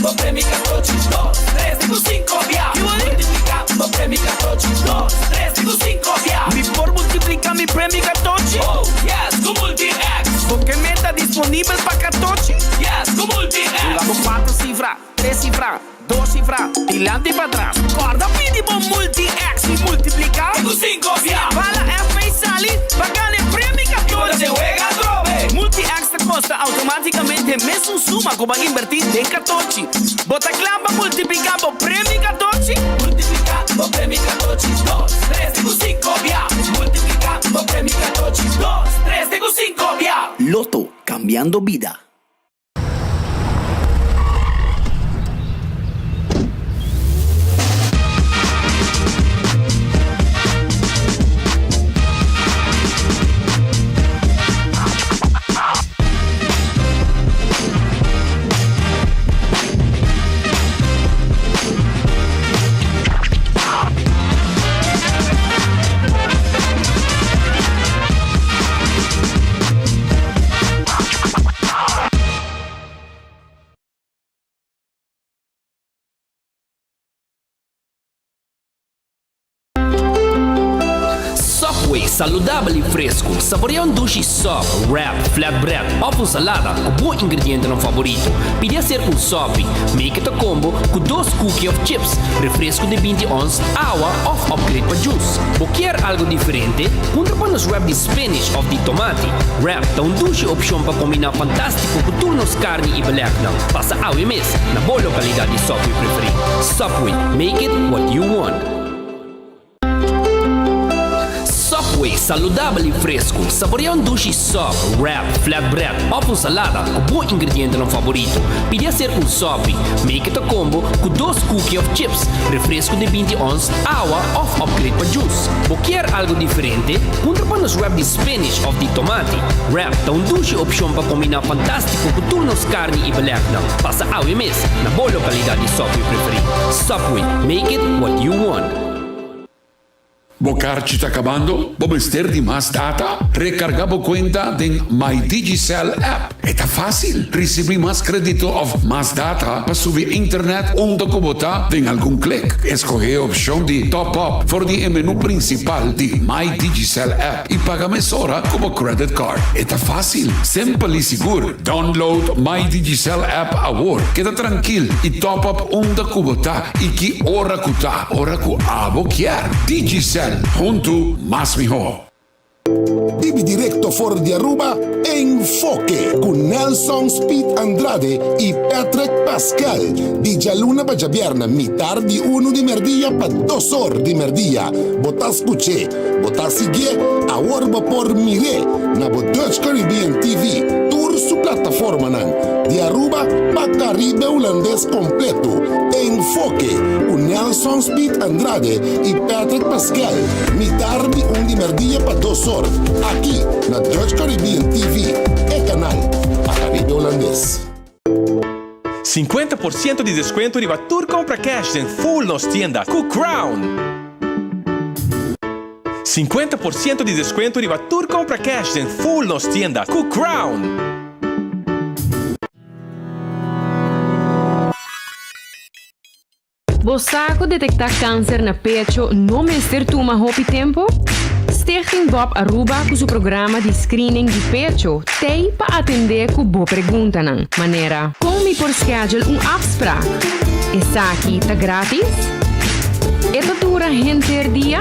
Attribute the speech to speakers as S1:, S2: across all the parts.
S1: bo premio catochi, dos, tres te cu cinco bia. Multiplica bo premio catochi, dos, tres te cu cinco bia.
S2: Mi por multiplica mi premio catochi?
S1: Oh, yes, cu Multi-X.
S2: Bo ke meta disponibel pa catochi?
S1: Yes, cu Multi-X.
S2: Hunga bo cuatro cifra, tres cifra, dos cifra, dilanti y patras. Corda pidi bo Multi-X y multiplica.
S1: Te cu cinco bia.
S2: Bala FP sali pa gana e premio
S1: Y bo ta
S2: catochi.
S1: den wega atrobe.
S2: Multi-X ta costa automaticamente mesun suma cu bo a inverti den catochi. Bo ta cla pa multiplica bo premio catochi?
S1: Multiplica bo premio catochi, dos, tres te cu cinco bia. Multiplica bo premio catochi, dos, tres te cu cinco bia.
S2: Lotto, cambiando bida.
S3: Subway, saludabel y fresco. Saborea un dushi sub, wrap, flatbread of un salada cu bo ingredientenan favorito. Pidi hacer un sopi. Make it a combo cu dos cookie of chips, refresco di binti ons, awa of upgrade pa juice. Bo kier algo diferente? Puntra pa nos wrap di spinach of di tomati. Wrap ta un dushi opcion pa combina fantastico cu tur nos carni y belegnan. Pasa awe mes na bo localidad di Subway preferi. Subway, make it what you want. Subway, saludabel y fresco. Saborea un dushi sub, wrap, flatbread of un salada cu bo ingredientenan favorito. Pidi hacer un sopi. Make it a combo cu dos cookie of chips, refresco di binti ons, awa of upgrade pa juice. Bo kier algo diferente? Puntra pa nos wrap di spinach of di tomati. Wrap ta un dushi opcion pa combina fantastico cu tur nos carni y belegnan. Pasa awe mes na bo localidad di Subway preferi. Subway, make it what you want.
S4: Bo karchi ta kabando? Bo mester di mas data? Rekargá bo kuenta den My Digicel app. E ta fásil! Risibí mas krédito òf mas data pa subi internet unda ku bo ta den algun klik. Eskohé e opshon di Top Up for di e menú prinsipal di My Digicel app i paga mesora ku bo credit card. E ta fásil, simpel i sigur. Download My Digicel app awor. Keda trankil i top up unda ku bo ta i ki ora ku ta, ora ku abo kier. Digicel, huntu mas mihó.
S5: Bibi directo for di Aruba, Enfoke cu Nelson Speed Andrade y Patrick Pascal. Di djaluna pa djabièrnè mitar di unu di merdia pa dos or di merdia. Bo ta scuch'é, bo ta siguié, awor bo por mir'é na bo Dutch Caribbean TV, tur su plataformanan, di Aruba pa Caribe Hulandes completo. Enfoke cu Nelson Speed Andrade y Patrick Pascal, mitar di un di merdia pa dos or, aki na Dutch Caribbean TV, e canal pa Caribe Hulandes.
S6: 50% di descuento riba tur compra cash den full nos tienda cu Crown! 50% di descuento riba tur compra cash den full nos tienda cu Crown!
S7: Bo sa cu detecta cancer na pecho no mester tuma hopi tempo? Stichting Bob Aruba cu su programa di screening di pecho t'ey pa atende cu bo preguntanan, manera, Con mi por schedule un afspraak? Esaki ta gratis? E ta dura henter dia?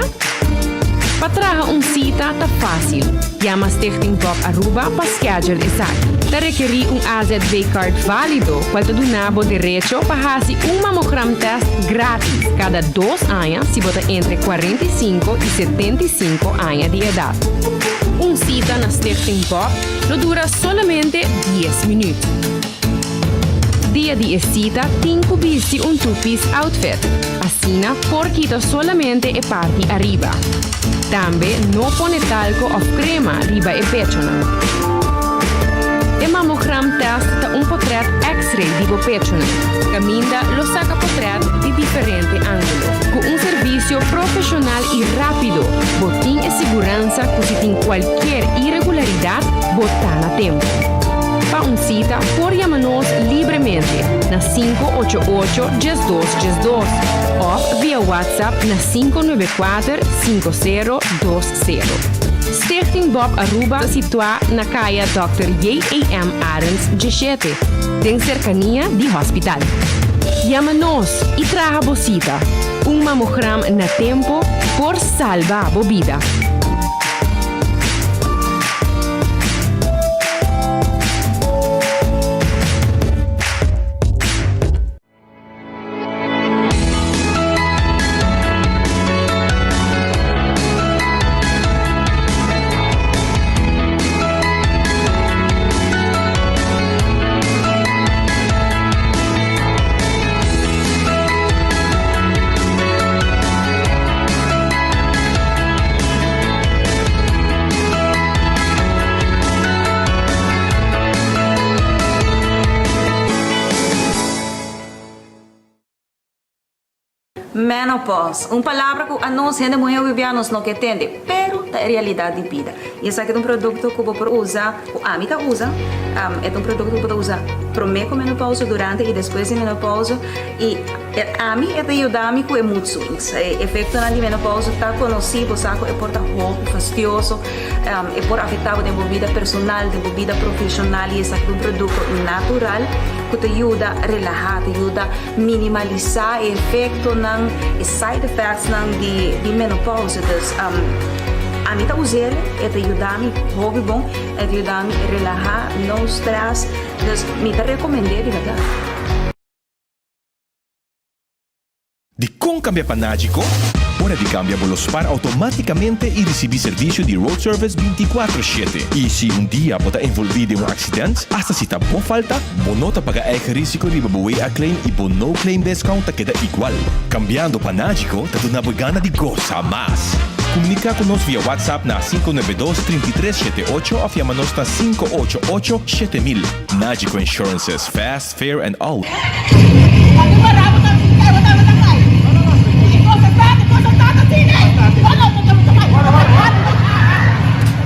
S7: Pa traha un cita ta facil. Yama Stichting Bob Aruba pa schedule esaki. Ta rekerí un AZB card válido cual ta duna bo derecho pa haci un mammogram test gratis cada dos aña si bo ta entre 45 y 75 aña di edad. Un cita na Stichting Bob lo dura solamente dies minuut. Dia di e cita tin cu bisti un two-piece outfit. Asina por kita solamente e parti ariba. Tambe no pone talco of crema riba e pechonan. E mammogram test ta un potret x-ray di bo pechonan, caminda lo saca potret di diferente angulo. Cu un servicio profesional y rapido, bo tin e siguransa cu si tin cualkier iregularidad, bo ta na tempo. pa un cita por yama nos libremente na 588 1212 of via WhatsApp na 594 5020. Stichting Bob Aruba ta situa na Caya Dòkter J.A.M. Arends 17, den cercania di hospital. Yama nos y traha bo cita. Un mamogram na tempo por salba bo bida.
S8: Menopause, un palabra ku anos hende muhé hopi bia nos no ke tende, pero ta e realidat di bida. I esaki ta un produkto ku bo por usa, ku ami ta usa, e ta un produkto ku bo ta usa promé ku menopause, durante i despues di menopause i ami e ta yuda mi ku e mood swings. E efektonan di menopause ta konosí, bo sa ku e por ta hopi fastioso, e por afektá bo den bo bida personal, den bo bida profeshonal i esaki ta un produkto natural ku ta yuda relahá, ta yuda minimalisá e efektonan, e side effectsnan di di menopause. Dus ami ta us'el, e ta yuda mi hopi bon, e ta yuda mi relahá, no stress, dus mi ta rekomend'é di bèrdat.
S6: Dikon kambia pa Nagico? Ora di kambia bo lo spar outomátikamente i risibí servisio di road service bintikuatro shete. I si un dia bo ta envolví den un aksident, asta si ta bo falta, bo no ta paga eigen risiko riba bo WA claim i bo no claim discount ta keda igual. Kambiando pa Nagico ta duna bo e gana di gosa mas. Komuniká ku nos via WhatsApp na 592 33 78 òf yama nos na 588 7000. Nagico Insurances, fast, Fair and all.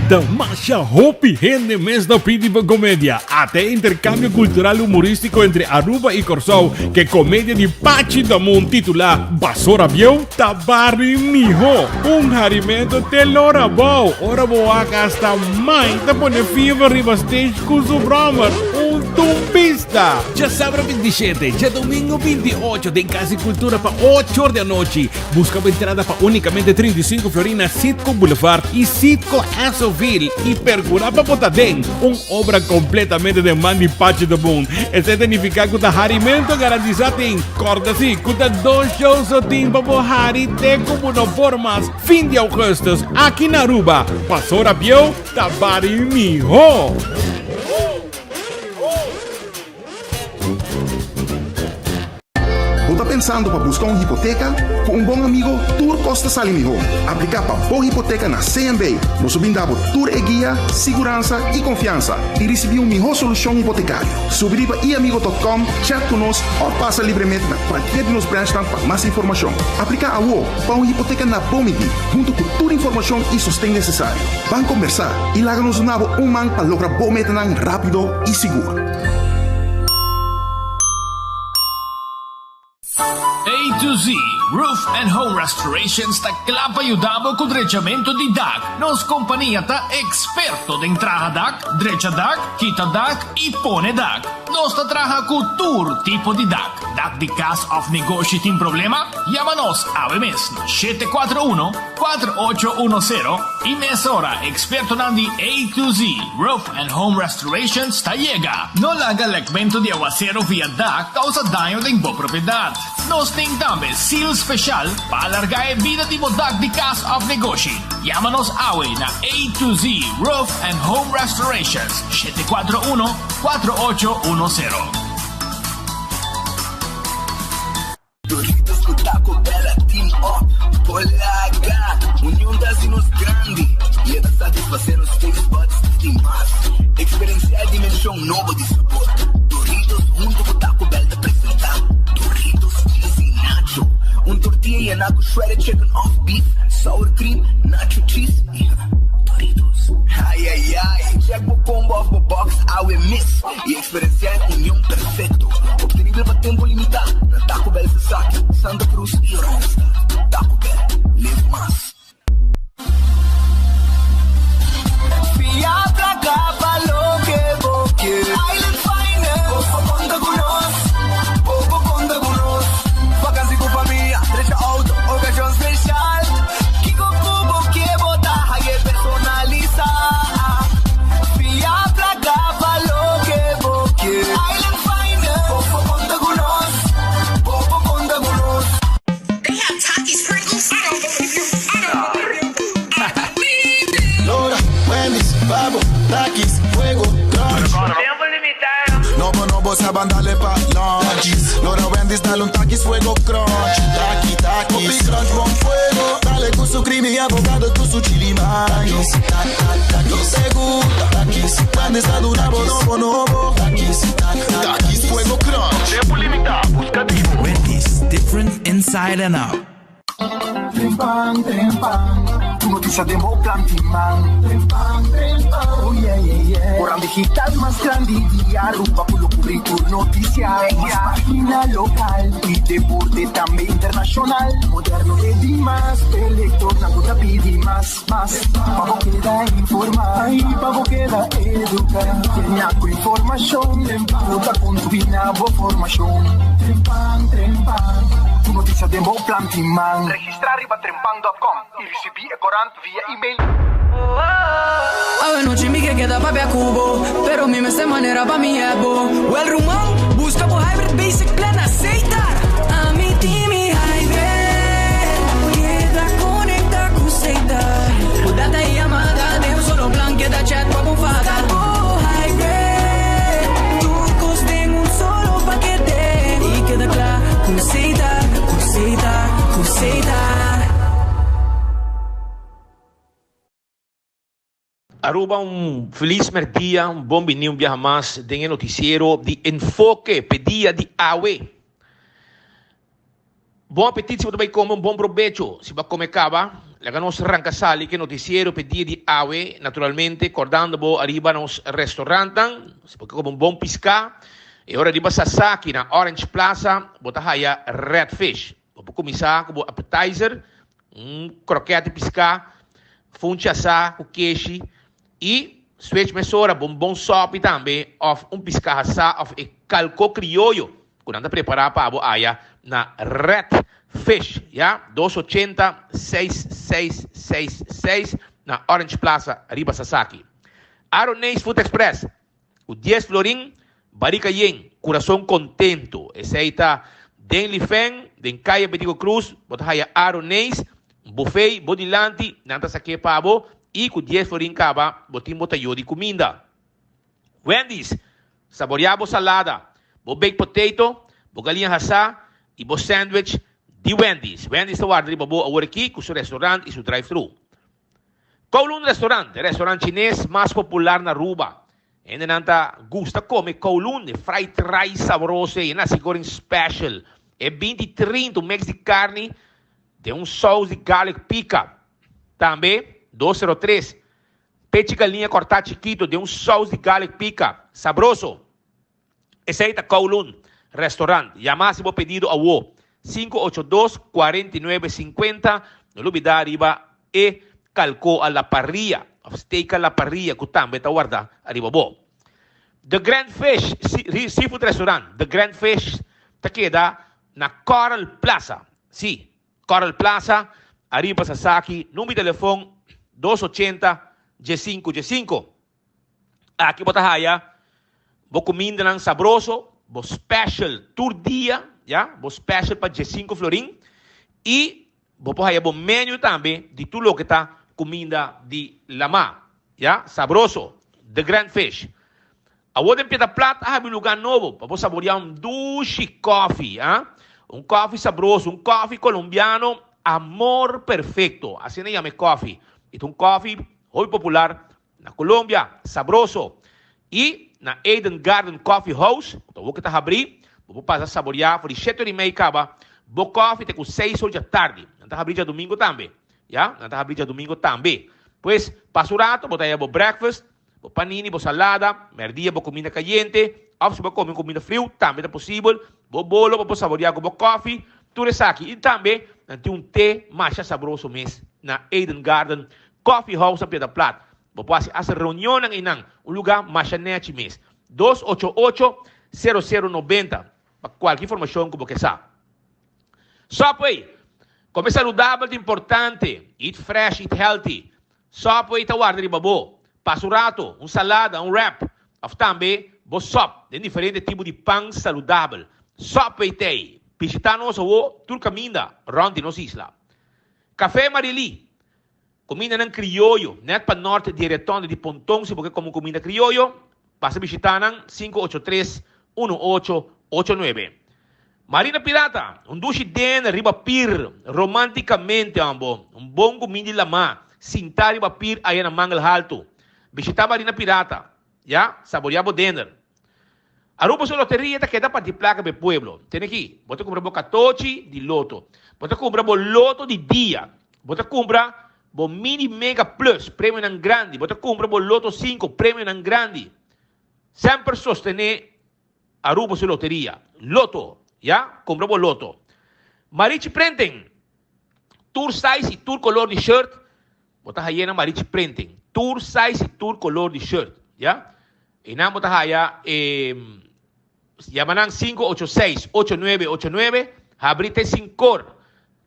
S9: Ta masha hopi hende mes ta pidi pa comedia. Ata e intercambio cultural humoristico entre Aruba y Corsou ke comedia di Pachi Damun titula Basora Bieu ta bari miho. Un harimento te lora bou ora bo wak hasta mai ta pone fever riba stage cu su brommer. Un tumbista! Djasabra 27, djadomingo 28 den Cas di Cultura pa ocho or di anochi. Busca bo entrada pa unicamente 35 florin na Citgo Boulevard y Citgo Essoville y percura pa bo ta den un obra completamente den man di Pachi de Boon. Esey ta nifica cu ta harimento garantisa tin. Corda si cu ta dos show so tin pa bo hari te cu bo no por mas fin di augustus aki na Aruba. Pasora bieu ta bari miho!
S10: Bo ta pensando pa busca un hipoteca? Cu un bon amigo tur cos ta sali miho. Aplica pa bo hipoteca na CMB. Nos lo bin da bo tur e guia, siguransa y confiansa y ricibi un miho solucion hipotecario. Subi riba iamigo.com, chat cu nos of pasa libremente na cualkier di nos branchnan pa mas informacion. Aplica awo pa un hipoteca na bo midi, hunto cu tur informacion y sosten necesario. Ban combersa y laga nos duna bo un man pa logra bo metanan rapido y sigur.
S3: A to Z Roof and Home Restorations ta kla pa yuda bo ku drechamentu di dak. Nos kompania ta eksperto den traha dak, drecha dak, kita dak i pone dak. Nos ta traha ku tur tipo di dak. Dak di kas òf negoshi tin problema? Yama nos awe mes na 741 4810 i mesora ekspertonan di A to Z Roof and Home Restorations ta yega. No laga lekmentu di awasero via dak kousa daño den bo propiedat. Nos tin tambe seal speshal pa alargá e bida di bo dak di kas òf negoshi. Yama nos awe na A to Z Roof and Home Restorations, 741 4810.
S11: Doritos ku Taco Bell a team up Polaga! Union ta hasi nos grandi i e ta satisfasé nos taste buds di mas. Eksperensiá e dimenshon nobo di sabor. Doritos huntu ku Taco Bell ta presentá Doritos Cheesy Nacho, un tortilla yená ku shredded chicken òf beef, sour cream, nacho cheese i Doritos. Ai ai ai! Check bo combo òf bo box awe mes!
S12: Bo sa ban dale pa lunch. Lora Wendy's dale un takis fuego crunch. Taki takis. Hopi crunch bon fuego. Dale cu su creamy avocado cu su chili mais. Nos te gusta. Takis. Wendy's ta duna bo nobo nobo. Takis. Takis fuego crunch.
S13: Tempo limita, busca di bo.
S1: Wendy's, different inside and out.
S14: Trempan, trempan, tur noticia den bo plan tin man. Trempan, trempan, oh yeah, yeah, yeah. Koran digital mas grandi di Aruba cu lo cubri tur noticia. Mas pagina local y deporte tambe internacional. Moderno e di mas, e lectornan cu ta pidi mas, mas. Pa bo keda informa y pa bo keda educa. Llena cu informacion cu ta contribui na bo formacion. Trempan, trempan, tur noticia den bo plan tin man.
S13: Registra riba trempan dot com y ricibi e corant via email.
S15: Awe nochi mi ke keda papia ku bo Pero mi mester manera pa mi hep bo Wel ruman, buska bo Hybrid Basic Plan na Setar Ami tin mi hybrid Keda konekta ku Setar Ku data i yamada den un solo plan Keda chat pa bo fada Buska bo hybrid Tur kos den un solo pakete I keda kla ku Setar Ku Setar, ku Setar.
S16: Aruba un feliz merdia, un bon bini un biaha mas den e noticiero di Enfoke p'e dia di awe. Bon apetit si bo ta bay come, un bon probecho si bo a come caba. Laga nos ranca sali cu e noticiero p'e dia di awe, naturalmente cordando bo ariba nos restaurantnan, si bo ke come un bon pisca, e ora riba Sasaki na Orange Plaza bo ta haya Red Fish. Bo por kuminsá ku bo appetizer, un krokèt di piská, funchi asá ku keshi i switch mesora bo un bon sòpi tambe òf un piská hasá òf e kalkó krioyo ku nan ta prepará pa bo aya na Red Fish, ya, dos ochenta seis seis seis seis na Orange Plaza riba Sasaki. Aroneis Food Express. Ku dies florin, barika yen, kurason kontentu. Esei ta den Lifen, den Kaya Betico Cruz, bo ta haya Aroneis, bufei bo dilanti, nan ta sak'é pa bo i ku dies florin kaba bo tin bo tayo di kuminda. Wendy's, saboriá bo salada, bo baked potato, bo galiña hasá i bo sandwich di Wendy's. Wendy's ta warda riba bo awor aki ku su restaurant i su drive-thru. Kowloon Restaurant, e restaurant chines mas popular na Aruba. Hendenan ta gusta come Kowloon, e fried rice sabroso ei, e nasi goreng special, e binti trinta, un mix di carni den un saus di garlic pica. Tambe, dos sero tres, pechi galiña corta chikito den un saus di garlic pica. Sabroso! Esei ta Kowloon Restaurant. Yama hasi bo pedido awo. Sinku ocho dos, kuarenta i nuebe, sinkuenta. No lubida riba e kalko a la parrilla of steak a la parrilla ku tambe ta warda ariba bo. The Grand Fish Seafood Restaurant, The Grand Fish ta keda na Coral Plaza. Sí, Coral Plaza, ariba Sasaki. Number di telefon dos ochenta, diesinku, diesinku. Aki bo ta haya bo kumindanan sabroso, bo special tur dia, ya, bo special pa diesinco florin i bo por haya bo menu tambe di tur loke ta kuminda di lama, ya, sabroso, The Grand Fish. Awor den Piedra Plat a habri un lugar nobo pa bo saboria un dushi kofi, a, un kofi sabroso, un kofi colombiano Amor Perfecto, asina yama e kofi, i ta un kofi hopi popular Na Colombia, sabroso. Y na Eden Garden Coffee House, cu ta woke ta habri, bo por pasa saboria for di shete ora y mei caba bo coffee te cu seis ora djatardi. Nan ta habri djadumingo tambe. Ya, nan ta habri djadumingo tambe. Pues, pasa un rato, bo ta haya bo breakfast, bo panini, bo salada, merdia bo cuminda cayente, of si bo come un cuminda friu, tambe ta posibel, bo bolo pa bo saboria cu bo coffee, tur esaki. Y tambe nan tin un te masha sabroso mes na Eden Garden Coffee House na Piedra Plat. Bo por hasi hasta reunionnan einan. Un lugá masha nechi mes. Dos ocho ocho, sero sero nobenta pa kualke informashon ku bo ke sa. Subway, Kome saludabel ta importante. Eat fresh, eat healthy. Subway ta warda riba bo. Pasa un rato, un salada, un wrap, òf tambe bo sòp den diferente tipo di pan saludabel. Subway t'ei. Bishitá nos awor tur kaminda rònt di nos isla. Café Marilí, Kumindanan krioyo, nèt pa nòrt di e retonde di Ponton si bo ke kome un kuminda krioyo, pasa bishitá nan, sinku ocho tres, 1889. Marina Pirata, un dushi den riba pir, romanticamente ambo, un bon cuminda di lamá, sintá riba pir aya na Mangel Halto. Bishitá Marina Pirata, ya, saboreá bo dinner. Aruba su loteria ta keda parti placa pa e pueblo. Tene aki, bo ta cumpra bo catochi di loto, bo ta cumpra bo loto di dia, bo ta cumpra bo mini mega plus, premionan grandi, bo ta cumpra bo loto cinco, premionan grandi. Semper sostene Aruba su loteria. Loto, ya, cumpra bo loto. Marichi Printing, tur size y tur color di shirt, bo ta haya na Marichi Printing. Tur size y tur color di shirt, ya. Eynan bo ta haya e, yama nan 586 8989, habri te sincor.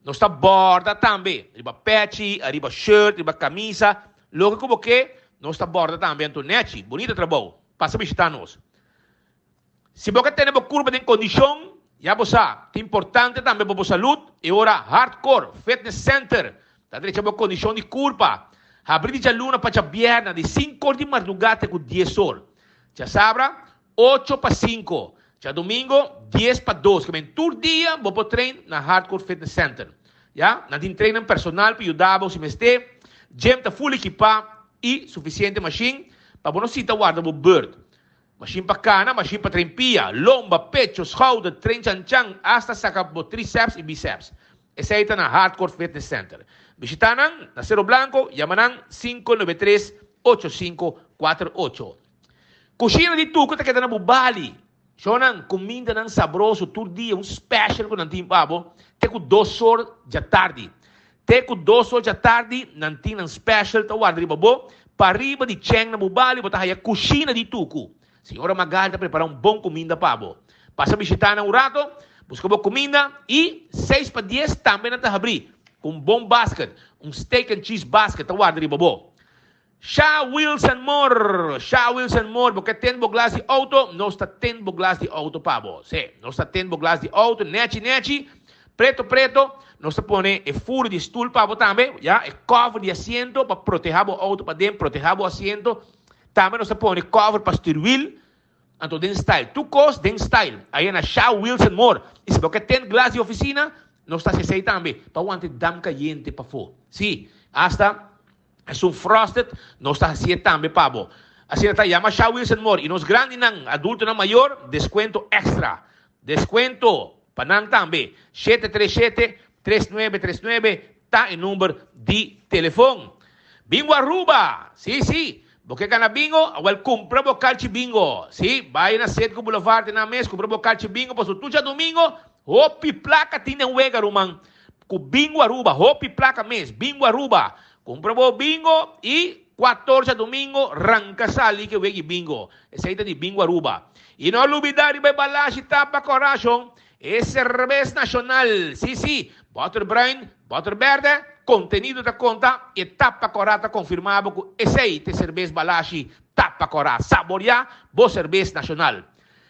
S16: Nos ta borda tambe, riba pechi, ariba shirt, riba camisa, loke cu bo ke, nos ta borda tambe. Anto nechi, bunita trabou. Pasa bishita nos. Si bo ka tene bo kurpa den kondishon, ya bo sa, ta importante tambe pa bo salud, e ora Hardcore Fitness Center ta drecha bo kondishon di kurpa. Habri di djaluna pa djabièrnè di sinku or di mardugá te ku dies or. Djasabra, ocho pa sinku. Djadumingo, dies pa dos. Kimen tur dia bo por train na Hardcore Fitness Center. Ya, nan tin trainer personal pa yuda bo si mester. Gym ta full ekipá i sufisiente mashin pa bo no sinta warda bo beurt. Mashin pa kana, mashin pa train pia, lomba, pecho, schouder, train chanchan, asta saka bo triceps i biceps. Esei ta na Hardcore Fitness Center. Bishita nan na Cero Blanco, yama nan 593 8548. Kushina di Tuco ta keda na Bubali. Shownan, kumindanan sabroso tur dia, un special ku nan tin pa bo, te ku dos or djatardi. Te ku dos or djatardi nan tin nan special ta warda riba bo. Pariba di Cheng na Bubali bo ta haya Kushina di Tuku. Señora Magali ta prepara un bon kuminda pa bo. Pasa bishita nan un rato, buska bo kuminda i seis pa dies tambe nan ta habri ku un bon basket, un steak and cheese basket ta warda riba bo. Sha Wilson Moore, Sha Wilson Moore, bo ke tend bo glas di auto? Nos ta tend bo glas di auto pa bo. Sí, nos ta tend bo glas di auto, nechi nechi, preto preto. Nos ta pone e furu di stoel pa bo tambe, ya, e cover di asiento pa proteha bo auto paden, proteha bo asiento. Tambe nos ta pone cover pa stuurwiel, anto den style. Tur kos den style. Aya na Sha Wilson Moore. I si bo ke tend glas di oficina, nos ta haci esey tambe, pa wanta e dam cayente pafó. Sí, hasta. Esun frosted nos ta hacié tambe pa bo. Asina ta yama Sha Wilson Moore y nos grandinan, adultonan mayor, descuento extra. Descuento pa nan tambe. 737 3939 ta e number di telefon. Bingo Aruba! Si, si! Bo ke gana bingo? Awel cumpra bo calchi bingo. Si, bay na Cedco Boulevard nan mes cumpra bo calchi bingo pasobra tur djadomingo hopi placa tin den wega ruman. Ku Bingo Aruba, hopi plaka mes, Bingo Aruba. Kumpra bo bingo i kuator djadumingo ranka sali ke wegi bingo. Esei ta di Bingo Aruba. I no lubida riba e balashi tapa korashon, e serbes nashonal. Si si, bòter bruin, bòter bèrdè, kontenido ta konta, e tapa kòrá ta konfirmá bo ku esei ta e serbes balashi tapa kòrá. Saboriá bo serbes nashonal.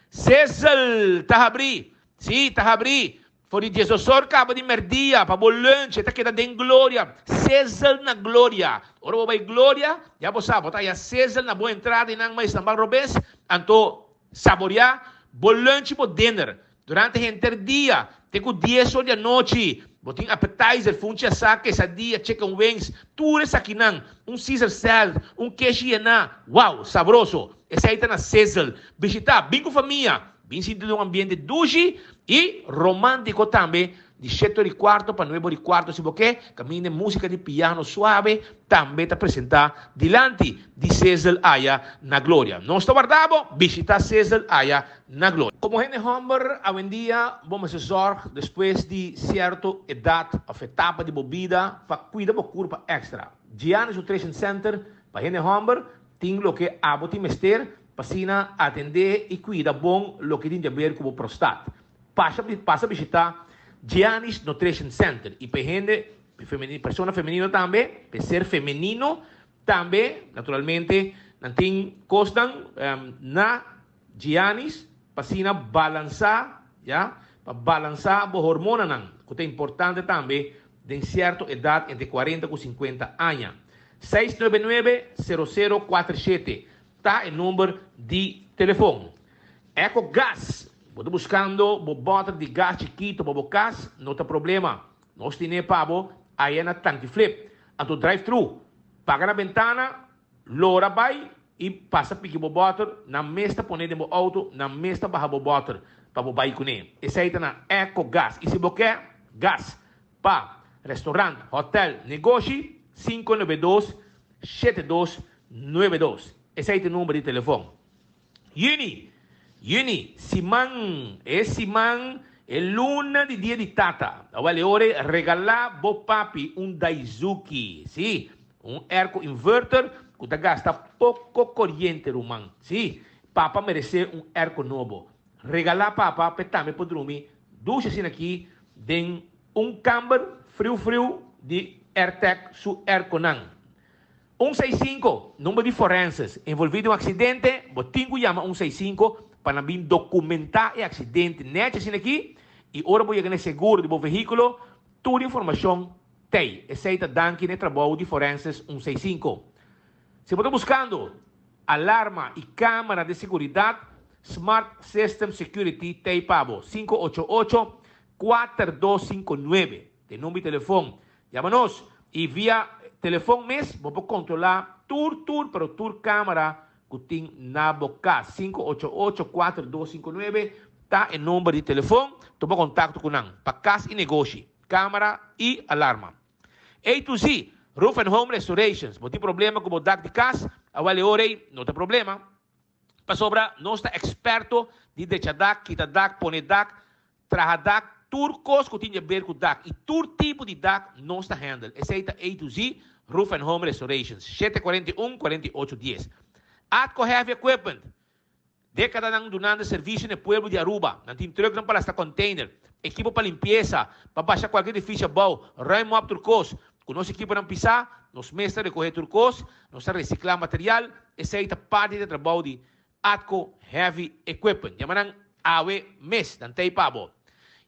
S16: Sizzle ta habrí, si ta habrí. For di diesdosor kaba di merdia pa bo lunch e ta keda den Gloria. Sizzle na Gloria. Ora bo bai Gloria, ya bo sa, bo ta haya sizzle na bo entrada i nan mas esnan ban robes. Anto saborea bo lunch i bo dinner durante henter dia te ku dies or di anochi. Bo tin appetizer, funchi asá, quesadilla, chicken wings, tur esakinan, un Caesar salad, un keshi yená. Wow! Sabroso! Esei ta na Sizzle. Bishita, bin ku famia, Bin sinti den un ambiente dushi i romántico tambe di shete ora i cuarto pa nuebe ora i cuarto si bo ke, caminda e musica di piano suave tambe ta presenta dilanti di Sizzle aya na Gloria. Nos ta warda bo, bishita Sizzle aya na Gloria. Como hende homber awendia bo mester zorg despues di cierto edad of etapa di bo bida pa cuida bo curpa extra. Giannis Nutrition Center pa hende homber tin loke abo tin mester Pa asina atendé i kuida bon loke tin di aber ku bo prostat. Pasha pasa bishitá Giannis Nutrition Center i pa e hende persona femenino tambe, pa e ser femenino tambe, naturalmente nan tin kosnan na Giannis pa asina balansá, ya, pa balansá bo hormonanan ku ta importante tambe den sierto edat entre kuarenta ku sinkuenta aña. Seis nuebe nuebe, sero sero kuater shete. Ta e number di telefon. Eco Gas, Bo ta buskando bo bòter di gas chikito pa bo kas? No ta problema. Nos tine pa bo aya na Tanki Flip. Anto drive thru. Paga na bentana, lora bai i pasa piki bo bòter, nan mes ta pone den bo outo, nan mes ta baha bo bòter pa bo bai kuné. Esei ta na Eco Gas. I si bo ke gas pa restaurant, hotel, negoshi, 592 7292. Esei ta e number di telefon. Juni, Juni, siman, e siman, e luna di dia di tata. Awel e ora ei regalá bo papi un Daizuki, sí, un airco inverter ku ta gasta poko koriente ruman. Sí, papa meresé un airco nobo. Regalá papa p'e tambe por drumi dushi asina aki den un kamber friu friu di Airtec su airconan. Un seis sinku, Number di forenses envolví den un aksidente, bo tin ku yama un seis sinku pa nan bin dokumentá e aksidente nèchi asina aki i ora bo yega na e seguro di bo vehíkulo tur informashon t'ei. Esei ta danki na e trabou di forenses un seis sinku. Si bo ta buskando alarma i kámara di seguridat, Smart System Security t'ei pa bo. 588 4259 ta e number di telefon. Yama nos y via telefon mes bo por controla tur tur pero tur camera cu tin na bo cas. 588 4259 ta e number di telefon. Tuma contacto cu nan pa cas y negoshi, camera y alarma. A to Z Roof and Home Restorations. Bo tin problema cu bo dak di cas? Awel e ora ey no ta problema. Pasobra nos ta experto di drecha dak, kita dak, pone dak, Traha dak, tur kos ku tin di aber ku dak i tur tipo di dak nos ta handle. Esei ta A to Z Roof and Home Restorations, 741 48 dies. Atco Heavy Equipment, Dekadanan dunando servisio na e pueblo di Aruba. Nan tin trucknan pa lasta container, ekipo pa limpiesa, pa basha kualke edifisio abou, ruim op tur kos. Ku nos ekiponan pisá, nos mes ta rekohe tur kos, nos ta resiklá material. Esei ta parti di e trabou di Atco Heavy Equipment. Yama nan awe mes, nan t'ei pa bo.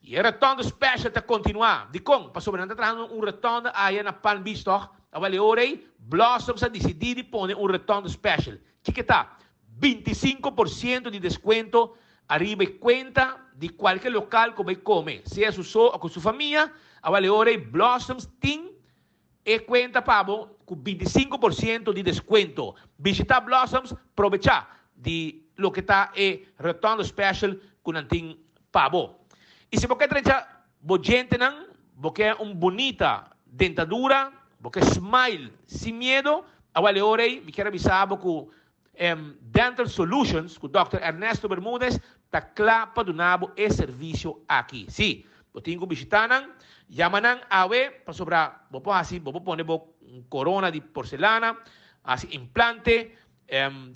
S16: I e rotonde special ta kontinuá. Dikon? Pasobra nan ta trahando un rotonde aya na Palm Beach tòg? Awel e ora ei, Blossoms a disidí di pone un rotonde special. Kiko e ta? 25 por siento di deskuento ariba e kuenta di kualke lokal ku bai kome, sea su so o ku su famia. Awel e ora ei, Blossoms tin E cuenta pa bo cu 25 por ciento di descuento. Bishita Blossoms, probecha di loke ta e Rotondo Special cu nan tin pa bo. Y si bo ke drecha bo djentenan, bo ke un bunita dentadura, bo ke smile sin miedo, awel e ora ey mi kier a bisa bo cu Dental Solutions ku Dòkter Ernesto Bermudez ta kla pa duna bo e servisio aki. Sí, bo tin ku bishitá nan, yama nan awe pasobra bo por hasi, bo por pone bo korona di porselana, hasi implante,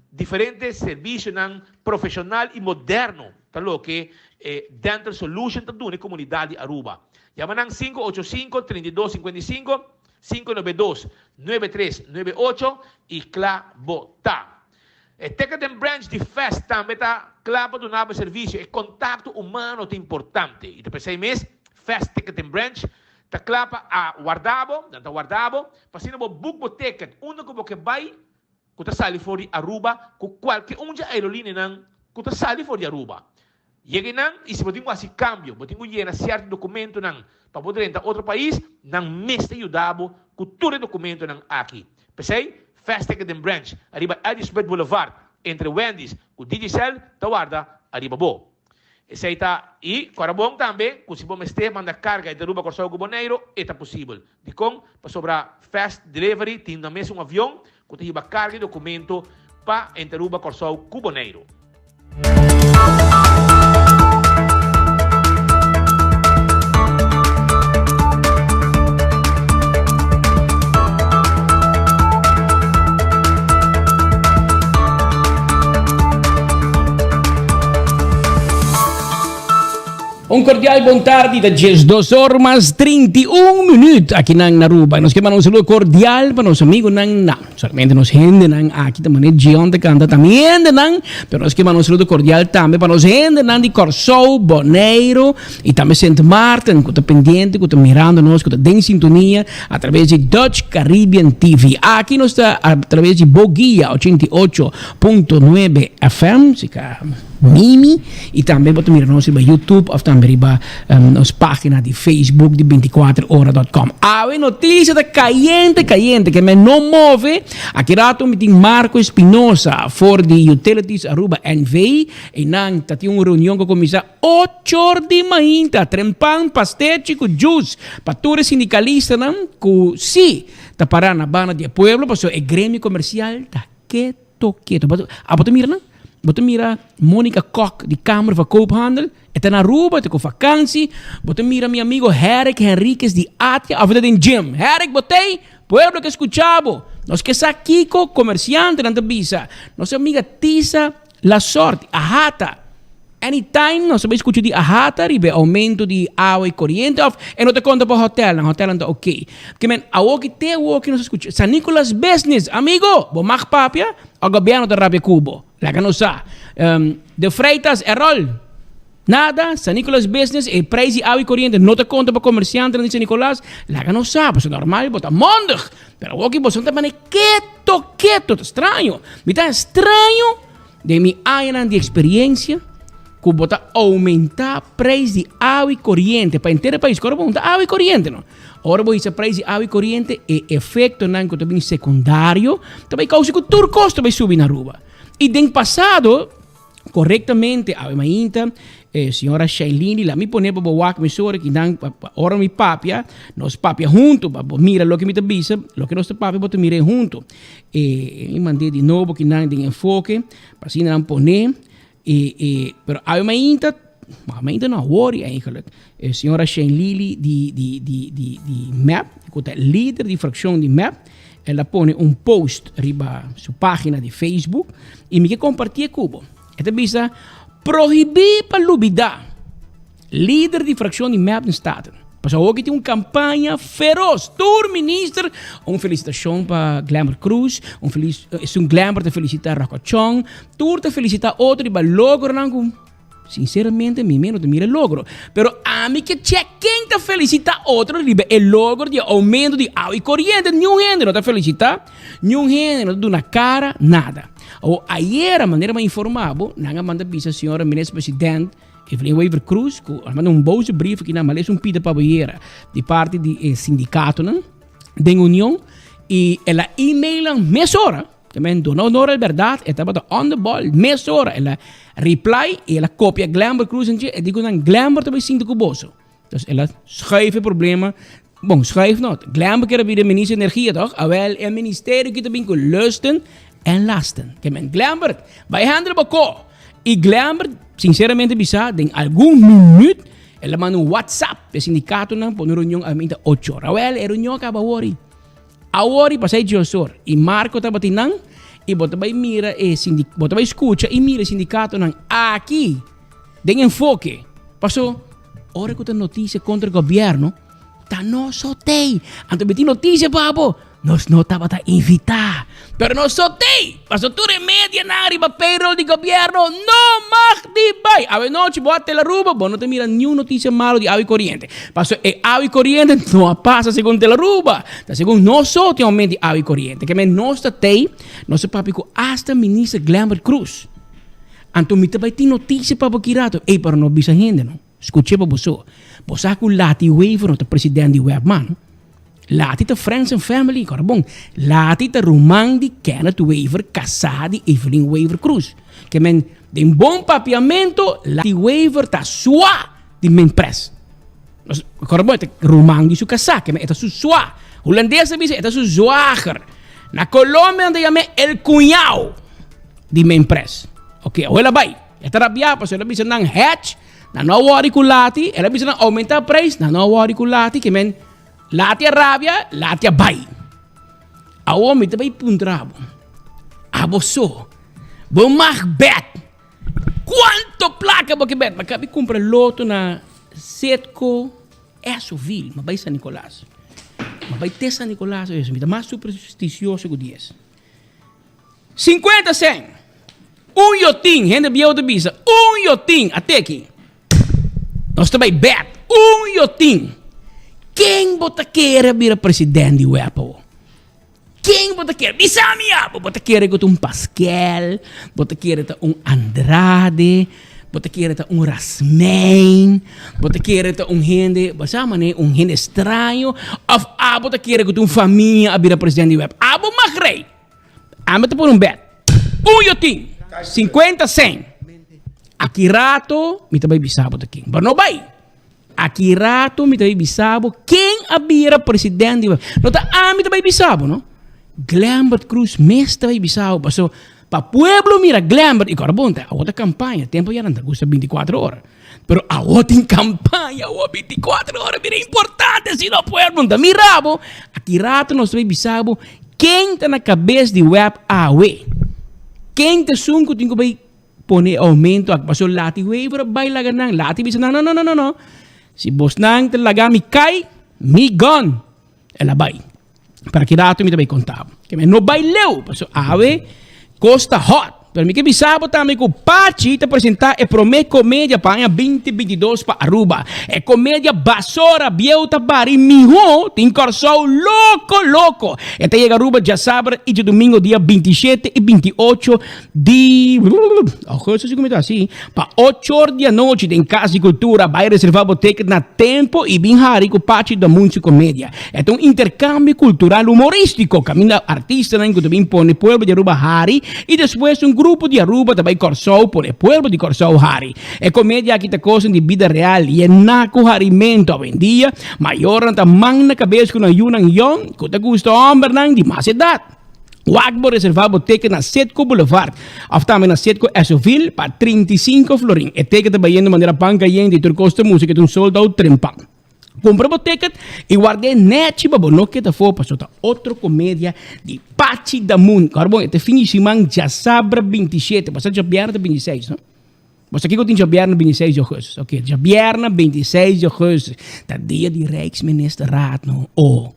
S16: diferente servisionan profeshonal i moderno ta loke e Dental Solution ta duna e komunidat di Aruba. Yama nan 585 32 55. 592 9398 y cla bo ta. E Ticketing Branch di Fest tambe ta cla pa duna bo e servicio. E contacto humano ta importante y ta pesey mes Fest Ticketing Branch ta cla pa a warda bo, nan ta warda bo, pa asina bo book bo ticket unda cu bo ke bay cu ta sali for di Aruba cu cualke un dje aerolineanan cu ta sali for di Aruba. Yega einan y si bo tin cu haci cambio, bo tin cu yena cierto documentonan pa bo drenta otro pais, nan mes ta yuda bo cu tur e documentonan aki. P'esey, Fast Ticket den Branch ariba Eddie Smith Boulevard entre Wendy's cu Digicel ta warda ariba bo. Esey ta y cora bon tambe cu si bo mester manda carga entre Aruba, Corsou cu Boneiro, e ta posibel. Dikon? Pasobra Fast Delivery tin na mes un avion ku ta hiba karga di dokumento pa entre Aruba, Kòrsou ku Boneiru.
S3: Un cordial bon tardi, ta 12 or mas 31 minuut aki nan na Aruba. Nos ke manda un saludo cordial pa nos amigonan na, solamente nos hendenan aki ta mane Gion ta canta ta mi hendenan, pero nos ke manda un saludo cordial tambe pa nos hendenan di Kòrsou, Boneiru y tambe Sint Maarten ku ta pendiente, ku ta mirando nos, ku ta den sintonia a traves di Dutch Caribbean TV. Aki nos ta a traves di Boguia 88.9 FM, si ka.
S17: Mimi y tambe bo ta mira nos riba YouTube of tambe riba nos pagina di Facebook di 24 ora dot com. Awe noticia ta cayente cayente ke men no move. Aki rato mi tin Marco Espinosa for di Utilities Aruba NV y nan ta tin un reunion cu cuminsa ocho or di mainta. Tren pan, pastechi cu juice pa tur e sindicalistanan cu si ta para na banda di e pueblo pasobra e gremio comercial ta keto keto. Abo ta mira nan? Bo ta mira Monica Kok di Kamer van Koophandel, e ta na Aruba, e ta ku vakansi. Bo ta mira mi amigo Herrick Henriquez di Atia, of e ta den gym. Herrick, bo t'ei? Pueblo ke skucha bo. Nos ke sa kiko komersiantenan ta bisa. Nos amiga Tisa Lasorti, Ahata. Anytime nos ta bai skucha di Ahata riba e oumento di awa i koriente of e no ta konta pa hotelnan, hotelnan ta oké. Ke men awoki te awoki nos ta skucha San Nicolas business, amigo, bo mag papia? O gobierno ta rabia cu bo? Laga nos sa. De Freitas, Errol, Nada, San Nicolas business, e prijs di awa y coriente no ta conta pa comerciantenan di San Nicolas. Laga nos sa, pasobra normal bo ta mondig. Pero awoki boso no ta mane keto keto, ta straño. Mi ta straño den mi añanan di experiencia cu bo ta aumenta prijs di awa y coriente pa henter e pais. Ora bo hunta awa y coriente no. Ora bo hisa prijs di awa y coriente, e efectonan cu ta bini secundario ta bay causa cu tur cos ta bay subi na Aruba. Y den pasado, corectamente, awe mainta, e señora Shailene la mi pone pa bo wak mesora ki nan ora mi papia, nos papia hunto, pa bo mira loke mi ta bisa, loke nos ta papia bo ta mira hunto. E mi mand'é di nobo ki nan den enfoke, pa asina nan pone. E, e, pero awe mainta, awe mainta no, awor eigenlijk, e señora Shane Lily di, di, di, di, di MEP, ku ta lider di frakshon di MEP, el a pone un post riba su página di Facebook i mi ke kompartié ku bo. E ta bisa, Prohibí pa lubidá. Lider di frakshon di mep den Staten. Pasobra awoki tin un kampaña feros. Tur minister, un felisitashon pa Glenbert Croes, un felis, esun Glenbert ta felisitá Rocco Chong, tur ta felisitá otro riba logronan ku sinceramente mi mes no ta mira e logro. Pero ami ke chek ken ta felisitá otro riba e logro di e oumento di awa i koriente. Niun hende no ta felisitá, niun hende no ta duna kara, nada. Awor ayera manera mi a informá bo, nan a manda bisa señora minister president, Evelyn Wever Croes cu a manda un boze brief aki na Males un pida pa boyera di parti di e sindicatonan den union y el a emailan mesora tamen duna honor al berdad e tabata on the ball mesora el a reply y el a copia Glenbert Croes en dje e di cu nan Glenbert ta bay sinti cu boso dus el a schuif e problema bon schuif no Glenbert kier a bira minister di energia toch awel e ministerio ki ta bin cu lusten en lasten tamen Glenbert bay handle bo ko. Y Glenbert, sinceramente bisa, den algun minuut, el a manda un WhatsApp e sindicatonan pa un reunion a minta ocho or. Awel, e reunion a caba awor. Awor pasa e dies or. Y Marco tabatin nan, y bo ta bay mira e sindic, bo ta bay scucha y mira e sindicatonan aki, den enfoke. Paso, ora cu ta noticia contra gobierno, ta nos so tey. Anto mi tin noticia pa bo. Nos no tabata invitá, pero nos so tei! Paso tur e medianan riba payroll di gobierno no mag di bai! Awe nochi bo a Telaruba, bo no ta mira niun noticia malo di awa y coriente. Paso e awa y coriente no a pasa segun Telaruba. Ta segun nos so tin aumento di awa y coriente. Ke men nos ta tei, nos ta papia cu hasta Minister Glenbert Croes. Anto mi ta bai tin noticia pa bo ki rato. Ey, pero no bisa hende no. Scuche pa bo so. Bo sa cu Lati Wever no ta president di web man. Lati ta friends and family, kòrda bon. Lati ta ruman di Kenneth Wever, kasá di Evelyn Wever Croes. Ke men, den bon papiamento, Lati Wever ta sua di men pres. Kòrda bon, e ta ruman di su kasá, ke men e ta su sua. Hulandes ta bisa e ta su zwager. Na Colombia nan ta yam'é el cuñao di men pres. Oke, awor el a bai. E ta rabiá pasobra el a bisa nan hedge. Nan no a wòri ku Lati, el a bisa nan oumentá preis, nan no a wòri ku Lati, ke men Lati a rabia, Lati a bai. Awor mi ta bai puntra bo, abo so, bo mag bèt, kuantu plaka bo ke bèt? Mi a kabi kumpra loto na Setco Esoville, mi a bai San Nicolas, mi a bai te San Nicolas, mi ta mas supersticioso ku dies. 50 cent. Un yotin, hende bieu ta bisa, un yotin, a teki. Nos ta bai bet, un yotin. Ken bo ta kere bira president di web awo? Ken bo ta kere? Bisa mi abo! Bo ta kere ku ta un Paskel, bo ta kere ta un Andrade, bo ta kere ta un Rasmijn, bo ta kere ta un hende, bo sa manera un hende straño, òf abo ta kere ku ta un famia a bira presidente di web? Abo mag rei! Ami ta pone un bet. Un yo tin, sinkuenta sen. Aki rato mi ta bai bisa bo ta ken. Bo no bai. Aki rato mi ta bai bisa bo ken a bira president di No ta ami ta bai bisa bo no. Glenbert Croes mes ta bai bisa bo paso pa pueblo mira Glenbert y kòrda bon ta awor ta campaña tempo ya nan ta gusta binticuatro ora pero awor tin campaña awor binticuatro ora bira importante si no pueblo no ta mira bo aki rato nos ta bai bisa bo ken ta na cabes di web awe ken ta esun ku tin ku bai Pone e aumento aki pasobra lati Wever a bai laga nan. Lati bisa nan, no, no, no, no, no. Si bosnan ta laga mi kai, mi gone. El a bai. Pero aki rato mi ta bai konta bo. Ke mi no bai leu, pasobra awe kos ta hot. Pero mi ke bisa bo tambe ku Pachi ta presenta e prome komedia pa aña 2022 pa Aruba. E komedia Basora Bieu ta bari miho tin Kòrsou loko loko. E ta yega Aruba djasabra i djadumingo dia 27 i 28 Di augustus si kumita si pa ocho or di anochi den Cas di Cultura bai reserva bo ticket na tempo y bin hari cu Pachi Damun su comedia. E ta un intercambio cultural humoristico caminda artistanan cu ta bin pone pueblo di Aruba hari y despues un grupo di Aruba ta bai Corsou pone pueblo di Corsou hari. E comedia aki ta cosnan di bida real yena cu harimento. Awendia mayornan ta man na cabes cu nan yunan yong cu ta gusta hombernan di mas edad. Wak bo reserva bo ticket na Citgo Boulevard of tambe na Citgo Essoville pa 35 florin. E ticket ta bayendo manera pan cayente y tur cos ta musica ta un sold out trempan. Cumpra bo ticket y ward'é nechi pa bo no keda afó pasobra ta otro comedia di Pachi Damun. Awor bon e ta fin di siman djasabra 27, pasa djabièrnè ta 26 no? Bo sa kiko tin djabièrnè 26 di augustus? Ok, djabièrnè 26 di augustus ta dia di Rijksministerraad no. Oh.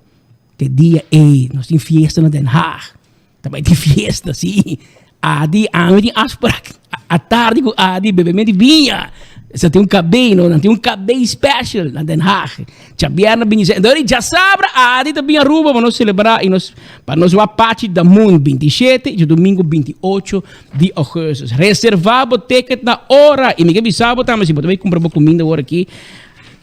S17: Te dia ei nos tin fiesta na Den Haag. Ta bai tin fiesta, sí. Adi, ami tin afspraak. A tardi ku Adi bebe di biña. Sa tin un kabei, no? Nan tin un kabei special na Den Haag. Djabièrnè binti seis. Dor di djasabra Adi ta bin Aruba pa nos selebrá i nos pa nos wak Pachi Damun 27 i djadumingu 28 di augustus. Reservá bo ticket na ora. I mi ke bisa bo tambe si bo ta bai kumpra bo kuminda awor aki.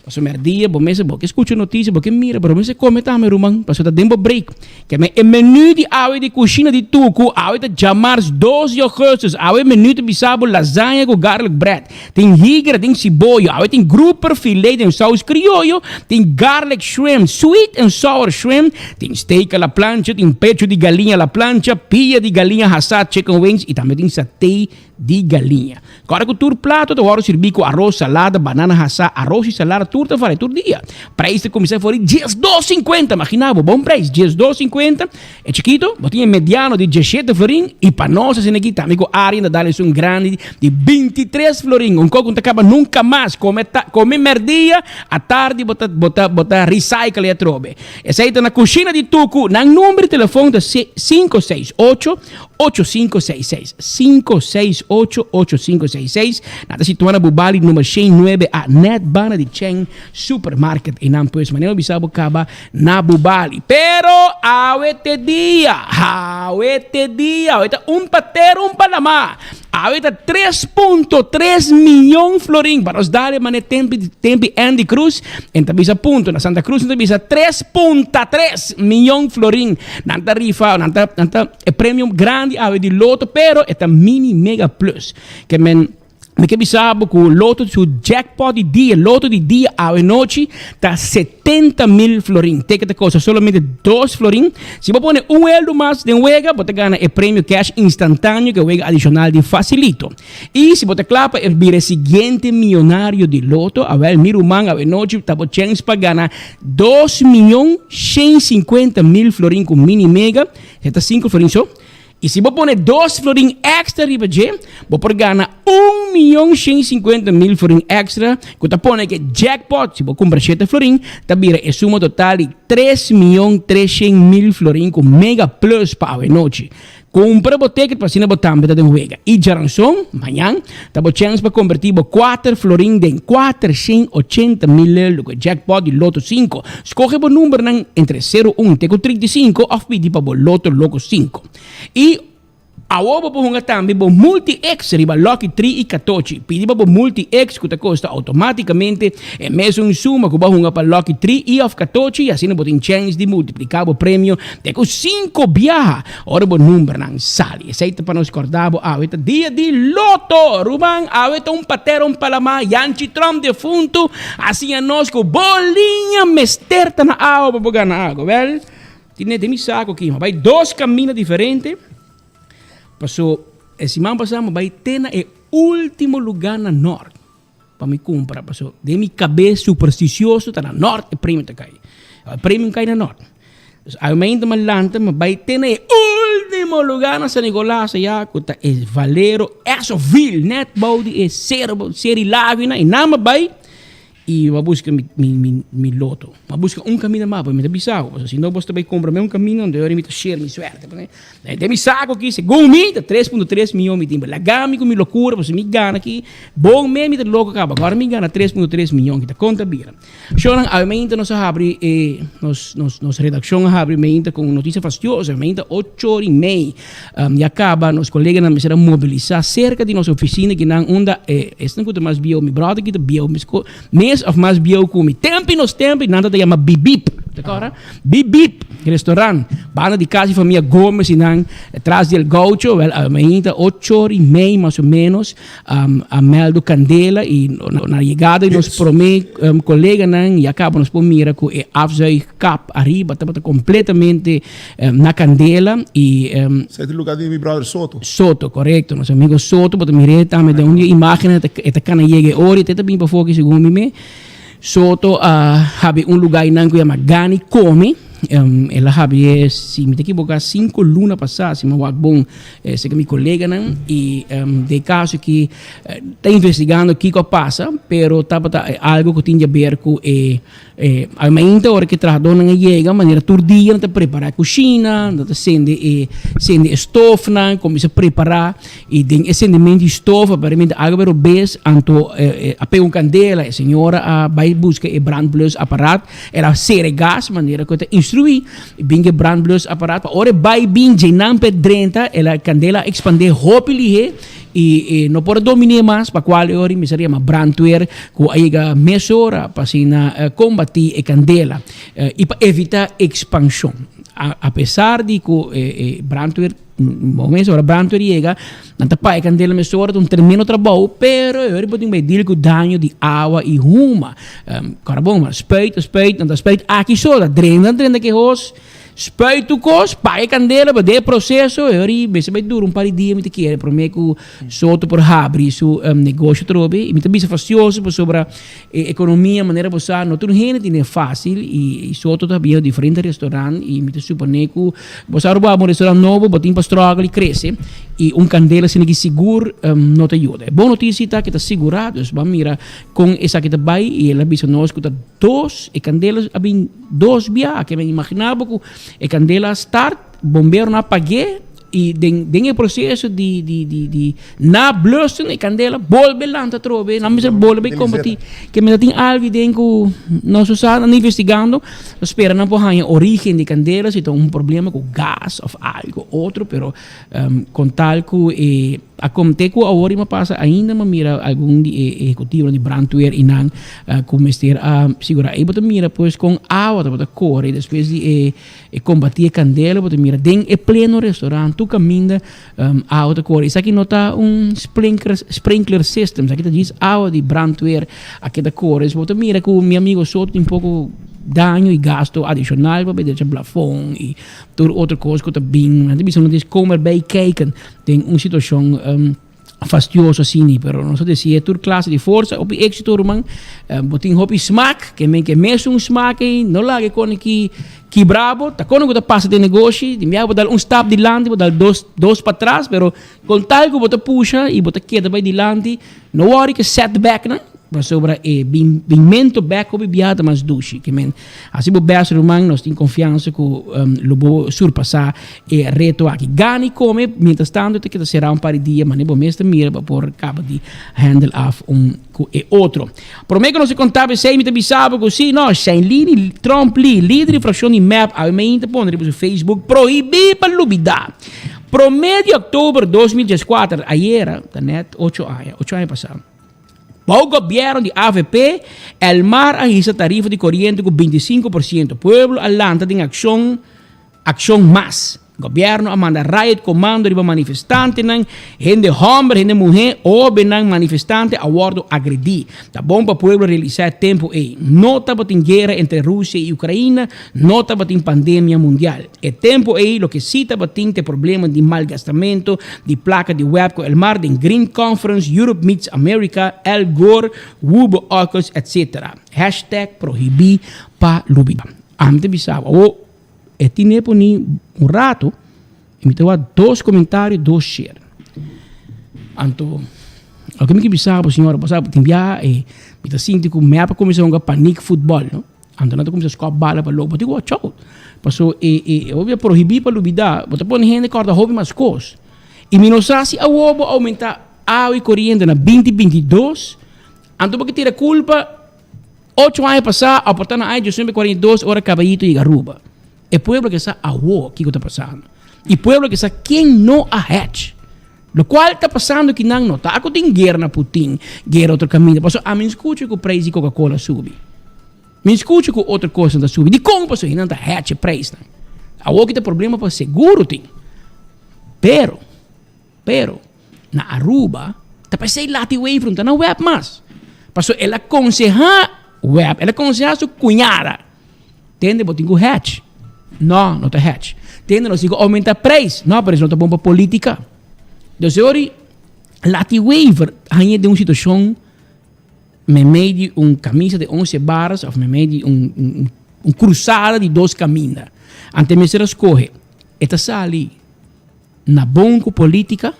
S17: Pasobra merdia bo mester bo ke skucha notisia, bo ke mira, pero bo mester kome tambe ruman, pasobra ta den bo break. Ke men e menu di awe di kushina di Tuku, awe ta djamars dos di augustus, awe e menu ta bisa bo lasaña ku garlic bread, tin higra, tin siboyo, awe tin grouper filet den saus krioyo, tin garlic shrimp, sweet and sour shrimp, tin steak a la plancha, tin pecho di galiña a la plancha, pia di galiña hasá, chicken wings i tambe tin saté di galiña. Kòrda ku tur plato ta wòrdu sirbí ku aros, salada, banana hasá, aros i salada tur ta varia tur dia. Preis ta kuminsá for di diesdos sinkuenta, imaginá bo, bon preis, diesdos sinkuenta, e chikito, bo tin e mediano di diesshete florin i pa nos asina aki tambe ku Arjen ta dal esun grandi di bintitres florin, un kos ku no ta kaba nunka mas, kome ta kome mèrdia, atardi bo ta bo ta bo ta recycle e atrobe. Esei ta na Kushina di Tuku, nan number di telefon ta 568 8566, 568 8566. Nan ta situa na Bubali nummer 109 A, net banda di Cheng Supermarket. Einan pues manera bo bisa bo kaba na Bubali. Pero awe te dia, awe te dia, awe ta un pa tera un pa lama. Awe ta 3.3 miyon florin pa nos dale mane tempi tempi Andy Cruz en ta bisa punto na Santa Cruz ta bisa 3.3 miyon florin. Nan ta rifa, nan ta nan ta E premio grandi awe di loto pero e ta mini mega plus. Ke men mi ke bisa bo ku loto su jackpot di dia, loto di dia awe nochi ta 70 mil florin. Teken ta kosta solamente dos florin. Si bo pone un eldo mas den wega bo ta gana e premio cash instantaneo ke wega adishonal di Facilito. I si bo ta kla pa e bira e siguiente miyonario di loto, awel mi ruman awe nochi ta bo chèns pa gana 2.150.000 florin ku mini mega. E ta sinku florin so. I si bo pone dos florin extra riba dje, bo por gana 1.150.000 florin extra, ku ta pone ku e jackpot, si bo kumpra shete florin, ta bira e suma total di 3.300.000 florin ku mega plus pa awenochi. Kumpra bo ticket pa asina bo tambe ta den wega. I djaranson, mañan, ta bo chèns pa kombertí bo kuater florin den 480 mil lelu ku e jackpot di Loto sinku. Skohe bo numbernan entre sero un te ku 35 òf pidi pa bo Loto Loko sinku. I Awor bo por hunga tambe bo Multi-X riba Lucky Tri i Katochi. Pidi pa bo Multi-X ku ta kosta outomátikamente e mesun suma ku bo a hunga pa Lucky Tri i òf Katochi i asina bo tin chèns di multipliká bo premio te ku sinku biaha ora bo numbernan sali. Esei ta pa nos kòrda bo awe ta dia di Loto! Ruman, awe ta un patera un palamá, Yanchi Trump defuntu a siña nos ku bo liña mester ta na awa pa bo gana algu. Wèl, Tin den mi saco aki, mi a bai dos camina diferente, paso e siman pasa mi a bai te na e ultimo lugar na nort pa mi cumpra, paso den mi cabes supersticioso ta na nort e premio ta cay, e premio cay na nort. Dus awe mi a lanta mi a bai te na e ultimo lugar na San Nicolas aya cu ta e Valero Esso-ville, net bou di e cero, Seri Lago, y nan mi a bai. I bo a buska mi, mi, mi, mi loto. Bo a buska un kaminda mas, mi ta bisa bo, pasobra si no bo ta bai kumpra mi un kaminda, anto mi ta share mi suerte. Den mi sako aki, segun mi, ta 3.3 mion mi tin. Bo laga mi ku mi lokura, pasobra mi gana aki, bon mes mi ta loko kaba. Agora mi gana 3.3 mion, ki ta konta bira. Shownan, awe mainta nos a habri e, nos, nos, nos redakshon a habri mainta ku un notisia fastioso. Mainta ocho ora i mei. Ya caba nos coleganan mester a mobilisa cerca di nos oficina kinan unda e esnan cu ta mas bieu, mi brother ki ta bieu mes of mas bieu cu mi. Tempo y nos tempo nan ta yama Bibip, te acorda? Bibip restaurant banda di casa di familia Gomez y nan tras di El Gaucho, wel mainta ocho ora y mei mas o menos a meldo candela y na yegada di nos prome coleganan ya caba nos por mira cu e afzuigkap ariba tabata completamente Na candela y.
S10: Esei ta e lugar di mi brother Soto.
S17: Soto, correcto. Nos amigo Soto, bo ta mir'é tambe den un di e imágennan, e ta cana yega e ora y te ta bin pafó aki segun mi me. Soto a habi un lugar einan cu yama Gani Come. El a habi e, si mi ta equiboca, cinco luna pasá, si mi a wak bon, cerca mi coleganan. Y den e caso aki ta investigando kico a pasa, pero tabata algo cu tin di haber cu e. E almainta ora ku e trahadónan a yega, manera tur dia nan ta prepará e kushina, nan ta sende e sende e stofnan, kuminsá prepará i den e sendementu di stof aparentemente algu a bai robes, anto a pega un kandela, e señora a bai buska e brandblusapparaat, el a sera e gas manera ku e ta instruí, bin ku e brandblusapparaat pa ora e bai bin dje nan pa e drenta el a kandela a ekspandé hopi lihé. I e no por a dominé mas, pa kual e ora i mester a yama brandweer ku a yega mesora pa asina kombatí e kandela i pa evitá ekspanshon. Apesar di ku e brandweer, bo mes ora brandweer yega, nan ta paga e kandela mesora, ta un tremendo trabou, pero e ora bo tin bai deal ku daño di awa i huma. Kòrda bon, spuit, spuit, nan ta spuit aki so, ta drenta, drenta ke hos. Spuit tu kos, paga e kandela, pa den e proseso, e ora i mester bai dura un par di dia mi ta kere prome ku Soto por habri su negosio atrobe. I mi ta bisa fastioso pasobra e ekonomia manera bo sa no tur hende tene fasil i Soto ta habiendo diferente restaurant i mi ta supone ku bo sa ora bo habri un restaurant nobo bo tin pa struggle i krese i un kandela asina ki sigur no ta yuda. E bon notisia ta ke ta sigurá dus bo a mira kon esaki ta bai i el a bisa nos ku ta dos e kandela a bin Dos bia ke men imagina bo ku e kandela a start, bomberonan a pag'é i den den e proseso di di di di na blussen e kandela bolbe lanta atrobe, nan mester bolbe kombatí. Ke men ta tin algu den ku nos no sa, nan ta investigando, ta spera nan por haña origen di kandela, si ta un problema ku gas òf algu otro, pero kon tal ku e. A conte cu awor ima pasa ainda ma mira algun di e ehecutivonan di brandweer y nan cu mester a sigura. Ey bo ta mira pues con awa tabata core despues di e e combati e candela bo ta mira den e pleno restaurant tur caminda awa ta core. Esaki no ta un sprinkler sprinkler system esaki ta djis awa di brandweer a keda core. Bo ta mira cu mi amigo Soto tin poco daño y gasto adicional pa bay drecha blafon y tur otro cos cu ta bin. Nan ta bisa no tin como erbij kijken. Den un situacion fastioso asini, pero nos ta dese'e tur clase di forsa, hopi exito ruman, bo tin hopi smaak, ke men ke mesun smaak ei, no laga e kone ki kibra bo, ta kone ku ta pasa den negoshi, di mia bo dal un stap dilanti, bo dal dos dos patras, pero kon tal ku bo ta pusha i bo ta keda bai dilanti, no wòri ke setbacknan. Pasobra e binmento bek hopi bia ta mas dushi. Ke men, hasi bo best ruman, nos tin konfiansa ku lo bo surpasá e reto aki. Gana i kome, mientras tanto ta keda será un par di dia, mane bo mes ta mira pa por kaba di handle af un ku e otro. Promé ku nos a konta esei mi ta bisa bo ku si no, Shailene Tromp Lee, lider di frakshon di mep, awe mainta pone riba su Facebook, Prohibí pa lubidá. Promé di òktober 2014, ayera, ta nèt ocho aña, ocho aña pasá, Bou gobierno di avp, Elmar a hisa tarifa di coriente cu 25%. Pueblo a lanta den accion, accion mas. Gobierno a manda riot comando riba manifestantenan, hende homber, hende muhe, hobennan manifestante a wordo agredi. Ta bon pa pueblo realisa e tempo ey. No tabatin guera entre Rusia y Ucraina, no tabatin pandemia mundial. E tempo ei loke sí tabatin ta e problema di malgastamento di plaka di web ku Elmar den Green Conference, Europe Meets America, Al Gore, Wubbo Ockels etc. Hashtag prohibí pa lubidá. Ami ta bisa bo, awor e tine poni un rato i mi ta wak dos komentario, dos share. Anto loke mi ke bisa bo señora, bo sa tin biaha e mi ta sinti ku mep a kuminsá hunga panik futbòl no. Anto nan ta kuminsá skòp bala pa lobo. Bo tin ku watch out. Paso e e hopi a prohibí pa lubidá. Bo ta pone hende kòrda hopi mas kos. I mi no sa si awor bo oumentá awa i koriente na binti 22, anto bo ke tira kulpa ocho aña pasá òf por ta na aña diesnuebe 42 ora Kabayito yega Aruba. E pueblo ke sa awor kiko ta pasando. I pueblo ke sa ken no a hèch. Lokual ta pasando ki nan no ta ku tin guera na Putin, guera otro kaminda. Pasobra ami skucha ku preis di Coca-Cola subi. Mi skucha ku otro kosnan ta subi. Dikon? Pasobra hinnan ta hèch e preisnan. Awor ki ta problema pa seguro tin. Pero, pero, na Aruba ta p'esei Lati Wever no ta na web mas. Pasobra el a konsehá web, el a konsehá su kuñada. Tende bo tin ku hedge. No, no ta hedge. Tende nos tin ku aumenta prijs. No, pero eso no ta bon pa politica. Dus e ori Lati Wever hañ'e den un situacion meimei di un camisa di once baras of meimei di un, un, un cruzada di dos caminda. Ante mester a scoge, e ta sali na bon cu politica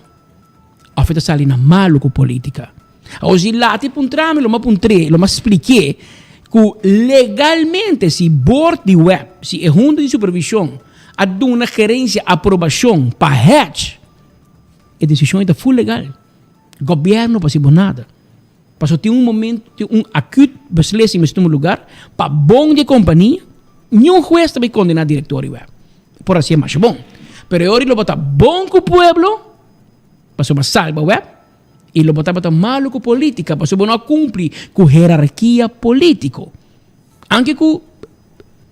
S17: of e ta sali na malu ku politika. Awor si Lati puntra mi lo m'a puntr'é, lo m'a spliké ku legalmente si board di web, si e hunta di supervishon a duna gerensia aprobashon pa hedge, e desishon ei ta full legal. Gobièrnu pa hasi bo nada. Pasobra tin un momento, tin un akut beslissing mester tuma lugar pa bon di e kompania, niun hues ta bai kondená direktor di web. Por hasié masha bon. Pero e ora lo bo ta bon ku pueblo, pasobra bo a salba web, i lo bo tabata malu ku polítika, pasobra bo no a kumpli ku herarkia polítiko. Anke ku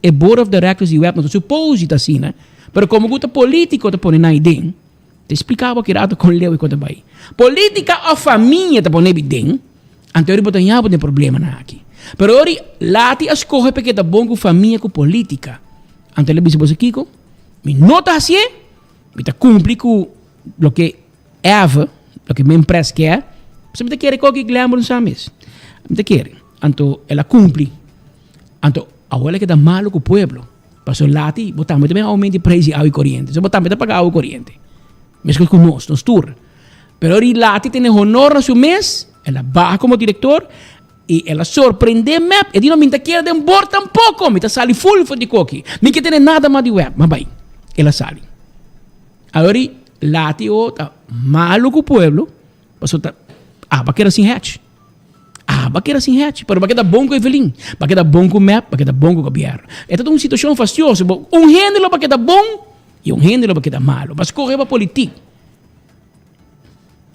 S17: e board of directors di web no ta supos di ta asina, pero komo ku ta polítiko ta pone nan aden, Ta explica bo aki rato con leu y con ta bay. Politica of famia ta pone bi den, anto ori bo ta ña bo den problemanan aki. Pero ori Lati a scoge p'e keda bon cu famia cu politica. Anto el a bisa boso kico? Mi no ta hacié, mi ta cumpli cu loke Eva, loke mi empres kier, pasobra mi ta kere koki Glenbrook no sa mes. Mi ta kere. Anto el a cumpli. Anto awor el a keda malo cu pueblo. Paso lati bo tambe ta bin aumenta e prijs di awa y coriente. So bo tambe ta paga awa y coriente. Mescos cu nos, nos tur. Pero ori lati tene honor na su mes, el a baha como director y el a sorprende mep. E di no, mi ta kere den board tampoco, mi ta sali full for di koki. Mi ke tene nada mas di web, ma bay. El a sali. Awor lati o ta malo cu pueblo, paso ta aba keda sin hatch. Ah, ba keda sin hechi, pero ba keda bon ku Evelyn, ba keda bon ku mep, ba keda bon ku gobierno. E ta un situacion fastioso, bo un hende lo ba keda bon y un hende lo ba keda malo. Ba scoge pa politiek.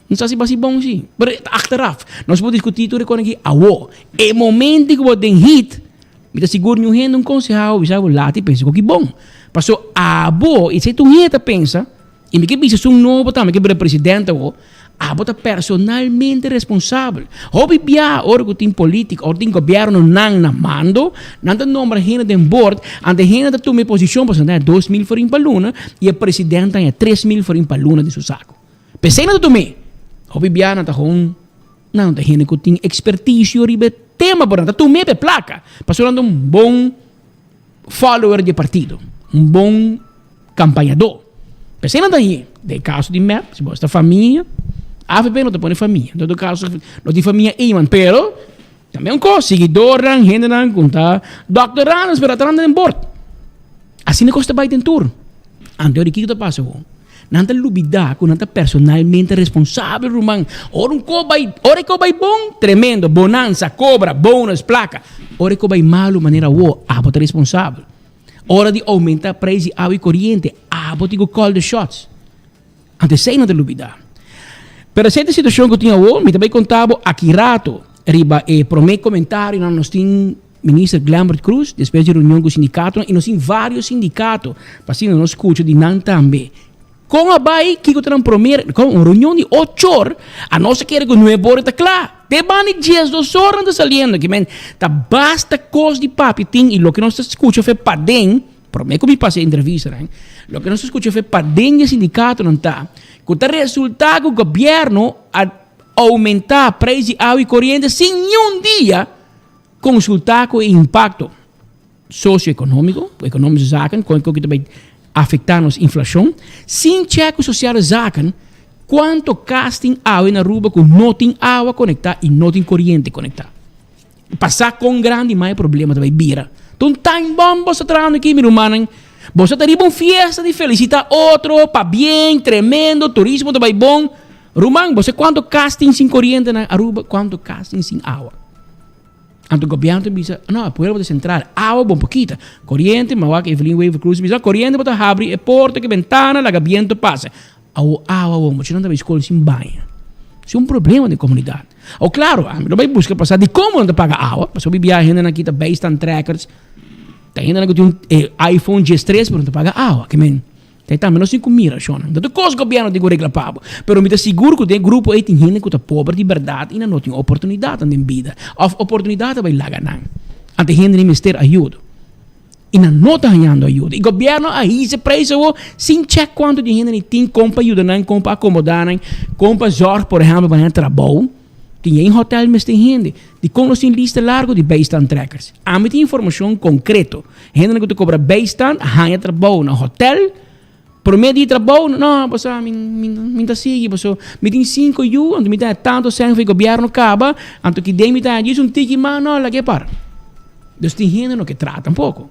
S17: No sa si ba si bon si, pero achteraf. Nos por discuti tur e con aki awo. E momento ku bo den hit, mi ta sigur ni un hende un conseha bo bisa bo lati pensa ku ki bon. Paso abo, y si tur hende ta pensa, Y mi ke bisa esun nobo tambe ke bira presidente awo, abo ta personalmente responsabel. Hopi bia ora ku tin politica, ora tin gobierno nan na mando, nan ta nombra hende den board, ante hende ta tuma e posicion pasobra nan ta haña 2000 florin pa luna y e presidente ta haña 3000 florin pa luna den su saco. P'esei nan ta tum'é. Hopi bia nan ta gewoon, nan no ta hende ku tin experticio riba e tema, pero nan ta tum'é pa e placa, pasobra nan ta un bon follower di e partido, un bon campañador. P'esei nan ta hie. Den caso di mep, si bo esta famia, avp no ta pone famia. En todo caso, no tin famia Eman, pero. Tambe un kos, siguidornan, hendenan ku ta doctorandos pero atrando den bord. Asina kos ta bai den tur. Anto di kiko ta pasa awor? Nan ta lubida ku nan ta personalmente responsabel ruman. Ora un kos bai, ora e kos bai bon, tremendo, bonansa, kobra, bonus, plaka. Ora e kos bai malu manera awor, abo ta responsabel. Ora di oumenta preis di awa i koriente, abo tin ku call the shots. Anto esei no ta lubida. Pero esei ta e situacion cu tin awo, mi ta bay conta bo aki rato riba e prome comentarionan nos tin Minister Glenbert Croes despues di reunion cu sindicatonan y nos tin varios sindicato pa asina nos scucha di nan tambe. Con a bay? Kico ta nan prome? Con un reunion di ocho or a nos a kere cu nuebe ora ta cla. Te banda di diesdos or nan ta saliendo. Ki men ta basta cos di papia tin y loke nos ta scucha fe paden. Promé ku mi pasa e entrevistanan, loke nos a skucha fe paden di e sindikatonan ta ku ta resultá ku gobièrnu a oumentá preis di awa i koriente sin niun dia konsultá ku e impakto sosioekonómiko, ekonomische zaken, kon ku ta bai afektá nos inflashon, sin chèk ku sosiale zaken kuantu kas tin awe na Aruba ku no tin awa konektá i no tin koriente konektá. Pasá kon grandi mai problema ta bai bira. Ta un time bomb bo sta trahando aki mi rumannan. Bo sta ta riba un fiesta di felicita otro, pabien, tremendo, turismo ta bai bon. Ruman, bo sa kuantu kas tin sin koriente na Aruba, kuantu kas tin sin awa. Anto gobierno ta bisa, no, e pueblo ta sentral, awa bon por kita. Koriente, mi a wak Evelyn Wever Croes bisa, koriente bo ta habri e porta ku e bentana laga biento pasa. Awo awa awor muchanan ta bai skol sin baña. Si un problema den komunidat. Awo klaro, ami lo bai buska pa sa dikon bo no ta paga awa, pasobra bia hendenan aki ta bijstand trekkers, ta hendenan ku tin un iPhone diestres pero no ta paga awa. Ke men, ta tambe nos tin ku mira shonnan. No ta kos gobièrnu tin ku regla pa bo, pero mi ta sigur ku den e grupo ei tin hende ku ta pober di bèrdat i nan no tin oportunidatnan den bida òf oportunidat ta bai laga nan. Anto e hende mester ayudo. I nan no ta hañando ayuda. I gobièrnu a hisa preis awor sin chèk kuantu di hende tin, kon pa yuda nan, kon pa akomodá nan, kon pa zòrg por ehèmpel pa nan trabou. Tin yen hotèl mester hende. Dikon nos tin lista largu di bijstandtrekkers? Ami tin informashon konkreto. Hendenan ku ta kobra bijstand a haña trabou na hotèl. Promé di trabou, no, bo sa, mi, mi, mi ta sigui, paso mi tin sinku yu, anto mi ta haña tantu sèn for e gobièrnu kaba, anto ki den mi ta haña djis un tiki mas, no, lag'é para. Dus tin hende no ke traha tampoko.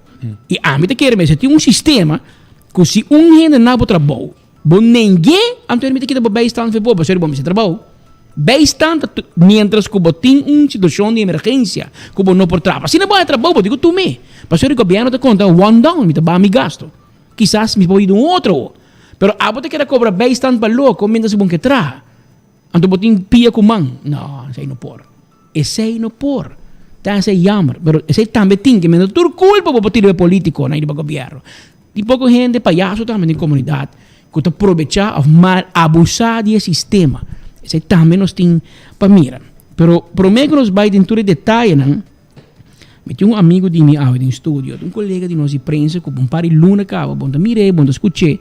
S17: I ami ta kere mester tin un sistema ku si un hende na bo trabou, bo neng'é, anto mi ta kita bo bijstand for bo, pasobra bo mester trabou. Bijstand ta mientras ku bo tin un situashon di emergensia ku bo no por traha. Asina bo haña trabou, bo tin ku tum'é. Pasobra e gobièrnu ta konta one down, mi ta baha mi gasto. Kisas mi por yuda un otro. Pero abo ta keda kobra bijstand pa loko mientras bo ke traha. Anto bo tin pia ku man. No, esei no por. Esei no por. Ta esei jammer. Pero esei tambe tin ke mester tur kulpa bo por tira e politikonan riba gobièrnu. Tin poko hende payaso tambe den komunidat ku ta probechá òf mal abusá di e sistema. Esei tambe nos tin pa mira. Pero promé ku nos bai den tur e detayenan. Mi tin un amigo di mi awe den studio, un colega di nos di prensa cu un par di luna caba, bon ta mir'é, bon ta scuch'é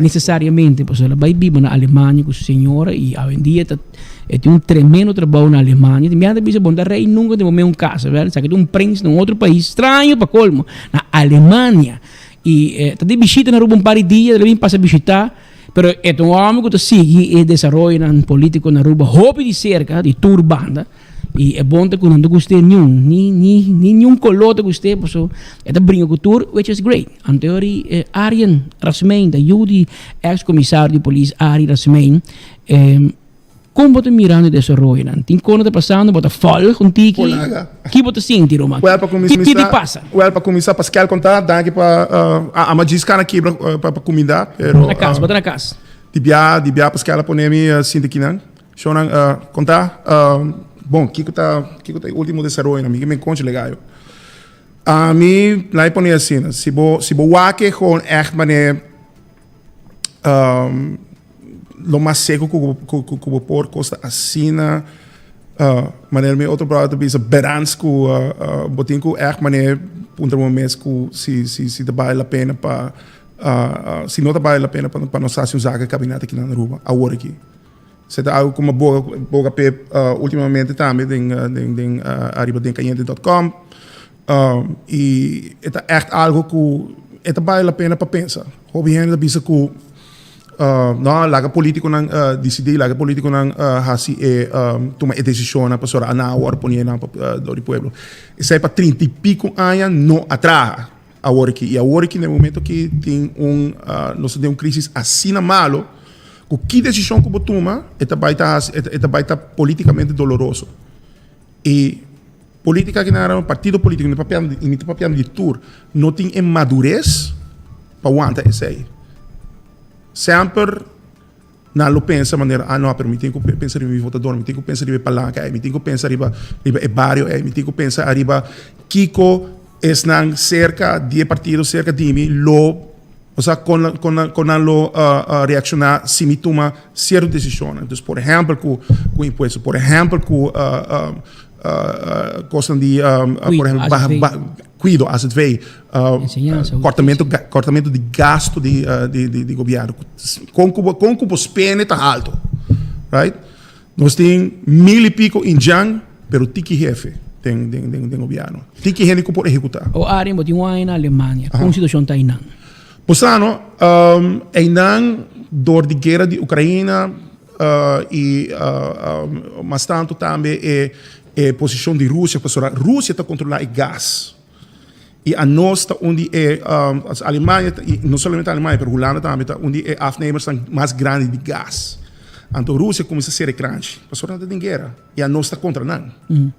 S17: necesariamente, pasobra el a bay biba na Alemania cu su señora y awendia ta e tin un tremendo trabou na Alemania. Mi a ta bisa bon ta rey nunca den bo mes un casa, wel, esaki ta un prens na un otro pais straño pa colmo, na Alemania. Y e ta di bishita na Aruba un par di dia, el a bin pasa bishita, pero e ta un homber cu ta sigui e desaroyonan politico na Aruba hopi di cerca, di tur banda. I e bon ta ku nan ta gust'é niun, ni ni ni niun koló ta gust'é paso e ta bringa ku tur, which is great. Anto ori Arjen Rasmijn ta yu di eks komisario di polis Arie Rasmijn, kon bo ta mirando e desaroyonan? Tin kon ta pasando? Bo ta fòlg un tiki? Ki bo ta sinti Roman?
S10: Wèl pa
S17: Ki ki di pasa?
S10: Wèl pa kuminsá Pascal kontá, danki pa a ama djis kana kibra pa kumindá pero.
S17: Bo ta na kas, bo ta na kas.
S10: Di bia di bia Pascal a pone mi sinti kinan. Shownan konta, Bon, kiko ta kiko ta e ultimo desaroyonan? Mi ke men konchi legayo. Ami la e pone asina, si bo si bo wak e gewoon ègt manera lo mas seko ku ku ku bo por kosta asina manera mi otro brother ta bisa berans ku bo tin ku ègt manera puntra bo mes ku si si si ta bale la pena pa si no ta bale la pena pa nos hasi un zaken kabinet aki na Aruba awor aki. Se ta algo ku mi a boga boga p'e ultimamente tambe den den den ariba den cayente dot com i e ta ègt algo ku e ta bale la pena pa pensa. Hopi hende ta bisa ku. No, laga politiconan dicidi, laga politiconan haci e tuma e decisionnan pasobra nan a worde poni einan dor di pueblo. Esey pa trinta y pico aña no a traha awor aki. Y awor aki na e momento aki tin un nos ta den un crisis asina malo cu ki decision cu bo tuma e ta bay ta haci e ta bay ta politicamente doloroso. Y politica aki nan partido politico mi ta papiando mi ta papiando di tur no tin e madurez pa wanta esey. Semper nan lo pensa manera, ah no, pero mi tin ku pensa riba mi votador, mi tin ku pensa riba e palanka ei, mi tin ku pensa riba riba e bario ei, mi tin ku pensa ariba kiko esnan serka di e partido serka di mi lo, osea kon kon nan kon nan lo reakshoná si mi tuma sierto desishonnan. Dus por ehèmpel ku ku impuesto, por ehèmpel ku kosnan di por ehèmpel baha Kuido, azv, kortamentu kortamentu di gastu di di gobièrnu. Kon ku bo kon ku bo spende ta haltu, right? Nos tin mil i piko indjan, pero tiki hefe den den den den gobièrnu. Tiki hende ku por ehekutá.
S17: O Arjen, bo tin un aña na Alemania. Kon situashon ta einan?
S10: Bo sa no, einan dor di guera di Ukraina i mas tantu tambe e E posicion di Rusia, pasobra Rusia ta controla e gas y anos ta un di e, Alemania, y no solamente Alemania, pero Hulanda tambe ta un di e afnemersnan mas grandi di gas. Anto Rusia cuminsa cera e kranchi, pasobra nan ta den guera y anos ta contra nan,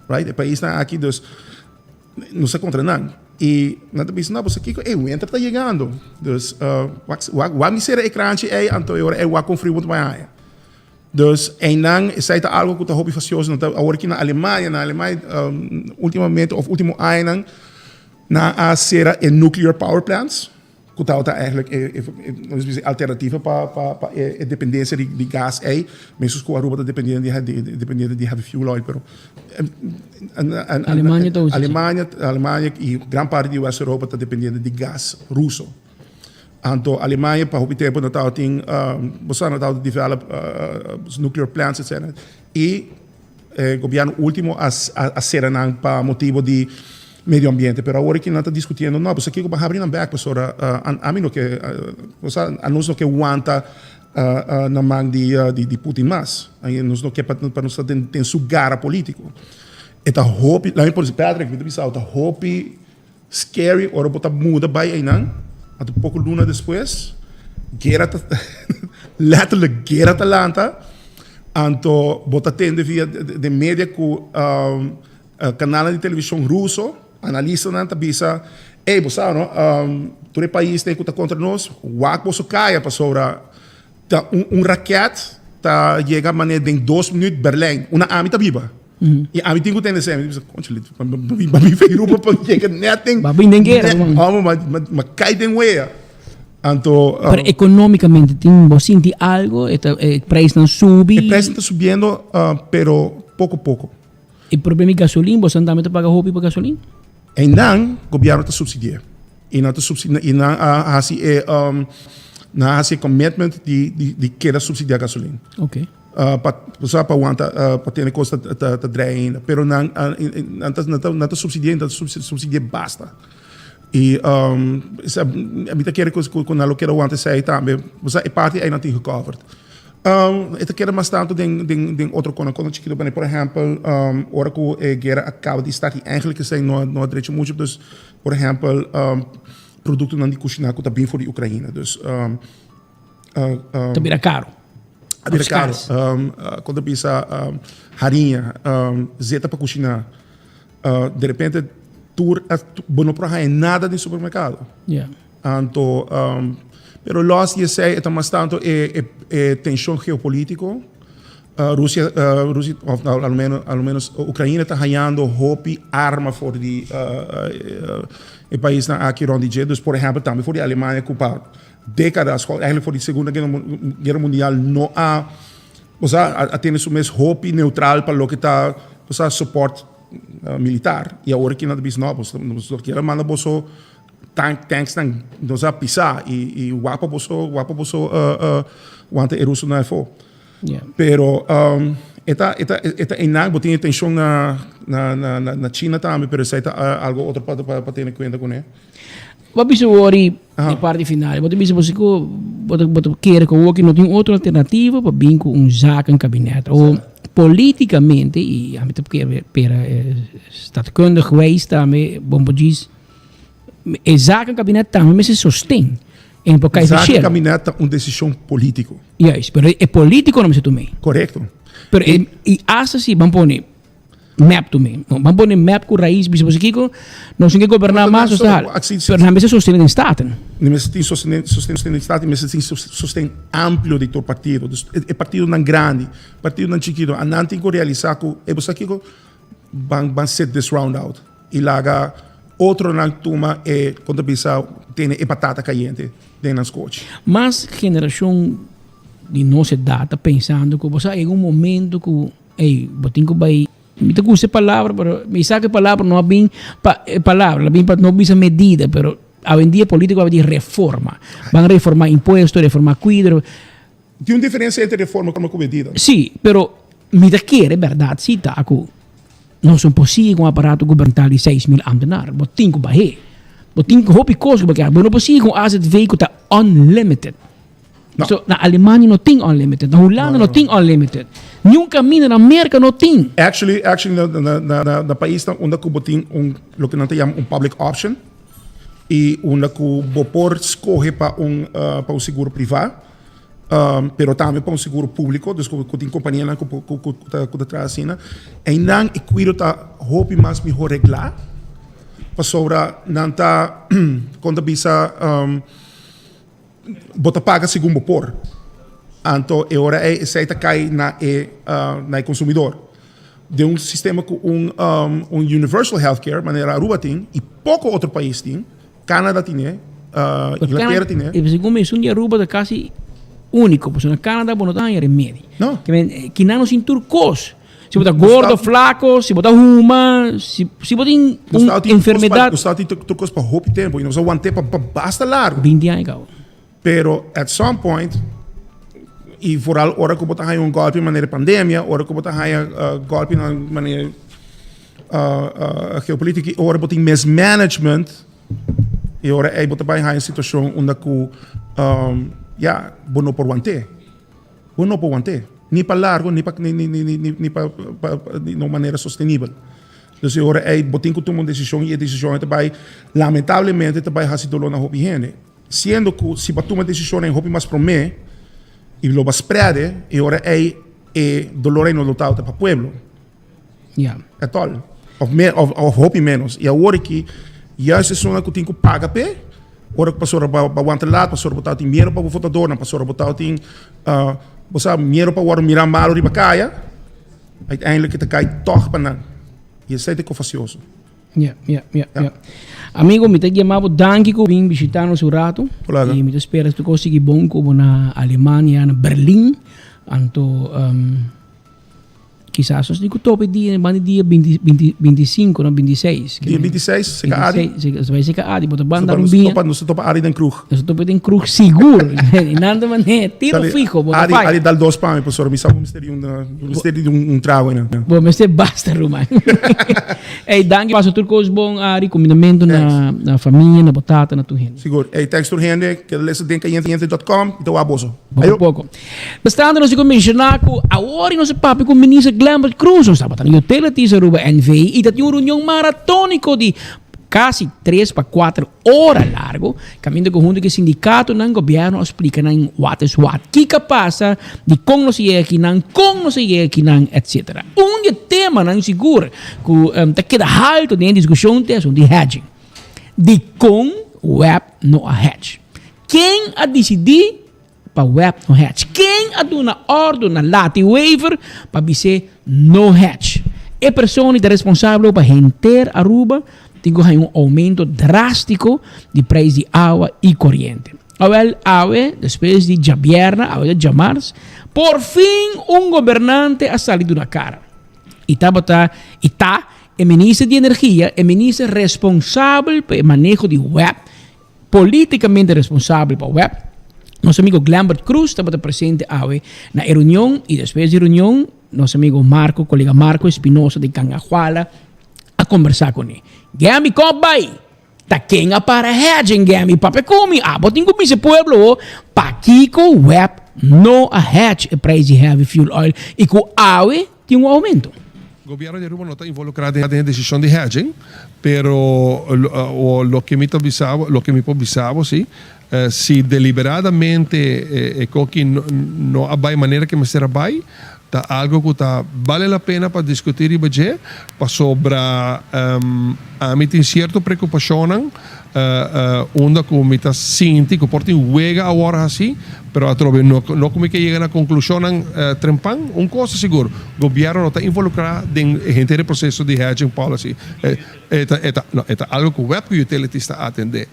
S10: right? E paisnan aki dus nos ta contra nan y nan ta bisa, no, pasobra kico? E winter ta yegando, dus wak, wak mi cera e kranchi ey, anto e ora ey wak con frio bo ta bay haya. Dus einan esei ta algo ku ta hopi fastioso. Nan ta awor aki na Alemania, na Alemania ultimamente of ultimo añanan nan a sera e nuclear power plants ku tabata eigenlijk e e nos bisa alternativa pa pa pa e dependencia di di gas ei. Mescos ku Aruba ta dependiendo di dependiendo di heavy fuel oil pero
S17: Alemania ta usa.
S10: Alemania Alemania i gran parti di West Europa ta dependiendo di gas ruso. Anto Alemania pa hopi tempo no tabatin, bo sa, no tabata develop nuclear plants etcetera. Y e gobierno ultimo a a cera nan pa motibo di medio ambiente. Pero awor aki nan ta discutiendo, no, pasobra kico bo habri nan bek pasobra ami no ke, bo sa, anos no ke wanta na man di di Putin mas. Nos no ke pa nos ta den su gara politico. E ta hopi, laat mi por Patrick, mi ta bisa bo, ta hopi. Scary ora bo ta muda bai einan, anto poko luna despues guera ta letterlijk guera ta lanta, anto bo ta tende via den media ku kanalnan di televishon ruso, analistanan ta bisa, ey bo sa no, tur e paisnan ku ta kontra nos, wak boso kaya pasobra Ta un un raket ta yega manera den dos minuut Berlijn, una ami ta biba. Y ami tin cu tende esey, mi ta bisa, conchale, ba mi fe Aruba pa yega net den.
S17: Ba bin den guera, man.
S10: Amo, ma, ma, ma cay den wea. Anto,
S17: Pero economicamente tin, bo sinti algo? E ta, e prijsnan subi?
S10: E prijsnan ta subiendo, pero poco poco.
S17: E problema di gasolin, boso tambe ta paga hopi pa gasolin?
S10: Einan gobierno ta subsidi'é. I nan ta subsidi'é, i nan a hasi e, nan a hasi e commitment di, di, di keda subsidiá gasolin.
S17: Oké.
S10: Pa, bo sa, pa wanta, pa tene kos ta, ta, ta drei ainda. Pero nan, nan ta, nan ta, nan ta subsidi'é, nan ta subsidi'é basta. I mi ta kere ku, ku nan lo keda wanta esei tambe. Bo sa, e parti ei nan tin gecovered. E ta keda mas tantu den den den otro kona kona chikitu manera por ehèmpel ora ku e guera a kaba di start i eigentlik esei no no a drecha muchu dus por ehèmpel produktonan di kushiná ku ta bin for di Ukraina dus
S17: Ta bira karu.
S10: A bira karu kon ta bisa hariña zeta pa kushiná derepente tur bo no por haña nada den supermerkado. Anto, pero los di esei e ta mas tanto e e tension geopolitico. Rusia, Rusia of a lo menos, a lo menos Ukraina ta hañando hopi arma for di e paisnan aki rond di dje. Dus por ehempel tambe for di Alemania ku pa dekadas, eigenlijk for di Segunda Guera Mundial no a, bo sa, a tene su mes hopi neutral pa loke ta, bo sa, support militar. I awor aki nan ta bisa no, nos kier a manda boso Tank tanksnan nos a pisa y y wak pa boso wak pa boso wanta e rusonan afo. Pero e ta e ta e ta einan bo tin e tension na na na na China tambe pero esei ta algo otro pa pa tene cuenta cune.
S17: Bo a bisa wori e parti final. Bo ta bisa bo si ku bo ta bo ta kere ku awoki no tin otro alternativa pa bin ku un zakenkabinet. O politikamente i ami ta kere pera stadkundig wijs tambe bon por djis e zakenkabinet tambe mester sosten en por kai
S10: Zakenkabinet ta un desishon politiko.
S17: Juist, pero e politiko no mester tum'é.
S10: Korekto.
S17: Pero e i asta si ban pone Mep tu mi. Ban pone mep ku rais bisa boso kiko nos tin ke goberná mas nos ta hala. Pero nan mester sostené den Staten.
S10: Nan mester tin sostené sostené den Staten, mester tin sosten amplio di tur partido. Dus e partidonan grandi, partidonan chikito, anan tin ku realisá ku e bo sa kiko ban ban sit this round out i laga otronan tuma e kon ta bisa tene e patata kayente den nan skochi.
S17: Mas generashon di nos edat ta pensando ku bo sa yega un momento ku Ey, bo tin ku bai. Mi ta gusta e palabra, pero mi sa ku e palabra no a bin pa e palabra, a bin pa no bisa medida, pero awendia politico a di reforma. Ban reforma impuesto, reforma kuido.
S10: Tin un diferencia entre reforma ku medida.
S17: Sí, pero mi ta kere berdad si ta ku nos no por sigui ku un aparato gubernamental di 6000 ambtenaar. Bo tin ku bah'é. Bo tin hopi kos ku bo ke hasi. Bo no por sigui ku un AZV ku ta unlimited. No. So, na Alemania no tin unlimited, na Hulanda no, no, no tin unlimited. Ni un camino na Merca no tin.
S10: Actually, actually na, na, na, na, na país na unda ku bo tin un lo que nan ta llama un public option y unda ku bo por scoge pa un uh, pa un seguro privá, um, pero tambe pa un seguro público, dus ku, ku tin compañíanan ku, ku, ku, ku ta, ku ta traha asina. Einan e cuido ta hopi mas mihor reglá, pasobra nan ta, kon ta bisa, um, Bo ta paga segun bo por. Anto e ora ei esei ta kai na e na e konsumidor. Den un sistema ku un un universal healthcare manera Aruba tin i poko otro pais tin, Canada tine, Inglatera tine.
S17: E segun mi esun di Aruba ta kasi uniko pasobra na Canada bo no ta haña remedi.
S10: No.
S17: Kinan nos tin tur kos. Si bo ta gordo, flako, si bo ta huma, si si bo tin un enfermedad.
S10: Nos tabatin tur kos pa hopi tempo y nos a want'é pa basta largo.
S17: 20 aña cabo.
S10: Pero at some point, y vooral ora cu bo ta haña un golpe manera pandemia, ora cu bo ta haña golpenan manera geopolitico, y ora bo tin mismanagement, y ora ey bo ta bay haña situacion unda cu ya, bo no por want'é. Bo no por want'é, ni pa largo ni pa ni ni ni ni ni pa pa na un manera sostenibel. Dus e ora ei bo tin ku tuma un desishon i e desishon ei ta bai lamentablemente ta bai hasi doló na hopi hende. Siendo ku si bo a tuma e desishonnan hopi mas promé i lo bo a spread e ora ei e dolor ei no lo tabata pa pueblo.
S17: Ja.
S10: At all. Of me, of, of hopi menos. I awor aki, juist esunnan ku tin ku paga p'e, ora ku pasobra bo bo wanta laat, pasobra bo tabatin miedo pa bo votadornan, pasobra bo tabatin, uh, bo sa, miedo pa wòrdu mirá malu riba kaya, uiteindelijk e ta kai tòg pa nan. I esei ta e kofasioso.
S17: Ja, ja, ja, ja. Amigo, mi ta yama bo danki ku bin bishita nos un rato.
S10: Hola.
S17: I mi ta spera ku kos sigui bon ku bo na Alemania, na Berlin. Anto, um, Kisas nos tin ku topa e dia, banda di dia binti, binti, bintisinko, no, bintiseis.
S10: Dia bintiseis, seka Adi.
S17: Bintiseis, bai seka Adi, bo ta banda un biña.
S10: Nos ta topa Adi den kroeg.
S17: Nos ta topa den kroeg, sigur. I nan ta manera, tiro fiho, bo ta
S10: Adi, Adi dal dos pa mi, pasobra mi sa bo mester di un, mester di un trago einan.
S17: Bo mester basta, ruman. Ey, danki, pasa tur kos bon, Adi, kumindamentu na, na famia, na bo tata, na tur hende.
S10: Sigur. Ey, thanks tur hende, keda lesa den kayente dot com, i ta wak boso.
S17: Poko poko. Bastante nos tin ku menshoná ku awor nos a papia ku Minister Glenbert Croes. Nos tabata na Utilities Aruba NV i ta tin un reunion maratóniko di kasi tres pa kuater ora largo kaminda ku huntu ku e sindikatonan gobièrnu a splika nan wat is wat, kiko a pasa, dikon nos a yega akinan, kon nos a yega akinan, etsetera. Un di e temanan sigur ku ta keda haltu den e diskushon ta esun di hedging. Dikon web no a hedge? Ken a disidí pa web no hedge? Ken a duna òrdu na Lati Wever pa bis'é no hedge? E persona di ta responsabel pa henter Aruba tin ku haña un oumento drástiko di preis di awa i koriente. Awèl, awe, despues di djabièrnè, awe ta djamars, porfin un gobernante a sali duna kara. I tabata i ta e minister di energia, e minister responsabel pa e maneho di web, Políticamente responsabel pa web, nos amigo Glenbert Croes tabata presente awe na e reunion y despues di reunion nos amigo Marco, colega Marco Espinosa di Gangajuala a conversa cune. Gemmy kop bay! Ta ken a para hedging game? I papia ku mi, abo tin ku bisa e pueblo ho, pakiko web no a hedge e prijs di heavy fuel oil i ku awe tin un aumento?
S18: Gobierno di Aruba no ta involucra den e decision di hedging, pero loke mi ta bisa bo, loke mi por bisa bo si, si deliberadamente e koki no a bay manera ke mester a bay, Ta algo cu ta bale la pena pa discuti riba dje, pasobra ami tin cierto preocupacionnan unda cu mi ta sinti cu por tin wega awor haci, pero atrobe no no cu mi ke yega na conclusionnan trempan. Un cos ta sigur, gobierno no ta involucra den henter e proceso di hedging policy. E ta e ta no e ta algo cu web cu utilities ta atende.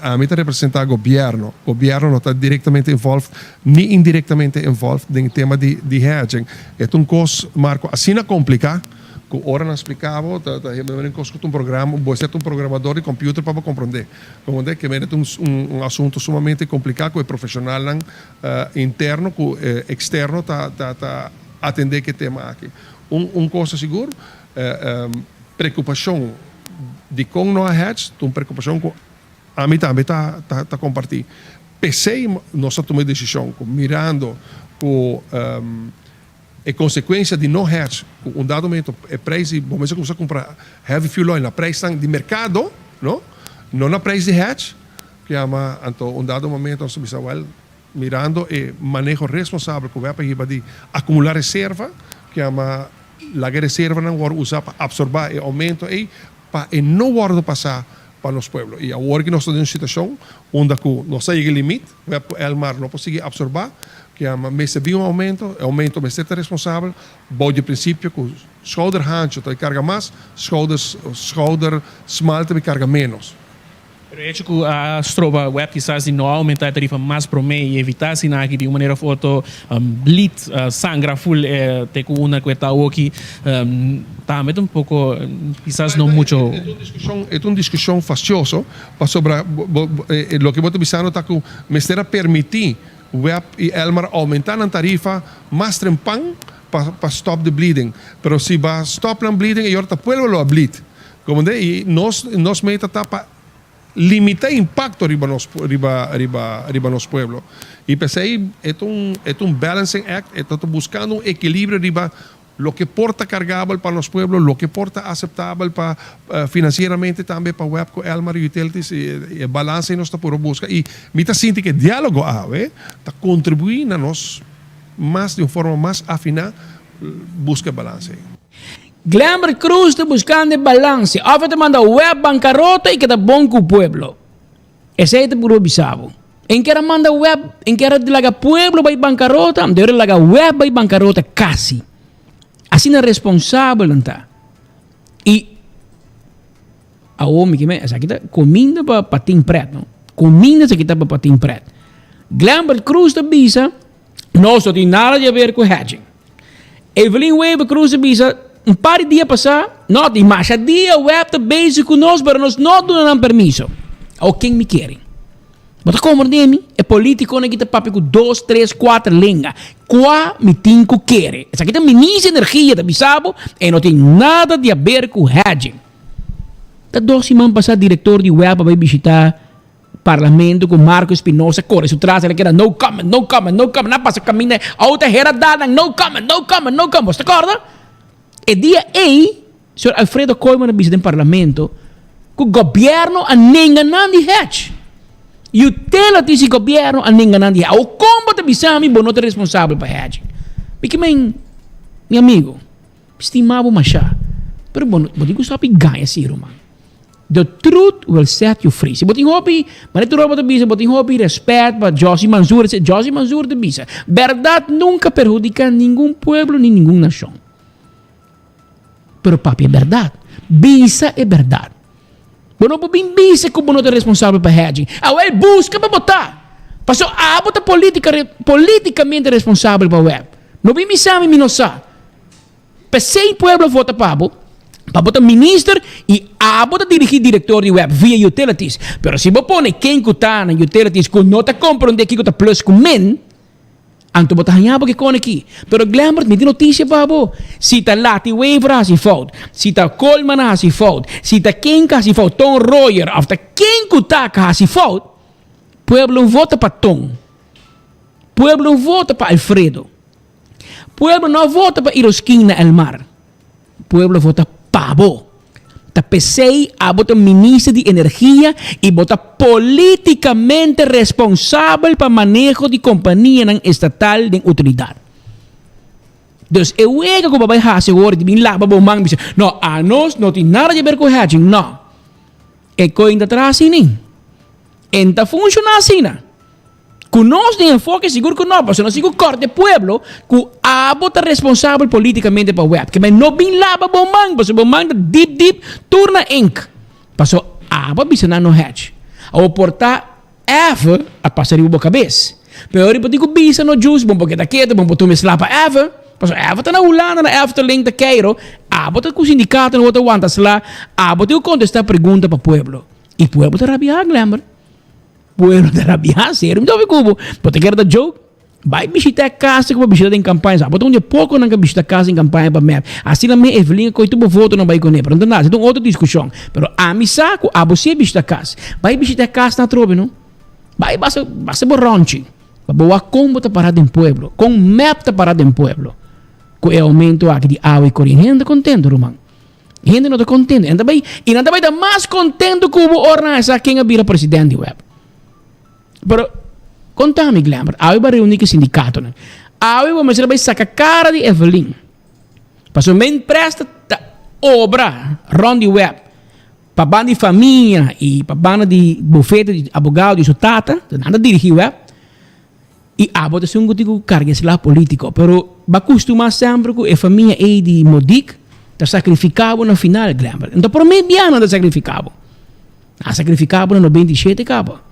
S18: Ami ta representa gobierno. Gobierno no ta directamente involved ni indirectamente involved den e tema di di hedging. E ta un cos, Marco, asina complica cu ora nan splica bo ta ta hebe un cos cu ta un programa, bo mester ta un programador di computer pa bo comprende. Comprende? Ke mende ta un un asunto sumamente complica cu e profesionalnan interno cu externo ta ta ta atende cu e tema aki. Un un cos ta sigur, Preocupacion dicon no a hedge ta un preocupacion cu ami tambe ta ta comparti. P'esey nos a tuma e decision cu mirando cu e consecuencia di no hedge cu un dado momento e prijs di bo mester cuminsa cumpra heavy fuel oil na prijsnan di mercado no, no na prijs di hedge, cu yama anto un dado momento nos a bisa well mirando e maneho responsabel cu web a hiba di acumula reserva cu yama Laga e reservanan wòrdu usá pa apsorbá e oumento ei pa e no wòrdu pasá pa nos pueblo. I awor ki nos ta den un situashon unda ku nos a yega e limit, web ku Elmar no por sigui apsorbá, ku yama mester bin un oumento, e oumento mester ta responsabel bou di e prinsipio ku schouder hancho ta karga mas, schouder schouder smal ta karga ménos.
S19: Pero e hecho cu a stroba web kisas di no a aumenta e tarifa mas prome y evita asina aki di un manera of otro bleed, sangra full e te cu unda cu e ta awoki tambe ta un poco kisas no mucho.
S18: E ta un discusion, e ta un discusion fastioso pasobra loke bo ta bisando ta cu mester a permiti web y Elmar aumenta nan tarifa mas trempan pa stop the bleeding. Pero si ba stop nan bleeding e ora ta pueblo lo a bleed. Komende i nos nos meta ta pa limita e impacto riba nos riba riba riba nos pueblo. I p'esei e ta un e ta un balancing act, e ta ta buscando un equilibrio riba loke por ta cargabel pa nos pueblo, loke por ta aceptabel pa financieramente tambe pa web cu Elmar Utilities i e balance ei nos ta puru busca i mi ta sinti cu e dialogo awe ta contribui na nos mas di un forma mas afina busca e balance ei.
S17: Glenbert Cruz ta buscando e balance. Of e ta manda web bancarota y keda bon cu pueblo. Esey ta puro bisa bo. En kier a manda web, en kier a laga pueblo bay bancarota, debe laga web bay bancarota casi. Asina responsabel nan ta. Y awor mi kimen, esaki ta cuminda pa patin pret, no? Cuminda esaki ta pa patin pret. Glenbert Cruz ta bisa, nos no tin nada di haber cu hedging. Evelyn Wever Croes a bisa un par di dia pasá, No, tin masha dia web ta bezig ku nos, pero nos no duna nan permiso. Awor ken mi kere? Bo ta komprendé mi? E politikonan aki ta papia ku dos, tres, kuater lenga. Kua mi tin ku kere? Esaki ta Minister di Energia ta bisa bo, e no tin nada di haber ku hedging. Ta dos siman pasá direktor di web a bai bishitá Parlamento cu Marco Espinosa core su tras, el a keda no comment, no comment, no comment, nan pasa caminda auto hera da nan no comment, no comment, no comment, bos ta corda? E dia ey, señor Alfredo Kooyman a bisa den Parlamento cu gobierno a nenga nan di hedge. Utilities y gobierno a nenga nan di hedge. Awor con bo ta bisa mi bo no ta responsabel pa hedge? Mi ki men, mi amigo, mi stima bo masha, pero bo no, bo tin cu stop di gaña si ruman. The truth will set you free. Si bo tin hopi, manera tur ora bo ta bisa, bo tin hopi respet pa Jossy Mansur, etc. Jossy Mansur ta bisa, berdad nunca perhudica ningun pueblo ni ningun nacion. Pero papia berdad. Bisa e berdad. Bo no por bin bisa cu bo no ta responsabel pa hedging. Awel, busca pa bo ta. Paso abo ta politica, politicamente responsabel pa web. No bin bisa mi mi no sa. P'esei pueblo a vota pa bo, pa bo ta minister y abo ta dirigi director di web via utilities. Pero si bo pone ken cu ta na utilities cu no ta comprende kico ta plus cu min, Anto bo ta haña bo ke kone ki. Pero Glenbert mi tin notisia pa bo, si ta Lati Wever a hasi fout, si ta Koolman a hasi fout, si ta ken ka hasi fout, Ton Royer of ta ken ku ta ka hasi fout, pueblo vota pa Ton. Pueblo vota pa Alfredo. Pueblo no vota pa Iroskin na Elmar. Pueblo vota pa bo. Ta p'esei abo ta minister di energia i bo ta politikamente responsabel pa maneho di kompanianan estatal den utilidat. Dus e wega ku bo bai hasi awor di bin laba bo man bisa, no, anos no tin nada di ber ku hedging. No. E koin ta traha asina. En ta funshoná asina. Ku nos den enfoke sigur ku no, pasobra nos tin ku kòrta e pueblo ku abo ta responsabel politikamente pa web. Ke men no bin laba bo man, pasobra bo man ta dip dip tur na ink. Pasobra abo a bisa nan no hedge. Abo por ta ever a pasa riba bo kabes. Pero ora bo tin ku bisa no jus, bo por keda ketu, bo por tuma e sla pa ever. Pasobra ever ta na Hulanda, na Efteling, ta Cairo. Abo ta ku sindikatonan bo ta wanta sla. Abo tin ku kontestá pregunta pa pueblo. I pueblo ta rabiá, Glenber. Pueblo ta rabiá, serio mi ta obi ku bo. Bo ta kere ta joke? Bai bishita e kas ku bo bishita den kampaña. Sa bo ta un di e pokonan ku a bishita kas den kampaña pa mep. Asina mi Evelyn a kohe tur bo votonan bai kuné. Pero no ta nada, esei ta un otro diskushon. Pero ami sa ku abo si a bishita kas. Bai bishita e kasnan atrobe no. Bai basa basa bo ròntchi pa bo wak kon bo ta pará den pueblo, kon mep ta pará den pueblo ku e oumento aki di awa i koriente. Hende ta kontento ruman. Hende no ta contento. En ta bay, y nan ta bay ta mas contento cu bo ora nan sa ken a bira president di web. Pero, contami Glenbert, awe ba reuni cu sindicatonan. Awe bo mester bay saca cara di Evelyn. Pasobra men presta ta obra rond di web. Pa banda di famia y pa banda di bufete di abogado di su tata, nan ta dirigi web. I abo ta esun ku tin ku karga e sla polítiko. Pero bo a kustumá semper ku e famia ei di Modik ta sakrifiká bo na final, Glenbert. Anto promé bia nan ta sakrifiká bo. Nan a sakrifiká bo na 97 kaba.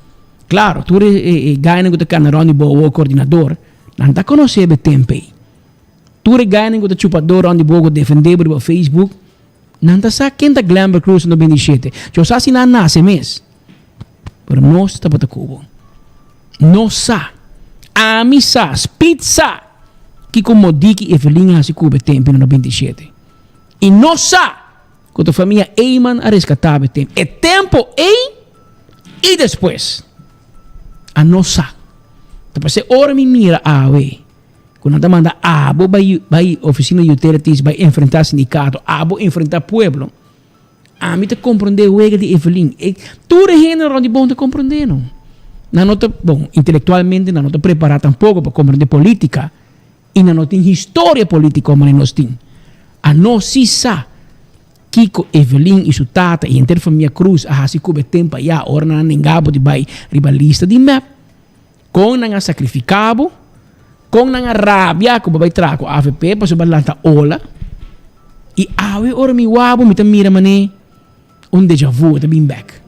S17: Klaro, tur e gainan ku ta kana rònt di bo awor kordinador, nan ta konosé bo e tempu ei. Tur e gainan ku ta chupadó rònt di bo ku defendé bo riba Facebook, nan ta sa ken ta Glenbert Croes na 97. Djo sa si nan a nase mes. Pero nos tabata ku bo. Nos sa. Ami sa. Speed sa. Kiko Modiki Evelyn a hasi ku bo e tempu na 97. I nos sa ku ta famia Eyman a reskatá bo e tempu. E tempu ei i despues. Anos sa. Ta parse ora mi mira awe ku nan ta manda abo bai bai ofisina di utilities bai enfrentá sindikato, abo enfrentá pueblo. Ami ta comprende wega di Evelyn. E, tur e hende rond di bon ta comprende no. Nan no ta, bon, intelectualmente nan no ta prepara tampoco pa comprende politica. Y nan no tin historia politico manera nos tin. Anos si sa kico Evelyn y su tata y henter famia Croes a haci cu e tempo aya ora nan a nenga bo di bay riba lista di mep. Con nan a sacrifica bo, con nan a rabia cu bo bay traha cu avp pasobra bo a lanta ola. Y awe ora mi wak bo mi ta mira mane un deja vu, e ta bin bek.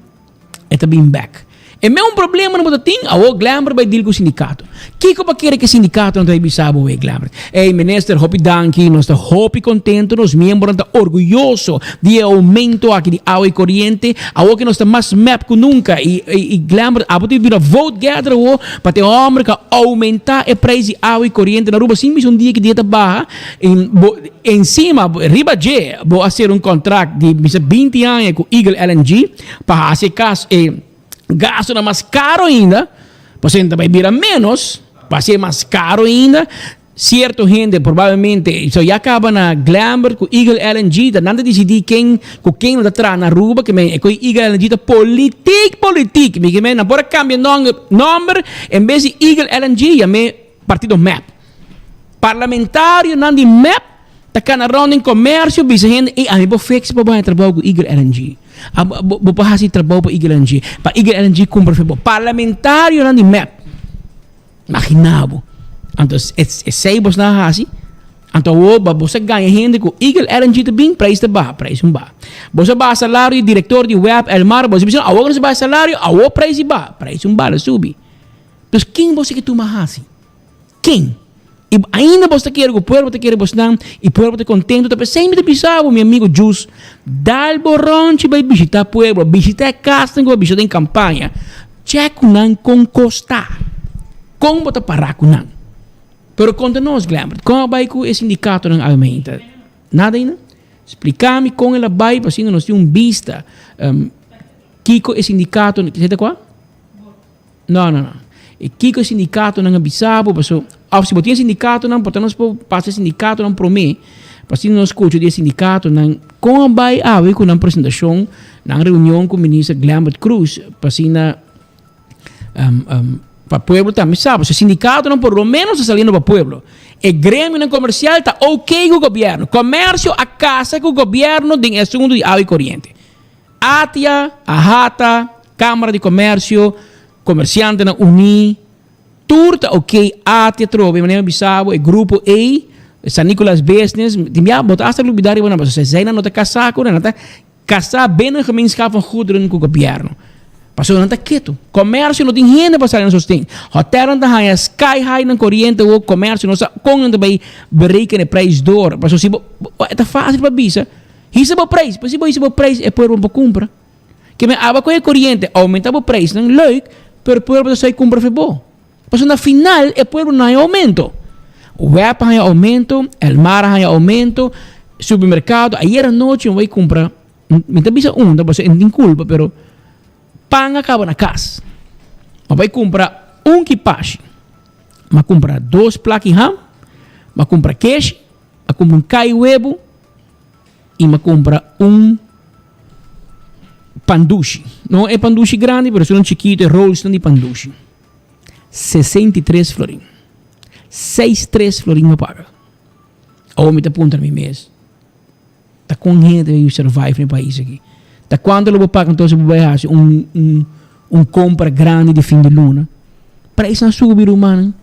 S17: E ta bin bek. E meun problema no bo ta tin, awo Glenbert bay deal cu sindicato. Kico bo a kere cu e sindicato no ta bay bisa bo wey Glenbert? Ey minister hopi danki, nos ta hopi contento, nos miembronan ta orguyoso di e aumento aki di awa y coriente, awo cu nos ta mas mep cu nunca y y Glenbert abo ta bira vote getter awo pa te homber cu a aumenta e prijs di awa y coriente na Aruba sin bisa un dia ki dia ta baha y bo encima riba dje bo a cera un contract di bisa binti aña cu Eagle LNG pa haci e cas e Gastonan mas caro ainda, pasobra ta bay bira menos, pa hacié mas caro ainda. Cierto hende probablemente, so ya caba na Glenbert cu Eagle LNG, ta nan ta dicidi ken cu ken lo ta traha na Aruba, ke men e cu Eagle LNG ta politiek, politiek. Mi ke men nan por a cambia nomber, en bes di Eagle LNG yam'é partido mep. Parlamentarionan di mep ta cana rond den comercio bisa hende, ey ami por fix pa bo haña trabou cu Eagle LNG. Bo bo por haci trabou pa Eagle LNG. Pa Eagle LNG cumpra fe bo. Parlamentarionan di mep. Imagina bo. Anto esey bos nan a haci. Anto awor bo a gaña hende cu Eagle LNG ta bin, prijs ta baha, prijs un baha. Bos a baha salario di director di web Elmar, bos a bisa awor cu nos a baha salario, awor prijs di baha, prijs un baha, subi. Dus ken bos a ke tuma haci? Ken? I ainda bos ta kere ku pueblo ta kere bosnan i pueblo ta kontentu ta p'esei mi ta bisa bo mi amigo Jus dal bo ròntchi bai bishitá pueblo bishitá e kasnan ku bo a bishitá den kampaña chèk ku nan kon kos ta kon bo ta pará ku nan. Pero konta nos, Glembert, kon a bai ku e sindikatonan awe mainta? Nada ainda? Splika mi kon el a bai pa asina nos tin un bista kiko e sindikatonan, esei ta kua? No, no, no. E kiko e sindikatonan a bisa bo, paso, òf si bo tin e sindikatonan, por ta nos por pasa e sindikatonan promé, pa asina nos skucha di e sindikatonan kon a bai awe ku nan presentashon, nan reunion ku Minister Glembert Croes, pa asina Pa pueblo tambe sa, pasobra sindikatonan por lo menos ta saliendo pa pueblo. E gremionan komersial ta ok ku gobièrnu. Komersio a kasa ku gobièrnu den e asuntu di awa i koriente. ATIA, AHATA, Kámara di Komersio, komersiantenan uní, tur ta ok. ATIA trobe, manera mi bisa bo, e grupo ei, San Nicolas Business, tin bia bo ta hasta lubidá riba nan, pasobra eseinan no ta kasá ku nan, nan ta Kasá binnen gemeenschap van goederen ku gobièrnu. Pasobra nan ta ketu. Komersio no tin hende pa sali nan sosten. Hotelnan ta haña sky high nan koriente wou komersio no sa kon nan ta bai bereken e prijs door. Pasobra si bo e ta fásil pa bisa hisa bo prijs pero si bo hisa bo prijs e pueblo no por kumpra. Ke men aba ku e koriente oumenta bo prijsnan leuk pero e pueblo ta sai kumpra fe bo. Pasobra na final e pueblo no haña oumento. Web a haña oumento, Elmar a haña oumento, supermercado. Ayer anochi mi bai cumpra, mi ta bisa unda pasobra e no tin culpa, pero pan a caba na cas. Mi bai cumpra un kipashi, mi a cumpra dos plaki ham, mi a cumpra keshi, mi a cumpra un kai webu y mi a cumpra un pandushi. No e pandushi grandi, pero esun chikito, e rolsnan di pandushi. 63 florin. Seis tres florin mi paga. Awor mi ta puntra mi mes, ta kon hende ta survive na e pais aki? Ta kuantu lo bo paga entonces si bo bai hasi un un un kompra grandi di fin di luna? Prijsnan subi rumannan.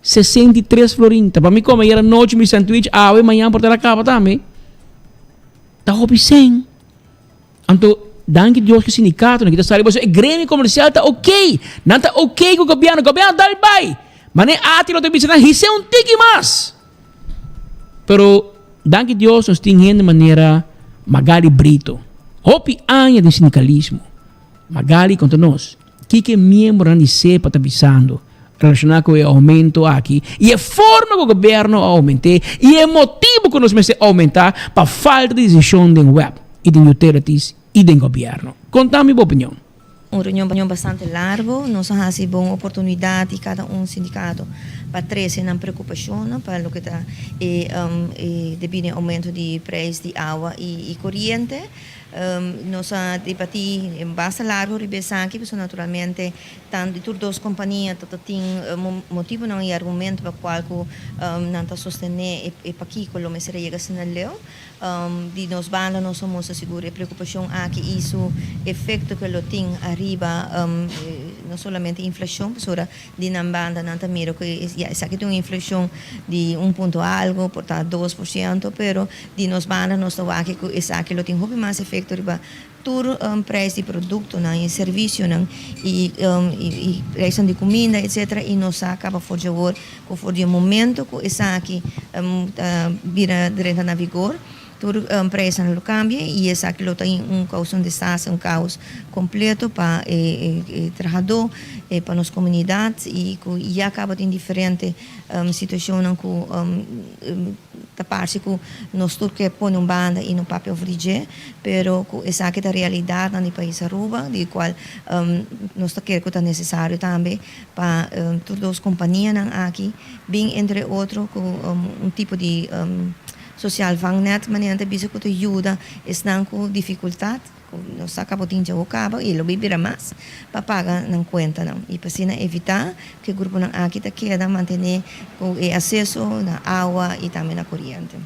S17: 63 florin. Ta pa mi kome ayer anochi mi sandwich awe mañan por ta la kaba tambe. Ta hopi sen. Anto, danki Dios ku sindikatonan ki ta sali pasobra e gremio komersial ta ok. Nan ta ok ku gobièrnu. Gobièrnu dal bai. Mane ati lo ta bisa nan his'é un tiki mas. Pero danki Dios nos tin hende manera Magali Brito. Hopi aña den sindikalismo. Magali konta nos kiko e miembronan di sepa ta bisando relashoná ku e oumento aki i e forma ku gobièrnu a oument'é i e motibu ku nos mester oumentá pa falta di desishon den web i den utilities i den gobièrnu. Konta mi bo opinion.
S20: Un reunion bastante largo, nos a haci bon oportunidad di cada un sindicato pa trece nan preocupacionnan pa loke ta e debi na e aumento di prijs di awa y coriente. Nos a debati basta largo riba esaki pasobra naturalmente tanto di tur dos compania ta tin motibonan y argumento pa cual cu nan ta sostene e pakico lo mester a yega asina leu. Di nos banda nos a mustra sigur e preocupacion aki y su efecto cu lo tin ariba no solamente inflacion pasobra di nan banda nan ta mira cu ya esaki ta un inflacion di un punto algo por ta 2% pero di nos banda nos ta wak cu esaki lo tin hopi mas efecto riba Tur prijs di productonan y servicionan y prijsnan di cuminda etcetera y nos a caba for dje awor cu for di e momento cu esaki ta bira drenta na vigor tur prijsnan lo cambia y esaki lo ta un causa un desastre un caos completo pa e trahador pa nos comunidad y cu ya caba tin diferente situacionnan cu Ta parse ku nos tur ke pone un banda i no papia over di dje, pero ku esaki ta realidatnan di pais Aruba, di kual nos ta kere ku ta nesesario tambe pa tur dos kompanianan aki bin entre otro ku un tipo di sosial vangnet, manera nan ta bisa ku ta yuda esnan ku difikultat. Ku nos sa kaba tin djawo kaba i lo bira mas pa paga nan kuentanan i pa asina evitá ku e gruponan aki ta keda mantené ku e aseso na awa i tambe na koriente.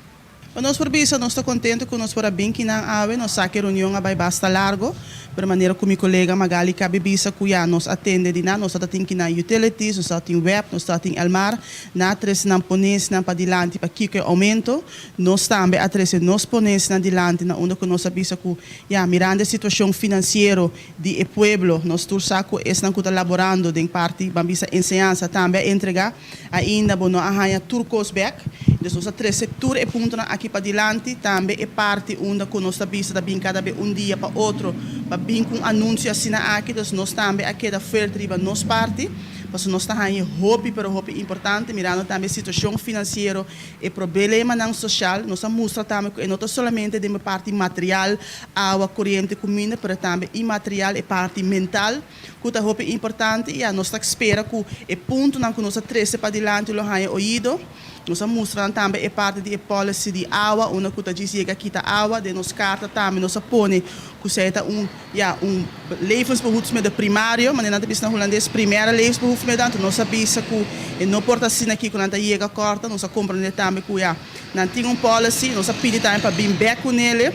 S21: Pa nos por bisa nos ta contento cu nos por a bin kinan awe, nos sa cu e reunion a bay basta largo, pero manera cu mi colega Magali cabe bisa cu ya nos a tende di nan, nos ta tin kinan utilities, nos ta tin web, nos ta tin Elmar, na trece nan ponencianan padilanti pakico e aumento. Nos tambe a trece nos ponencianan dilanti na unda cu nos a bisa cu, ya, mirando e situacion financiero di e pueblo, nos tur sa cu esnan cu ta laborando den parti, ban bisa, enseñansa tambe a entrega, ainda bo no a haña tur cos bek. Dus nos a trece tur e puntonan aki padilanti, tambe e parti unda cu nos ta bisa ta bin cada be un dia pa otro pa bin cu un anuncio asina aki. Dus nos tambe a keda fuerte riba nos parti. Pasobra nos ta haña hopi pero hopi importante mirando tambe e situacion financiero, e problemanan social. Nos a mustra tambe cu e no ta solamente den e parti material, awa, coriente, cuminda, pero tambe inmaterial, e parti mental cu ta hopi importante. Y ya nos ta spera cu e puntonan cu nos a trece padilanti lo haña oido. Nos a mustra nan tambe e parti di e policy di awa, unda cu ta djis yega kita awa. Den nos carta tambe nos a pone cu esey ta un, ya, un levensbehoedsmiddel primario, manera nan ta bisa na Hulandes, primaire levensbehoefmiddel. Anto nos a bisa cu e no por ta asina aki cu nan ta yega corta. Nos a comprende tambe cu, ya, nan tin un policy. Nos a pidi tambe pa bin bek cu nele,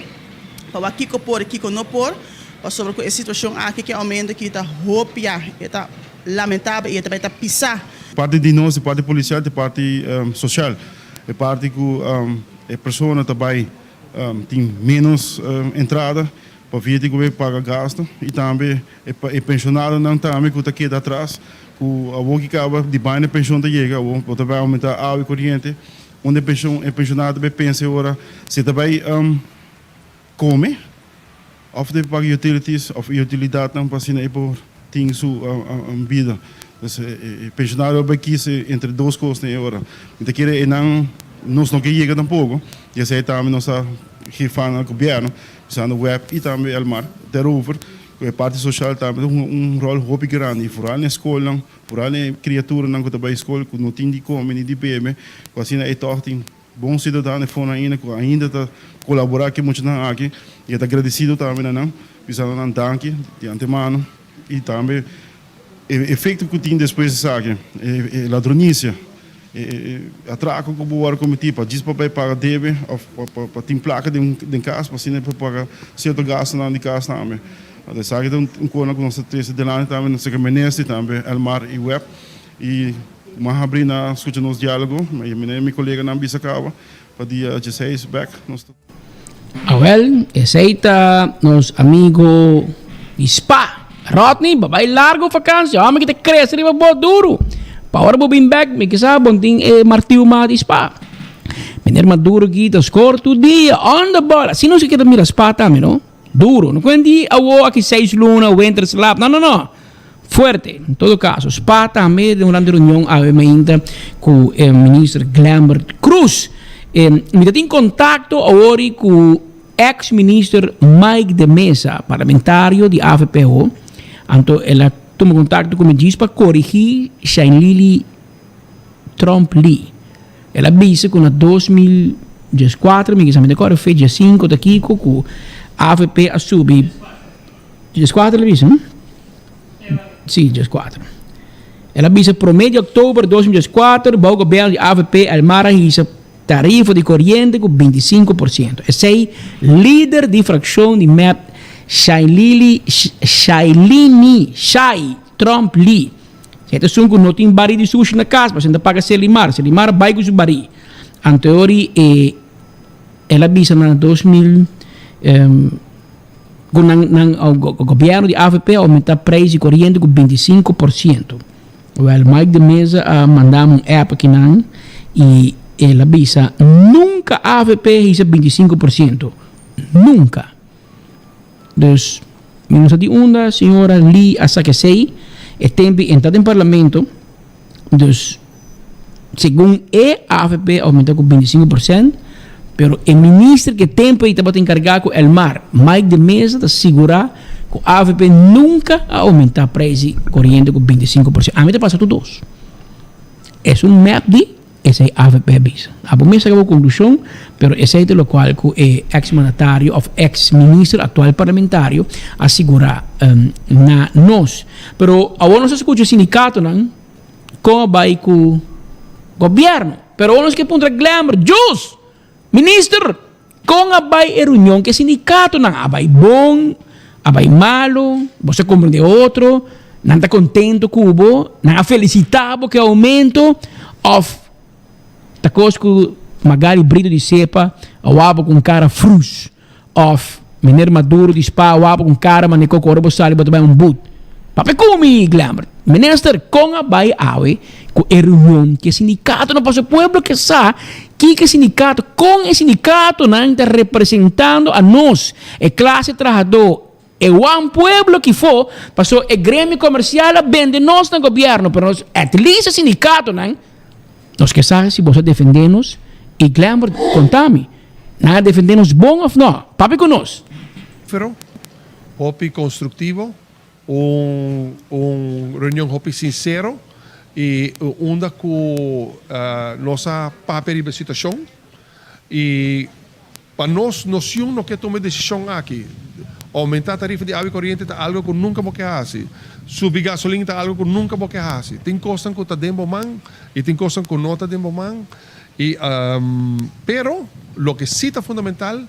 S21: pa wak kico por y kico no por, pasobra cu e situacion aki cu e aumento aki ta hopi, ya, e ta. Lamentabel y e ta bay ta pisa.
S2: Parti di nos, e parti policial ta e parti social. E parti cu e persona ta bay tin menos entrada pa via di cu bay paga gasto y tambe e pensionadonan tambe cu ta keda atras cu awor ki caba di bay na pension ta yega awor bo ta bay aumenta awa y coriente unda e pension e pensionado ta bay pensa e ora si ta bay Come of debe paga utilities of utilidadnan pa asina e por tin su bida. Pues e pensionario a bay kies entre dos cosnan e ora. Mi ta kere enan nos no ke yega tampoco y esey tambe nos a gefa na gobierno usando web y tambe Elmar daarover cu e parti social tambe ta hunga un rol hopi grandi y vooral na e scolnan, vooral na e criaturanan cu ta bay scol cu no tin di come ni di bebe cu asina e toch tin. Bon siudadano e fonan ainda ku ainda ta kolaborá ku e muchanan aki i e ta agradesido tambe na nan, bisando nan danki di antemano i tambe e efekto ku tin despues di esaki, e ladronisia, e atrako ku bo wòrdu kometí pa djis pa bai paga debe òf pa tin plaka den kas pa asina por paga sierto gastunan di kas tambe. Esaki ta un kosnan ku nos ta trese delante tambe na señor minister i tambe Elmar i web i M'a habri na scucha nos dialogo, mi y mi coleganan bisa caba pa dia dieseis bek nos ta.
S17: Awel, esey ta nos amigo di spa. Rodney, bo bay largo vakantie. Homber ki ta crece riba bo duro. Pa ora bo bin bek, mi kisa bon tin e martiu mas di spa. Meneer Maduro ki ta score tur dia, on the ball. Asina nos ki ta mira spa tambe, no? Duro. No kuenti awo aki seis luna, winter slaap. No, no, no. Fuerte. En todo caso, spa tambe den un grande reunion awe mainta cu e minister Glenbert Croes. E, mi ta tin contacto awori cu ex minister Mike de Meza, parlamentario di AVPO. Anto el a tuma contacto cu mi djis pa corigi Shainlily Tromp Lee. El a bisa cu na 2014, mi kisa mi ta corda fecha 5 ta kico cu avp a subi 14 el a bisa no? Si, 14. El a bisa prome di october 2014 bou gobierno di avp Elmar a hisa tarifa di coriente cu 25%. Esey lider di fraccion di mep Shailili Shailini Shai Tromp Lee. Si e ta esun ku no tin barí di sushi na kas, pasobra e ta paga Selimar. Selimar a bai ku su barí. Anteori e el a bisa na 2000 ku nan nan gobièrnu di avp a oumentá preis di koriente ku 25%. Wèl, Mike de Meza a manda mi un app akinan i el a bisa nunka avp hisa 25%. Nunka. Dus, mi no sa di unda señora Lee a saca esey, e tempo e entra den parlamento, dus segun e avp a aumenta cu 25%, pero e minister cu e tempo ey tabata encarga cu Elmar, Mike de Meza ta sigura cu avp nunca a aumenta prijs di coriente cu 25%. Ami ta pasa tur dos. Esun mep di. Esei avp a bisa. Abo mes a bo konklushon, pero esei ta lokual ku e eks mandatario òf eks minister, aktual parlamentario, a sigurá na nos. Pero awor nos a skucha sindikatonan kon a bai ku gobièrnu. Pero awor nos ke puntra Glenbert, Jus! Minister! Kon a bai e reunion ku e sindikatonan? A bai bon? A bai malu? Bo sa komprendé otro? Nan ta kontento ku bo? Nan a felisitá bo ku e oumento? Òf ta kos ku Magali Brito di Sepa a wak bo ku un kara frus? Òf Meneer Maduro di Spa a wak bo ku un kara manera ku ora bo sali bo ta bai un but? Papia ku mi, Glenbert. Minister, kon a bai awe ku e reunion ku e sindikatonan? Pasobra pueblo ke sa kiko e sindikato, kon e sindikatonan ta representando a nos, e klase trahadó. E wan pueblo ki fo, paso e gremio comercial a bende nos na gobierno, pero nos at least e sindicatonan, nos ke sa si boso a defende nos y Glenbert conta mi, nan a defende nos bon of no? Papia cu nos.
S18: Pero, hopi constructivo, un un reunion hopi sincero y unda cu nos a papia riba e situacion y Pa nos nocion no ke tuma e decision aki. Aumenta tarifa di awa y coriente ta algo cu nunca bo ke haci. Subi gasolin ta algo cu nunca bo ke haci. Tin cosnan cu ta den bo man y tin cosnan cu no ta den bo man. Y pero loke si ta fundamental,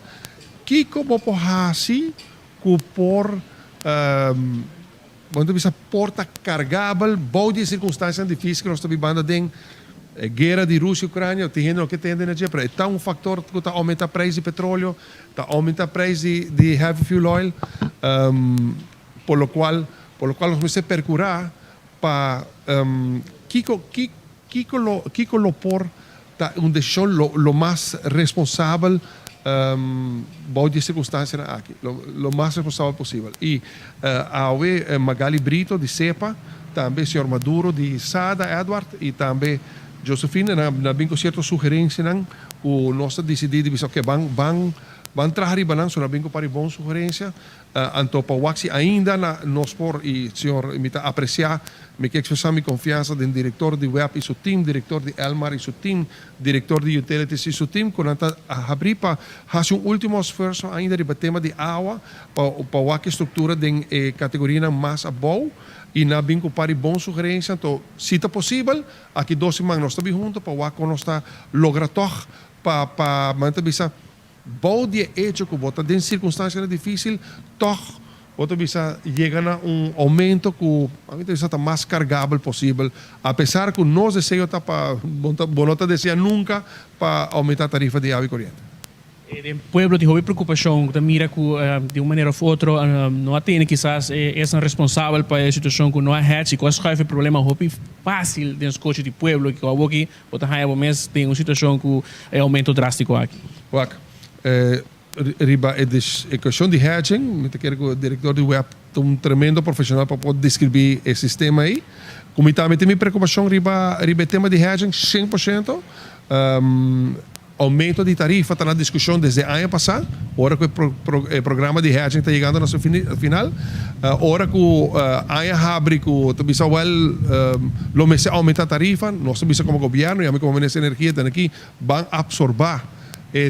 S18: kico bo por haci cu por Bo ta bisa por ta cargabel bou di e circunstancianan dificil cu nos ta bibando aden. E guera di Rusia y Ucrania, tin hende no ke tende na dje, pero e ta un factor cu ta aumenta prijs di petroleo, ta aumenta prijs di di heavy fuel oil, por lo cual por lo cual nos mester percura pa kico Kiko lo kiko lo por ta un desishon lo lo mas responsabel bou di e sirkunstansianan aki? Lo lo mas responsabel posibel. I awe Magali Brito di SEPA, tambe señor Maduro di SADA, Edward i tambe Josephine nan a bin ku sierto sugerensianan ku nos ta disidí di bisa oke ban ban ban traha riba nan, so nan a bin ku par di bon sugerensia. Anto pa wak si ainda na nos por y señor mi ta aprecia, mi ke expresa mi confiansa den director di web y su team, director di Elmar y su team, director di Utilities y su team cu nan ta habri pa haci un ultimo esfuerzo ainda riba tema di awa pa pa wak e structura den e categorianan mas abou y nan a bin cu par di bon sugerencia. Anto si ta posibel aki dos siman nos ta bin hunto pa wak con nos ta logra tog pa pa nan ta bisa Bou di e echo ku bo ta den sirkunstansianan difísil, tòg bo ta bisa yega na un oumento ku ami ta bisa ta mas kargabel posibel, apesar ku nos deseo ta pa bo no ta desea nunka pa oumentá tarifa di awa i koriente.
S19: Den pueblo tin hopi preokupashon ku ta mira ku di un manera òf otro no a tene kisas e esnan responsabel pa e situashon ku no a hèchi ku a skùif e problema hopi fásil den skochi di pueblo ku awoki Bo ta haña bo mes den un situashon ku e oumento drástiko aki?
S18: Wak, riba e e kueshon di hedging, mi ta kere ku e direktor di web ta un tremendo profeshonal pa por deskribí e sistema ei. Ku mi tambe tin mi preokupashon riba riba e tema di hedging 100%. Oumento di tarifa ta na diskushon desde aña pasá, ora ku e programa di hedging ta yegando na su final. Ora ku aña habri ku ta bisa wèl lo mester oumentá tarifa, nos ta bisa komo gobièrnu i ami komo minister di energia ta aki ban apsorbá e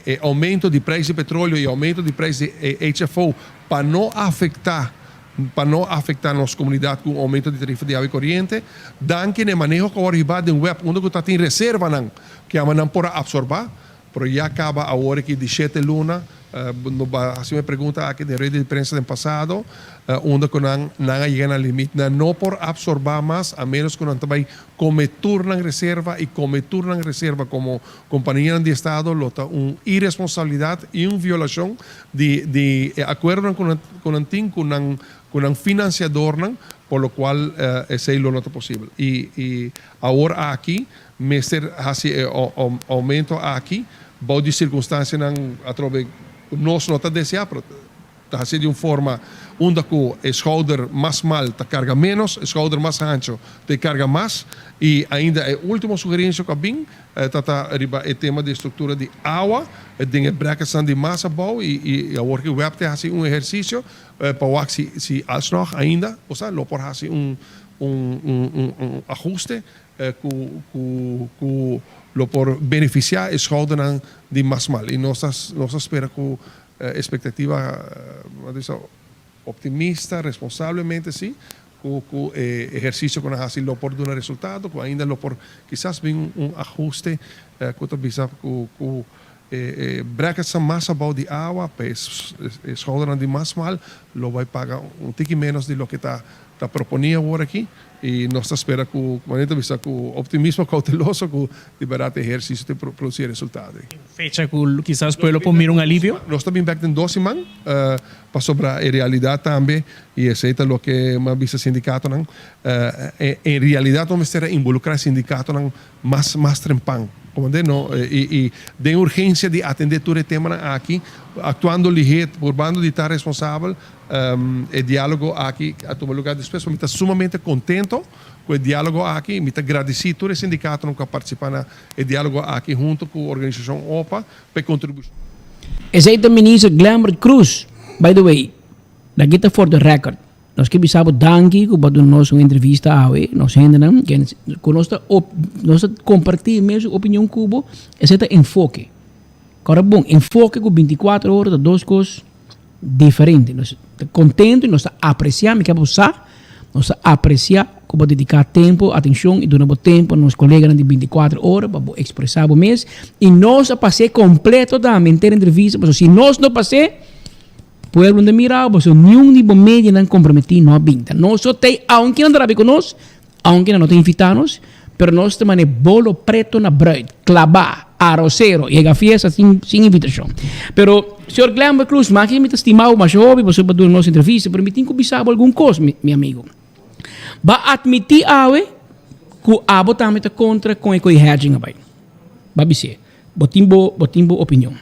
S18: e oumento di preis di petroleo i oumento di preis di HFO pa no afektá Pa no afecta nos comunidad cu un aumento di tarifa di awa y coriente, danki na e maneho cu a worde hiba den web unda cu ta tin reservanan cu yama nan por a absorba, pero ya caba awor aki di shete luna, no ba haci mi pregunta aki den rueda di prensa den pasado, unda cu nan nan a yega na limit, nan no por absorba mas a menos cu nan ta bay come tur nan reserva y come tur nan reserva como companianan di estado lo ta un irresponsabilidad y un violacion di di e acuerdonan cu nan cu nan tin cu nan cu nan financiadornan, por lo cual esey lo no ta posibel. Y y awor aki mester haci e aumento aki bou di circunstancianan atrobe cu nos no ta desea, pero Ta hasi di un forma unda ku e schouder mas smal ta karga ménos, e schouder mas hancho ta e karga mas. I ainda e último sugerensia ku a bin ta ta riba e tema di e struktura di awa den e bracketsnan di mas abou i awor ki web ta hasi un ehersisio pa wak si si alsnog ainda osea lo por hasi un un ahuste ku ku ku lo por benefisiá e schoudernan di mas smal. I nos ta nos ta spera ku Expectativa, bo bisa, optimista, responsablemente si, cu cu e ehercicio cu nan haci lo por duna resultado, cu ainda lo por kisas bin un ahuste cu ta bisa cu cu e bracketsnan mas abou di awa pa e schoudernan di mas smal lo bay paga un tiki menos di loke ta ta proponi awor aki. I nos ta spera ku, manera ta bisa, ku optimismo kouteloso ku di bèrdat e ehersisio ta produsí e resultado ei.
S19: Fecha ku kisas pueblo por mira un alivio?
S18: Nos ta bin bèk den dos siman pasobra e realidat tambe, i esei ta loke mi a bisa sindikatonan, en realidat nos mester a involukrá e sindikatonan mas mas trempan. Komandé no i i den urgensia di atendé tur e temanan aki, aktuando lihé, purbando di ta responsabel, e diálogo aki a tuma lugá despues. Mi ta sumamente kontento ku e diálogo aki i mi ta gradisí tur e sindikatonan ku a partisipá na e diálogo aki hunto ku organisashon opa pa e kontribushon.
S17: Esei ta Minister Glenbert Croes. By the way, laga ta for the record. Nos ke bisa bo danki ku bo a duna nos un entrevista awe, nos hendenan, ku nos ta nos ta kompartí e mesun opinion ku bo, esei ta enfoke. Kòrda bon, enfoke ku bintikuater ora ta dos kos diferente. Nos ta kontentu i nos ta apresiá, mi ke bo sa, nos ta apresiá ku bo a dediká tempu, atenshon i duna bo tempu na nos koleganan di bintikuater ora pa bo ekspresá bo mes. I nos a pas'é kompleto tambe, henter entrevista, pasobra si nos no pas'é, Pueblo no ta mira bo, so niun di bo medianan komprometí no a bin. Ta nos so t'ei, aunke nan ta rabia ku nos, aunke nan no ta invitá nos, pero nos ta manera bolo preto na bruid, klabá, arosero, yega fiesta sin sin invitashon. Pero, señor Glenbert Croes, maki mi ta stima bo masha hopi pasobra bo a duna nos entrevista, pero mi tin ku bisa bo algun kos, mi mi amigo. Bo a atmití awe ku abo tambe ta kontra kon e koe hedging a bai. Bo a bis'é. Bo tin bo bo tin bo opinion.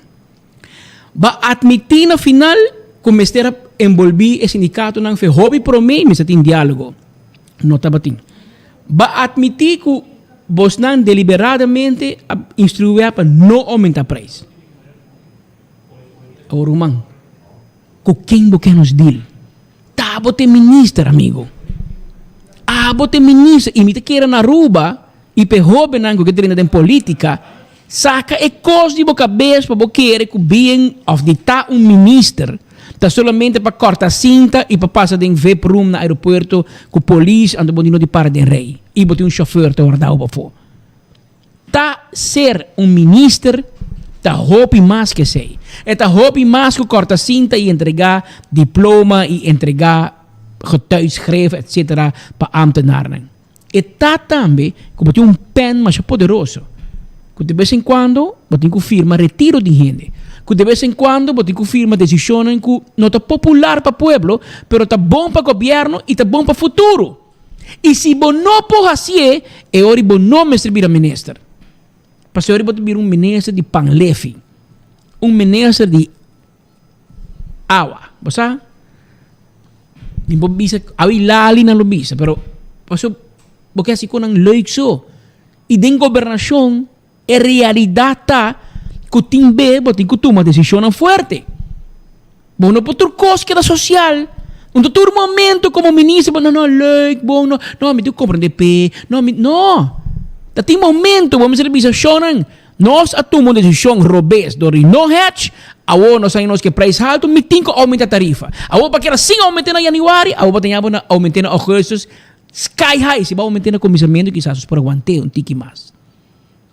S17: Ba admití na final ku mester a enbolbí e sindikatonan fe hopi promé i mester tin diálogo. No tabatin. Ba admití ku bosnan deliberadamente a instruí wea pa no oumentá preis. Awor ruman, ku ken bo ke nos deal? Ta abo ta e minister, amigo. Abo ta e minister i mi ta kere na Aruba i pa e hóbennan ku ke drenta den polítika, Saka e kos di bo kabes pa bo kere ku bien òf di ta un minister ta solamente pa kòrta sinta i pa pasa den vip room na aeropuerto ku polis anto bo di no di para den rei i bo tin un shofèr ta warda bo pafó. Ta ser un minister ta hopi mas ku esei. E ta hopi mas ku kòrta sinta i entregá diploma i entregá getuigschrift etcetera pa ámtenarnan. E ta tambe ku bo tin un pèn masha poderoso, ku de bes en kuando bo tin ku firma retiro di hende, ku de bes en kuando bo tin ku firma desishonnan ku no ta popular pa pueblo, pero ta bon pa gobièrnu i ta bon pa futuro. I si bo no por hasié, e ora bo no mester bira minister. Pasobra e ora bo ta bira un minister di pan lefi, un minister di. Awa, bo sa? Mi por bisa, awa i lali nan lo bisa, pero paso bo ke hasi konan leuk so. I den gobernashon e realidat ta ku tin be bo tin ku tuma desishonnan fuerte. Bo no por tur kos keda sosial. Unta tur momento komo minister bo no no leuk bon no no mi tin ku komprende pe no mi no. Ta tin momento bo mester bisa shonnan. Nos a tuma un desishon robes dor di no hedge, awor nos haña nos ke prijs haltu, mi tin ku oumenta tarifa. Awor pa keda sin oument'é na januari, awor bo ta ña bo na oument'é na augustus, sky high, si bo oument'é na kuminsamentu kisas nos por aguant'é un tiki mas.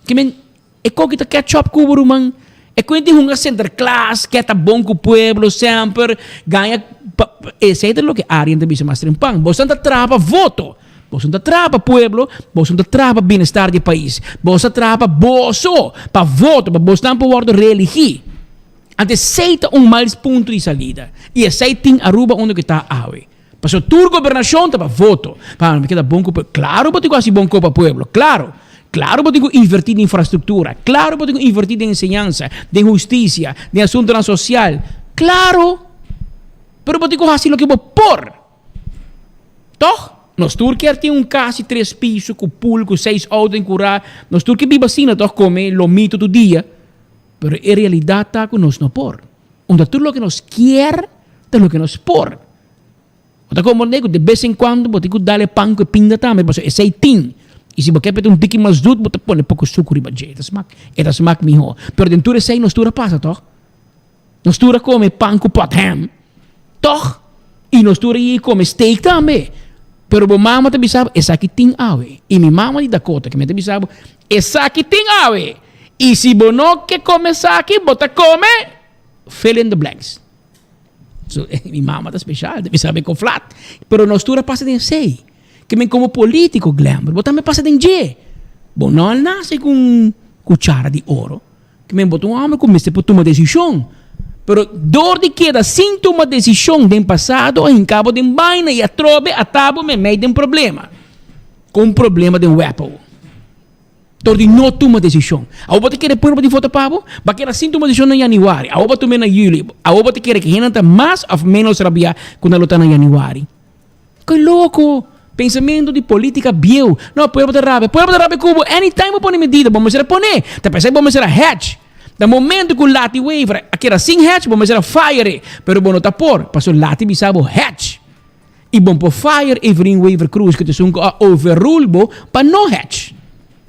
S17: Ke men, e koki ta catch up ku bo ruman, e kuenta di hunga Sinterklaas, ke ta bon ku pueblo semper, gaña, esei ta loke Arjen ta bisa mas trempan, boso ta traha pa voto. Boso no ta traha pa pueblo, boso no ta traha pa bienestar di e pais. Boso ta traha pa boso, pa voto, pa bosnan por wordo reeligí. Anto esei ta un mal punto di salida. I esei tin Aruba unda ku e ta awe. Pasobra tur gobernashon ta pa voto. Pa mi keda bon ku pueblo. Klaro bo tin ku hasi bon ko pa pueblo, klaro. Klaro bo tin ku invertí den infrastruktura. Klaro bo tin ku invertí den enseñansa, den hustisia, den asuntunan sosial. Klaro! Pero bo tin ku hasi loke bo por. Tog? Nos tur kier tin un kas di tres piso ku pool ku seis outo den kurá. Nos tur ke biba asina tog kome lomito tur dia. Pero e realidat ta ku nos no por. Unda tur loke nos kier ta loke nos por. Bo ta komprende ku de bes en kuando bo tin ku dal e pan ku e pinda tambe pasobra esei tin. I si bo ke p'e ta un tiki mas dut bo ta pone poko suku riba dje. E ta smak e ta smak mihó. Pero den tur esei nos tur a pasa tog? Nos tur a kome pan ku pot ham, tòg? I nos tur a yei kome steak tambe. Pero bo mama ta bisa bo, esaki tin awe. I mi mama di Dakota ke mi ta bisa bo, esaki tin awe. I si bo no ke kome esaki, bo ta kome fill in the blanks. So, mi mama ta speshal, ta bisa mi kon flat. Pero nos tur a pasa den esei. Ke men komo politiko, Glenbert, bo tambe pasa den dje. Bo no a nase ku un kuchara di oro. Ke men bo ta un hòmber ku mester por tuma desishon. Pero dor di keda sin tuma desishon den pasado a hinka bo den baina i atrobe a ta bo meimei den problema. Ku un problema den wèp awo. Dor di no tuma desishon. Awor bo ta kere pueblo di vota pa bo? Bo a keda sin tuma desishon na yanüari, awor bo a tum'é na yüli. Awor bo ta kere ku hendenan ta mas òf ménos rabiá ku nan lo ta na yanüari? Ke loko! Pensamentu di polítika bieu. No, pueblo ta rabia. Pueblo ta rabia ku bo. Anytime bo pone medida, bo mester a pone. Ta p'esei bo mester a hedge. Na momento ku Lati Wever a keda sin hedge, bo mester a fire e. Pero bo no ta por, pasobra Lati bisa bo hedge. I bon por fire Evelyn Wever Croes ku ta esun ku a overrule bo pa no hedge.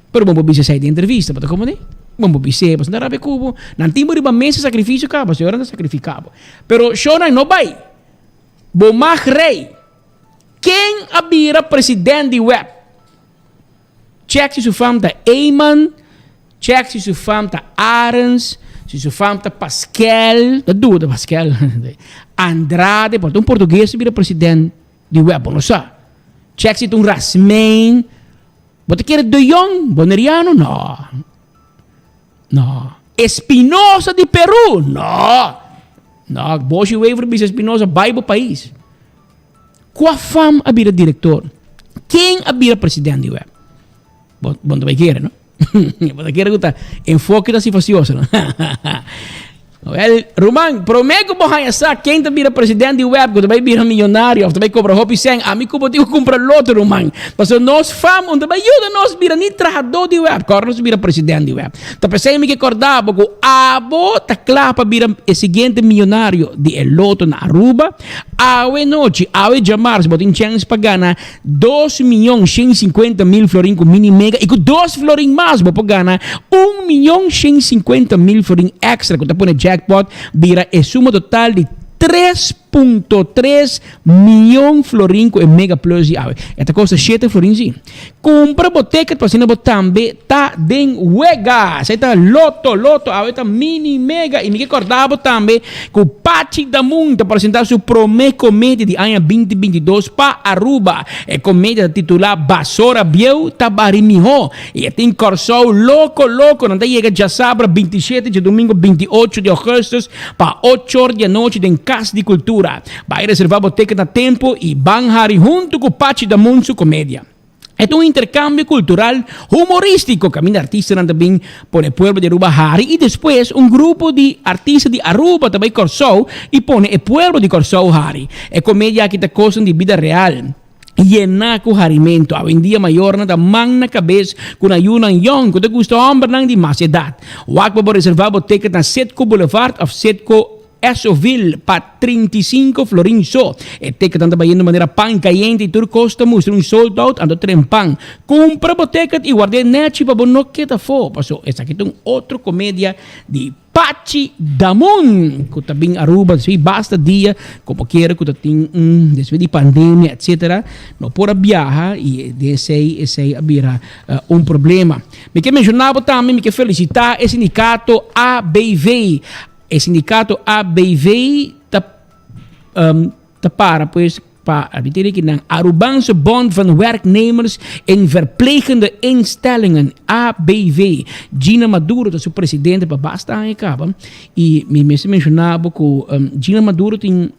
S17: Pero bon por bisa esei den entrevista, bo ta komprendé? Bon por bis'é, pasobra nan ta rabia ku bo. Nan tin bo riba mesa sakrifisio kaba, pasobra nan ta sakrifiká bo. Pero shownan no bai. Bo mag rei. Ken a bira president di web? Check si su fam ta Eman, check si su fam ta Arends, si su fam ta Paskel, ta duda Paskel, Andrade, por ta un portugues bira president di web, bo no sa. Check si ta un Rasmijn, bo ta kere De Jong, Boneriano? No. No. Espinosa di Peru? No. No, Boshy Wever bisa Espinosa bai bo pais. Kua fam a bira direktor? Ken a bira president di web? Bo, bo no ta bai kere, no? Bo ta kere ku ta enfoke ta sifasioso, no? Wel, ruman, promé ku bo haña sa ken ta bira president di web, ku ta bai bira millonario of ta bai kobra hopi sèn, ami ku bo tin ku kumpra loto, ruman. Pasobra nos fam un ta bai yuda nos bira ni trahadó di web, kòrda nos bira president di web. Ta p'esei mi ke kòrda bo ku abo ta kla pa bira e siguiente millonario di e loto na Aruba. Awe nochi, awe djamars, bo tin chèns pa gana dos miyon 150.000 florin ku Mini Mega i ku dos florin mas bo por gana 1.150.000 florin èkstra ku ta pone jackpot bira e suma total di 3.3 miyon florin ku e Mega Plus di awe. E ta kosta shete florin si. Kumpra bo ticket pa asina bo tambe ta den wega. Esei ta Lotto, Lotto, awe ta Mini Mega i mi ke kòrda bo tambe ku Pachi Damun ta presentá su promé komedia di aña 2022 pa Aruba. E komedia ta titulá Basora Bieu ta bari mihó i e tin Kòrsou loko loko. Nan ta yega djasabra 27 djadumingu 28 di ògùstùs pa ochor di anochi den Kas di Kultura. Bai reservá bo ticket na tempu i ban hari huntu ku Pachi Damun su komedia. E ta un interkambio kultural humorístiko kaminda artistanan ta bin pone pueblo di Aruba hari i despues un grupo di artista di Aruba ta bai Kòrsou i pone e pueblo di Kòrsou hari. E komedia aki ta kosnan di bida real yená ku harimentu. Awendia mayornan ta man na kabes ku nan yunan yòn ku ta gusta hòmbernan di mas edat. Wak pa bo reservá bo ticket na Citgo Boulevard òf Citgo Esovil pa 35 florin so. E ticketnan ta bayendo manera pan cayente y tur cos ta mustra un sold out anto tren pan. Cumpra bo ticket y ward'é nechi pa bo no keda afó paso esaki ta un otro comedia di Pachi Damun cu ta bin Aruba despues di basta dia como kiera cu ta tin un despues di pandemia etcetera no por a biaha y den esey esey a bira un problema. Mi ke menciona bo tambe mi ke felicita e sindicato ABV. E sindicato ABV ta ta para pues pa a tene ki nan Arubaanse Bond van Werknemers in Verplegende Instellingen, ABV. Gina Maduro ta su presidente pa basta aña caba y mi mester menciona bo cu Gina Maduro tin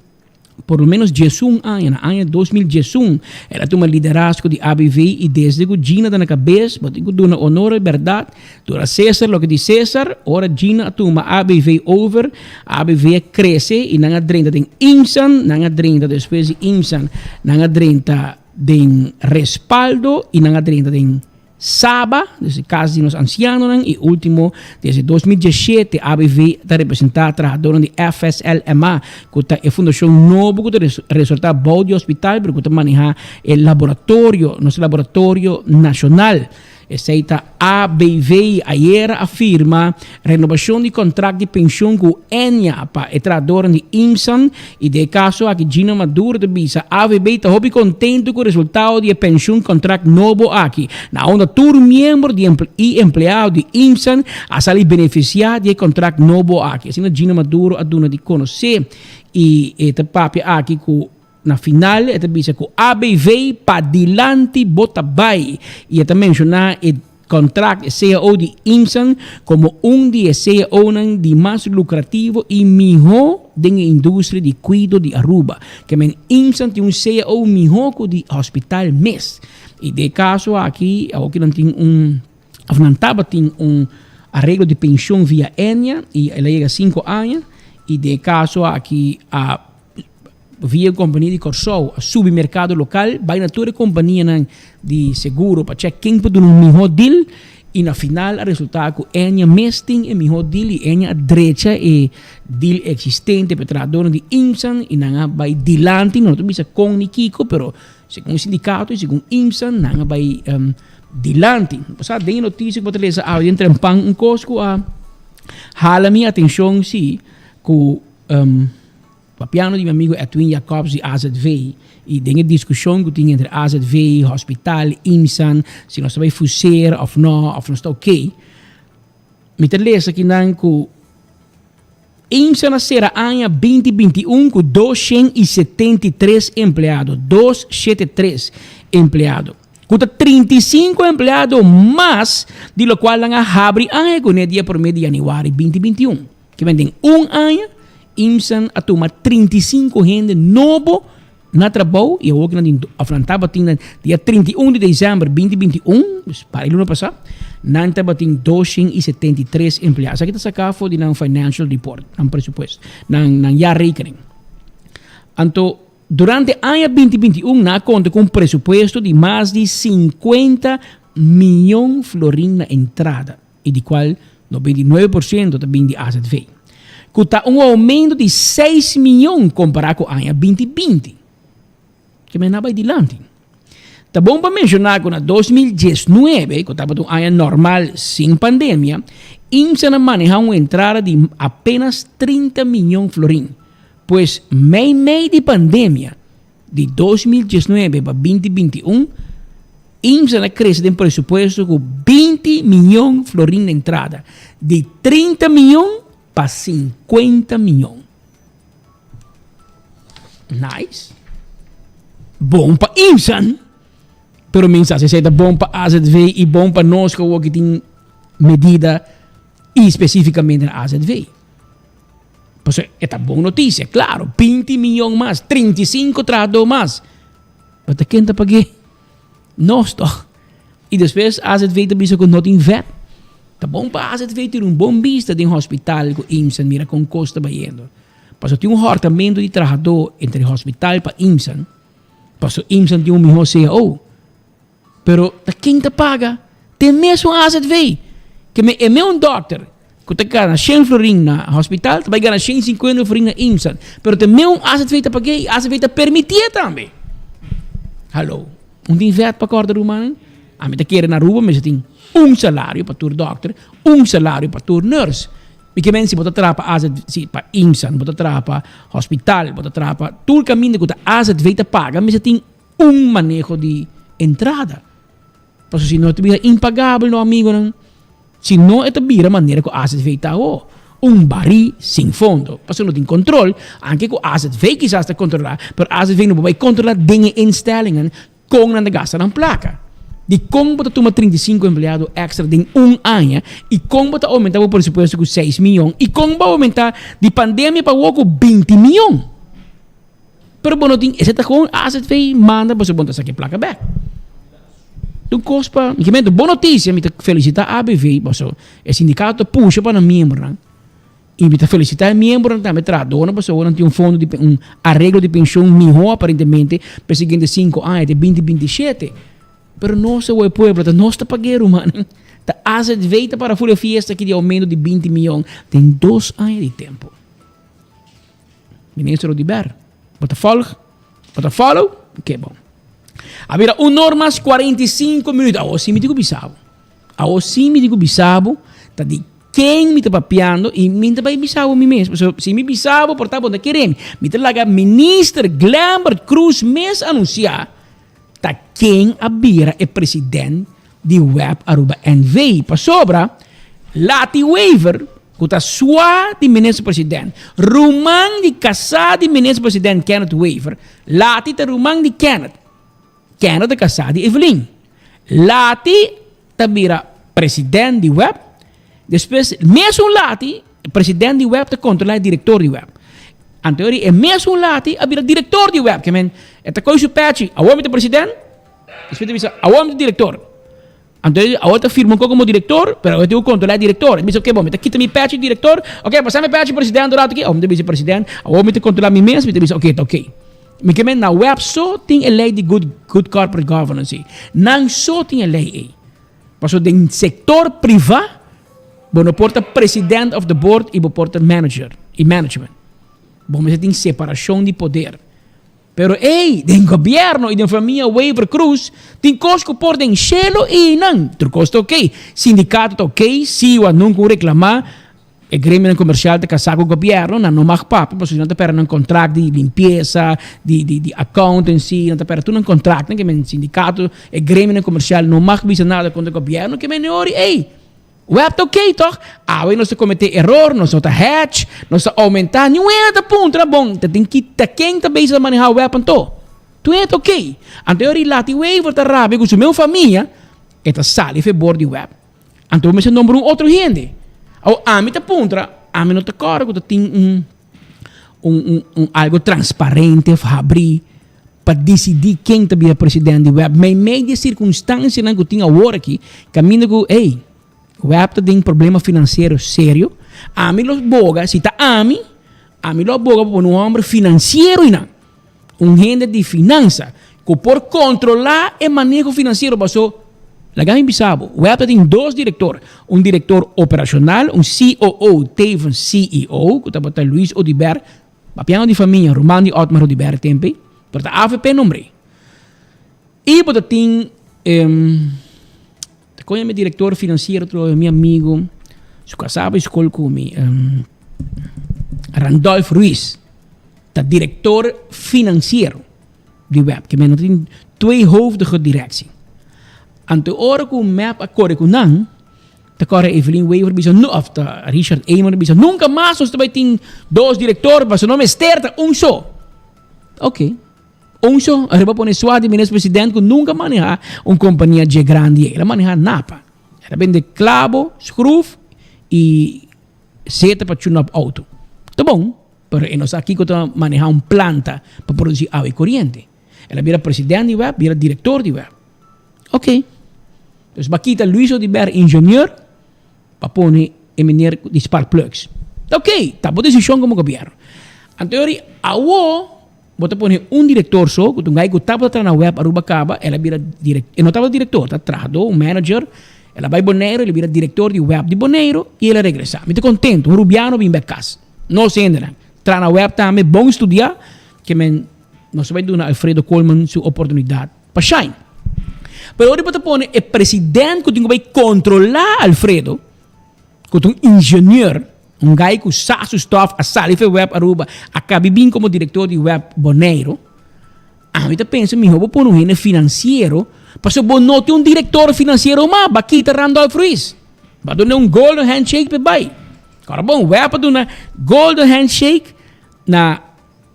S17: por lo menos 11 aña, na aña 2011, el a tuma liderazgo di ABV y desde cu Gina ta na cabes, bo tin cu duna honor e berdad, duna Cesar loke di Cesar, ora Gina a tuma ABV over, ABV a crece y nan a drenta den IMSAN, nan a drenta despues di IMSAN, nan a drenta den Respaldo y nan a drenta den Saba, dus e kas di nos ansianonan i ultimo desde 2017 ABV ta representá trahadornan di FSLMA ku ta e fundashon nobo ku ta resortá bou di hospital pero ku ta manehá e laboratorio, nos laboratorio nashonal. Esei ta ABV ayera a firma renobashon di kontrakt di penshon ku Ennia pa e trahadornan di IMSAN i den e kaso aki Gino Maduro ta bisa AVB ta hopi kontentu ku resultado di e penshun kontrakt nobo aki na unda tur miembro di i empleado di IMSAN a sali benefisiá di e kontrakt nobo aki. Asina Gino Maduro a duna di konosé i e ta papia aki ku Na final e ta bisa ku ABV pa dilanti bo ta bai i e ta menshoná e kontrakt, e cao di IMSAN komo un di e caonan di mas lukrativo i mihó den e industria di kuido di Aruba. Ke men IMSAN tin un cao mihó ku di hospital mes. I den e kaso aki awoki nan tin un. Of nan tabatin un areglo di pensioen via Ennia y el a yega cinco aña y den e caso aki a via e compania di Corsou a subi mercado local bay na tur e companianan di seguro pa check ken por duna un miho deal y na final a resulta cu Ennia mes tin e miho deal y Ennia a drecha e deal existente pa e trahadornan di IMSAN y nan a bay dilanti no ta bisa con ni kico pero Segun e sindikato i segun IMSA nan a bai dilanti. Bo sa den e notisia ku bo ta lesa awe den Trempan un kos ku a hala mi atenshon si ku papiando di mi amigo Edwin Jacobs di AZV i den e diskushon ku tin entre AZV, hospital, IMSAN si nos ta bai fuseer òf no òf nos ta oke. Mi ta lesa kinan ku. IMSA na sera aña 2021 ku 273 empleado, 273 empleado, ku ta 35 empleado mas di lokual nan a habri aña kuné dia promé di yanüari 2021. Kimen den un aña IMSA a tuma 35 hende nobo na trabou y awor nan tin of nan tabatin na dia 31 di december 2021, dus para e luna pasá, nan tabatin 273 empleado. Esaki ta saká for di nan financial report, nan presupuesto, nan nan jaarrekening. Anto durante aña 2021 nan a konta ku un presupuesto di mas di 50 miyon florin na entrada y di kual 99% ta bin di AZV, ku ta un oumento di seis miyon kompará ku aña 2020. Ke men a bai dilanti. Ta bon pa menshoná ku na 2019, ku tabata un aña normal sin pandemia, IMSA a manehá un entrada di apenas 30 miyon florin. Pues meimei di pandemia, Di 2019 pa 2021, IMSA a krese den presupuesto ku 20 miyon florin na entrada, di 30 miyon pa 50 miyon. Nice. Bon pa IMSA, pero mi sa si esei ta bon pa AZV i bon pa nos ku awor ki tin medida i spesifikamente na AZV. Pasobra e ta bon notisia, klaro, 20 miyon mas, 35 trahadó mas. Pero ta ken ta pag'é? Nos tòg. I despues AZV ta bisa ku no tin vèt. Ta bon pa AZV tira un bon bista den hospital ku IMSAN mira kon kos ta bayendo. Pasobra tin un hòrtamentu di trahadó entre hospital pa IMSAN, pasobra IMSAN tin un mihó cao. Pero ta ken ta paga? Te mesun AZV. Ke me e me un dokter ku ta gana shen florin na hospital ta bai gana shen sinkuenta florin na IMSAN. Pero te me un AZV ta pag'é i AZV ta permitié tambe. Hallo. Un tin vet pa kòrda rumannan? Ami ta kere na Aruba mester tin un salario pa tur dokter, un salario pa tur nurse. Mi ke men si bo ta traha pa AZV, si pa IMSAN, bo ta traha pa hospital, bo ta traha pa tur kaminda ku ta AZV ta paga mester tin un maneho di entrada. Pasobra si no e ta bira impagabel no amigonan. Si no e ta bira manera ku AZV ta awo. Un barí sin fondo. Pasobra no tin kontrol. Anke ku AZV kisas ta kontrolá, pero AZV no por bai kontrolá den e instellingen kon nan ta gasta nan plaka. Dikon bo ta tuma 35 empleado èkstra den un aña i kon bo ta oumentá bo presupuesto ku seis mion i kon bo a oumentá di pandemia pa awo ku 20 mion? Pero bo no tin, esei ta gewoon AZV manda pasobra bo no ta saki e plaka bek. Un kos pa, mi kimente bon notisia, mi ta felisita ABV pasobra e sindikato ta pusha pa nan miembronan i mi ta felisita e miembronan tambe trahadornan pasobra nan tin un fondo di un areglo di penshon miho aparentemente pa e siguiente sinku aña te binti 27. Pero nos awor e pueblo ta nos ta pag'é rumannan. Ta AZV ta para ful e fiesta aki di oumento di 20 miyon den dos aña di tempo. Minister Oduber, bo ta volg? Bo ta follow? Oké, bon. A bira un or mas 45 minuut. Awor sí mi tin ku bisa bo. Awor sí mi tin ku bisa bo ta di ken mi ta papiando i mi ta bai bisa bo mi mes. Pasobra si mi bisa bo por ta bo no ta kere mi. Mi ta laga Minister Glenbert Croes mes anunsiá ta ken a bira e president di web Aruba NV. Pasobra Lati Wever, ku ta sua di minister president, ruman di kasá di minister president Kenneth Wever, Lati ta ruman di Kenneth, Kenneth ta kasá di Evelyn. Lati ta bira president di web, despues mesun Lati, president di web ta kontrolá e direktor di web. Anto e mesun Lati a bira direktor di web, ke men e ta koy su pechi, awor mi ta president, despues ta bisa awor mi ta direktor. Anto awor ta firma un como director, pero awor tin ku controla e director. E bisa, ok, bon, mi ta kita mi pechi director, ok, pasa mi pechi president un rato aki. Awor mi ta bisa president, awor mi ta controla mi mes, mi ta bisa, ok, ta ok. Mi ke men na web so tin e ley di good, good corporate governance ei. Nan so tin e ley ei. Paso den sector priva, bo no por ta president of the board y bo por ta manager y management. Bo mester tin separacion di poder. Pero ey, den gobierno y den famia Wever Croes tin cos cu por den shelo y nan. Tur cos ta ok. Sindicato ta ok, siwa nunca un reclama. E gremionan comercial ta casa cu gobierno, nan no mag papia pasobra nan ta perde nan contract di limpieza, di di di accountancy, nan ta perde tur nan contractnan ke men sindicato, e gremionan comercial no mag bisa nada contra gobierno ke men e ori ey. Web ta ok toch? Awe nos ta comete error, nos no ta hedge, nos ta aumenta, niun hende ta puntra, bon, ta tin ki, ta ken ta bezig ta maneha web anto? Tur hende ta ok. Anto e ora Lati Wever ta rabia cu su meu famia, e ta sali febor di web. Anto bo mester nombra un otro hende. Awor ami ta puntra, ami no ta corda cu ta tin un, un, un, un algo transparente of habri pa disidí ken ta bira president di web. Meimei di e sirkunstansianan ku tin awor aki, kaminda ku, ey, web ta den problema finansiero serio, ami lo boga, si ta ami, ami lo boga pa pone un hòmber finansiero einan, un hende di finansa ku por kontrolá e maneho finansiero paso, laga mi bisa bo, web ta tin dos direktor, un direktor operashonal, un COO tevens CEO, ku tabata Luis Oduber, Papiando di famia, ruman di Otmar Oduber tempe, pero ta avp nombre. Y bo ta tin ta coña mi director financiero trobe mi amigo, su casa bay school cu mi, Randolph Ruiz, ta director financiero di web, ke men no tin tweehoofdige directie. Anto ora cu mep a core cu nan, Ta kòrda Evelyn Wever bisa no, òf ta Richard Eamon bisa nunka mas nos ta bai tin dos direktor pasobra no mester ta un so. Ok, un so. Ariba pone swa di minister president ku nunka manehá un kompania dje grandi ei. El a manehá Napa. El a bende klabo, skruf i seta pa tune up outo. Ta bon, pero e no sa kiko ta manehá un planta pa produsí awa i koriente. El a bira president di web, bira direktor di web. Ok. Dus ba kita Luis Oduber ingenieur pa pone e meneer di spark plugs. Ta ok, ta bo decision como gobierno. Anto yori awo bo ta pone un director so cu ta un guy cu tabata traha na web Aruba caba, el a bira direc, e no tabata director, ta trahador, un manager, el a bay Bonaire, el a bira director di web di Bonaire y el a regresa. Mi ta contento, un Rubiano bin bek cas. Nos hendenan traha na web tambe, bon studia, ke men nos ta bay duna Alfredo Koolman su oportunidad. Pa shine. Pero ora bo ta pone e president ku tin ku bai kontrolá Alfredo, ku ta un ingenieur, un guy ku sa su stof, a sali for web Aruba, a kabi bin komo direktor di web Boneiru, ami ta pensa mihó bo pone un hende finansiero, pasobra bo no tin un direktor finansiero mas, bo a kita Randolph Ruiz. Bo a duna un golden handshake p'e bai. Kòrda bon, web a duna golden handshake na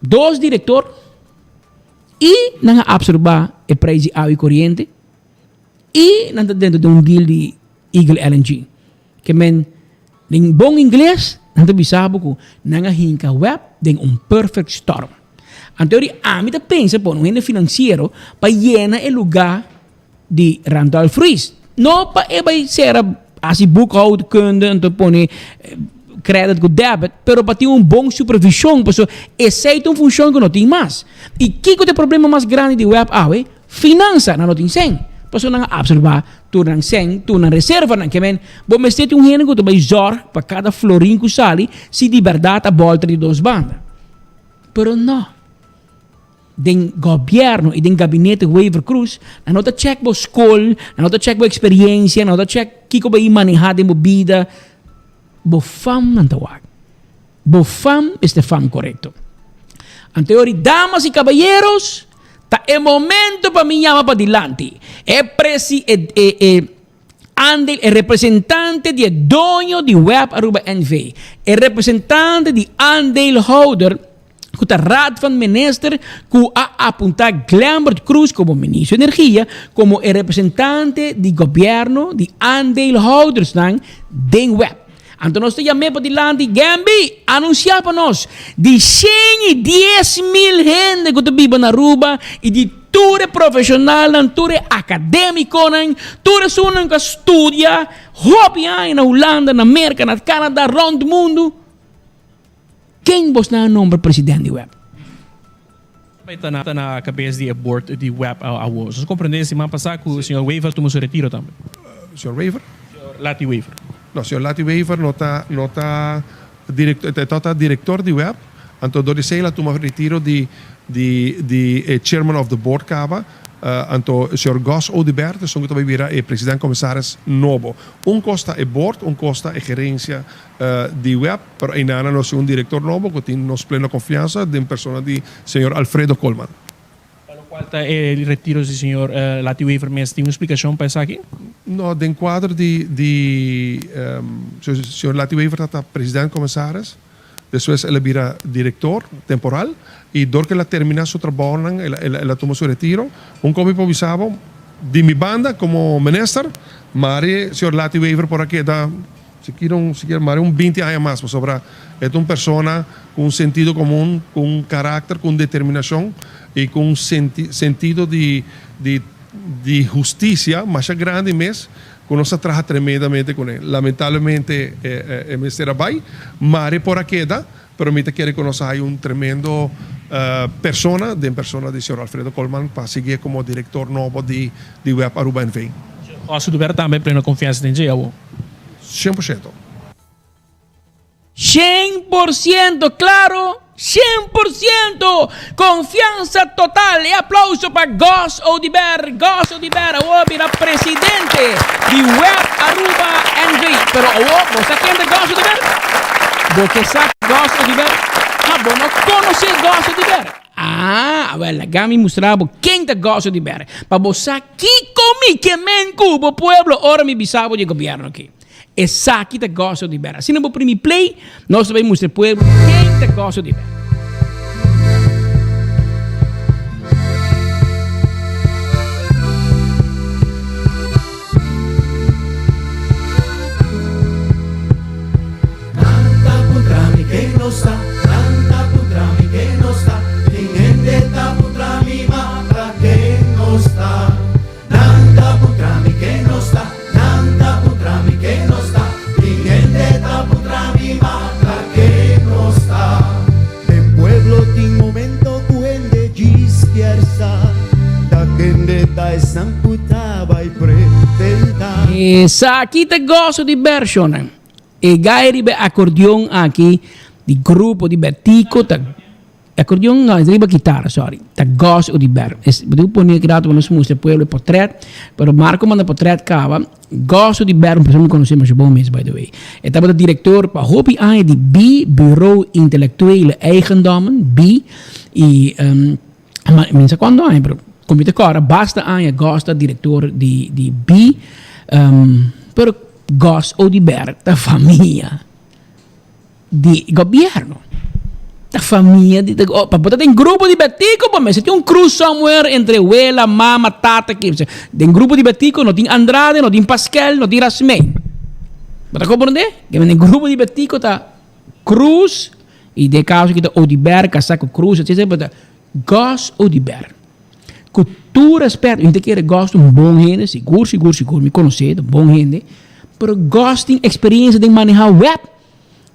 S17: dos direktor. I nan a absorbá e preis di awa i koriente i nan ta dentro den un deal di Eagle LNG. Ke men, den bon ingles, nan ta bisa bo ku nan a hinka web den un perfect storm. Anto di ami ta pensa pone un hende finansiero pa yena e lugá di Randolph Ruiz. No pa e bai sera hasi boekhoudkunde anto pone credit ku debit, pero pa tin un bon supervision pasobra esei ta un funcion ku no tin mas. I kiko ta e problema mas grandi di web awe? Finansa, nan no tin sen. Pasobra nan a absorba tur nan sen, tur nan reservanan. Ke men, bo mester tin un hende ku ta bai zorg pa kada florin ku sali si di bèrdat a bòlta di dos banda. Pero no. Den gobierno y den gabinete Wever Croes, nan no ta check bo school, nan no ta check bo experiencia, nan no ta check kico bo a maneha den bo bida. Bo fam nan ta wak. Bo fam mester fam corecto. Anto e ori damas y caballeros, ta e momento pa mi yama padilanti e presi e e e aandeel e representante di e doño di Web Aruba NV, e representante di aandeelhouder, ku ta Raad van Minister ku a apuntá Glenbert Croes komo Ministro di Energia komo e representante di gobièrnu di aandeelhoudersnan den web. Anto nos ta yam'é pa dilanti, Gembi, anunsiá pa nos, di 110,000 hende ku ta biba na Aruba i di tur e profeshonalnan, tur e akadémikonan, tur esunnan ku a studia hopi aña na Hulanda, na Merka, na Kanada, rònt mundu, ken bosnan a nombra president di web?
S19: Bai ta na kabes di e board di web awor. Nos komprendé siman pasá ku señor Wever tuma su retiro tambe.
S18: Señor Wever?
S19: Señor Lati Wever.
S18: No, señor Lati Wever no ta no ta director, e ta director di web, anto dor di esei el a tuma retiro di di di e chairman of the board kaba, anto señor Gus Oduber ta esun ku ta bai bira e president commissaris nobo. Un kos ta e board, un kos ta e gerencia di web, pero eynana nos tin un director nobo cu tin nos pleno confiansa den persona di señor Alfredo Koolman.
S19: Pa locual ta e retiro di señor Lati Wever mes, tin un splicacion pa esaki?
S18: No, den cuadro di di señor Lati Wever ta president commissaris, despues el a bira director temporal y dor cu el a termina su trabounan el a tuma su retiro. Un copia por bisa bo, di mi banda como minister, mari señor Lati Wever por a keda Si kier un si kier mari un binti aña mas pasobra e ta un persona ku un sentido komun, ku un karakter, ku un determinashon i ku un senti sentido di di di hustisia masha grandi mes ku nos a traha tremendamente kuné. Lamentablemente e e mester a bai, mari por a keda, pero mi ta kere ku nos a haña un tremendo persona den persona di señor Alfredo Colman pa siguié komo direktor nobo di di Web Aruba NV.
S19: José Duber tambe pleno konfiansa den dje awor.
S18: 100%.
S17: 100% claro, 100% confianza total. E aplauso pa Gus Oduber. Gus Oduber awor bira presidente di Web Aruba NV. Pero awor bo sa ken ta Gus Oduber? Bo ke sa Gus Oduber? Ha, bo no conoce Gus Oduber? Ah, awel laga mi mustra bo ken ta Gus Oduber. Pa bo sa Kiko mi ke men ku bo pueblo ora mi bisa bo di e gobierno aki? Esaki ta goso di bera. Asina bo primi play, nos ta bai mustra e pueblo ken ta goso di bera.
S1: Nan ta puntra mi ken nos ta, nan ta puntra mi ken nos ta, tin hende ta puntra mi ma ta ken nos ta. Nan ta puntra mi ken nos ta, nan ta puntra mi ken nos ta, tin hende ta puntra mi ma ta ken nos ta. Den pueblo tin momento ku hende djis kier sa ta kende ta esnan ku ta bai presenta.
S17: Esaki ta goso di bershonnan. E gai riba e acordeon aki di grupo di Betico ta acordeon no es riba kitara sorry ta Gus Oduber es bo tin ku pone aki rato pa nos mustra e pueblo e potret pero Marco manda potret kaba Gus Oduber un persona mi konosé masha bon mes by the way e tabata direktor pa hopi aña di bi Bureau Intellectuele Eigendommen bi i mi no sa kuantu aña pero ku mi ta kòrda basta aña Gus ta direktor di di bi pero Gus Oduber ta famia di gobierno. Ta famia di oh, pa bo ta den grupo di Betico bo mester tin un cruz somewhere entre wela, mama, tata ki. Den grupo di Betico no tin Andrade, no tin Paskel, no tin Rasmey. Bo ta comprende? Den grupo di Betico ta Cruz y den caso ki ta Oduber casa cu Cruz etc. Bo ta Gus Oduber. Ku tur respet, mi ta kere Gus ta un bon hende, sigur, sigur, sigur, mi konosé, ta un bon hende, pero Gus tin eksperensia den manehá wèp.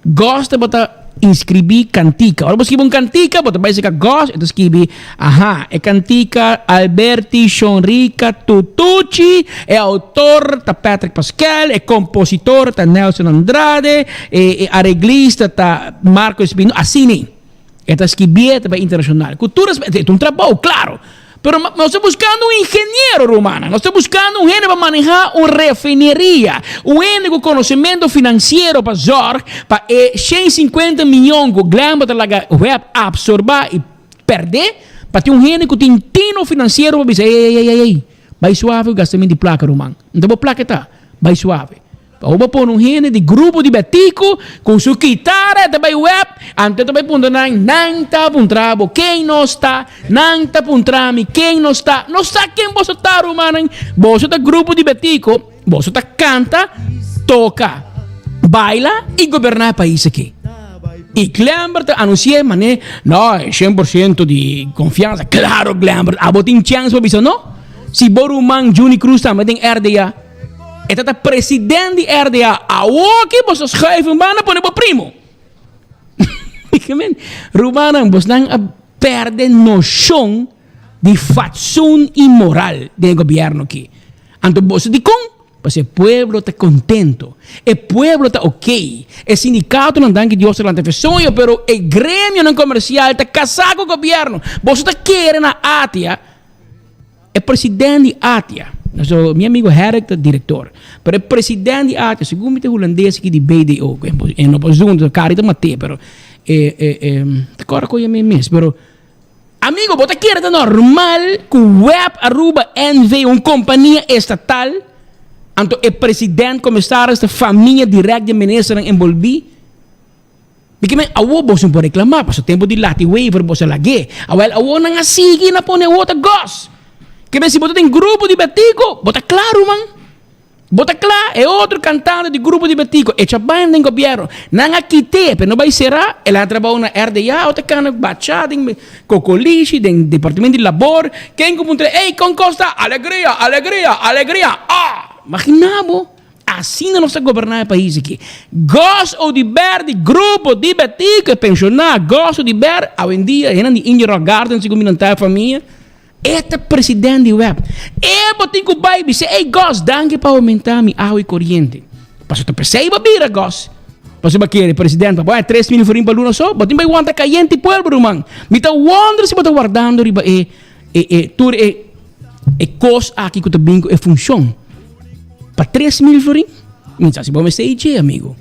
S17: Gus tabata inskribí kantika. Ora bo skibi un kantika, bo ta bai seka Gus, e ta skibi, aha, e kantika Alberti Shonrika Tutuchi, e outor ta Patrick Pascal, e kompositor ta Nelson Andrade, e areglista ta Marco Espino, asina ei. E ta skibié ta bai internashonal. Ku tur respet, e ta un trabou, klaro. Pero nos ta buskando un ingeniero, rumannan. Nos ta buskando un hende pa manehá un refineria. Un hende ku konosementu finansiero pa zòrg pa e 150 mion ku Glenbrook ta laga web apsorbá i pèrdè, pa tin un hende ku tin tino finansiero pa bisa, ey, ey, ey, ey, ey, bai suave ku gastamentu di plaka, ruman. Nta bo plaka e ta? Bai suave. Abo bo pone un hende di grupo di Betico cu su kitara e ta bay web, anto e ta bay puntra nan, nan ta puntra bo ken nos ta, nan ta puntra mi ken nos ta. No sa ken boso ta rumannan, boso ta grupo di Betico, boso ta canta, toca. Baila y goberna e pais aki. Y Glenbert ta anuncia mane, no, 100% di confianza. Claro Glenbert, abo tin chance pa bisa no? Si bo ruman Juni Cruz tambe den RDA, e ta ta president di RDA, awoki boso schuif un banda pone bo primo. Rumannan, bosnan a perde noshon di fatsoen i moral den e gobièrnu aki. Anto boso dikon? Pasobra e pueblo ta kontento, e pueblo ta okey, e sindikatonan danki Dios ta lanta fesoño, pero e gremionan komersial ta kasá ku gobièrnu. Boso ta kere na ATIA? E president di ATIA, so mi amigo Herrick ta director, pero e president di ATIA, segun mi ta hulandes aki di BDO, e no por zunda, Cari ta mat'é, pero e e e ta kòrda koe mi mes, pero amigo bo ta kere ta normal ku web Aruba NV, un kompania estatal, anto e president, komisaris ta famia dirèkt di e ministernan enbolbí? Di ki men awo boso por reclama paso tempo di Lati Wever boso a lag'é. Awel awo nan a sigui na pone awo ta gos. Ke men si bo ta den grupo di Betico bo ta kla ruman. Bo ta kla e otro cantante di grupo di Betico echa baña den gobierno. Nan a kit'é pero no bai sera el a trabou na RDA awo ta cana bacha den Cocolishi den departamento di labor. Ken ku puntra ey kon kos ta? Alegria alegria alegria ah! Magina bo. Asina nos ta goberná e pais aki. Gos Oduber di Grupo di Betico e penshoná Gos Oduber awendia hennan di Indian Rock Garden segun mi nan ta e famia e ta president di web. E bo tin ku bai bisa ey Gos danki pa oumentá mi awa i koriente. Pasobra ta p'esei bo bira Gos. Pasobra bo kere president pa bo haña 3000 florin pa luna so bo tin bai wanta kayente pueblo ruman. Mi ta wonder si bo ta wardando riba e E e tur e e kos aki ku ta bin ku e funshon pa 3000 florin? Mi sa si bo mester ichi amigo.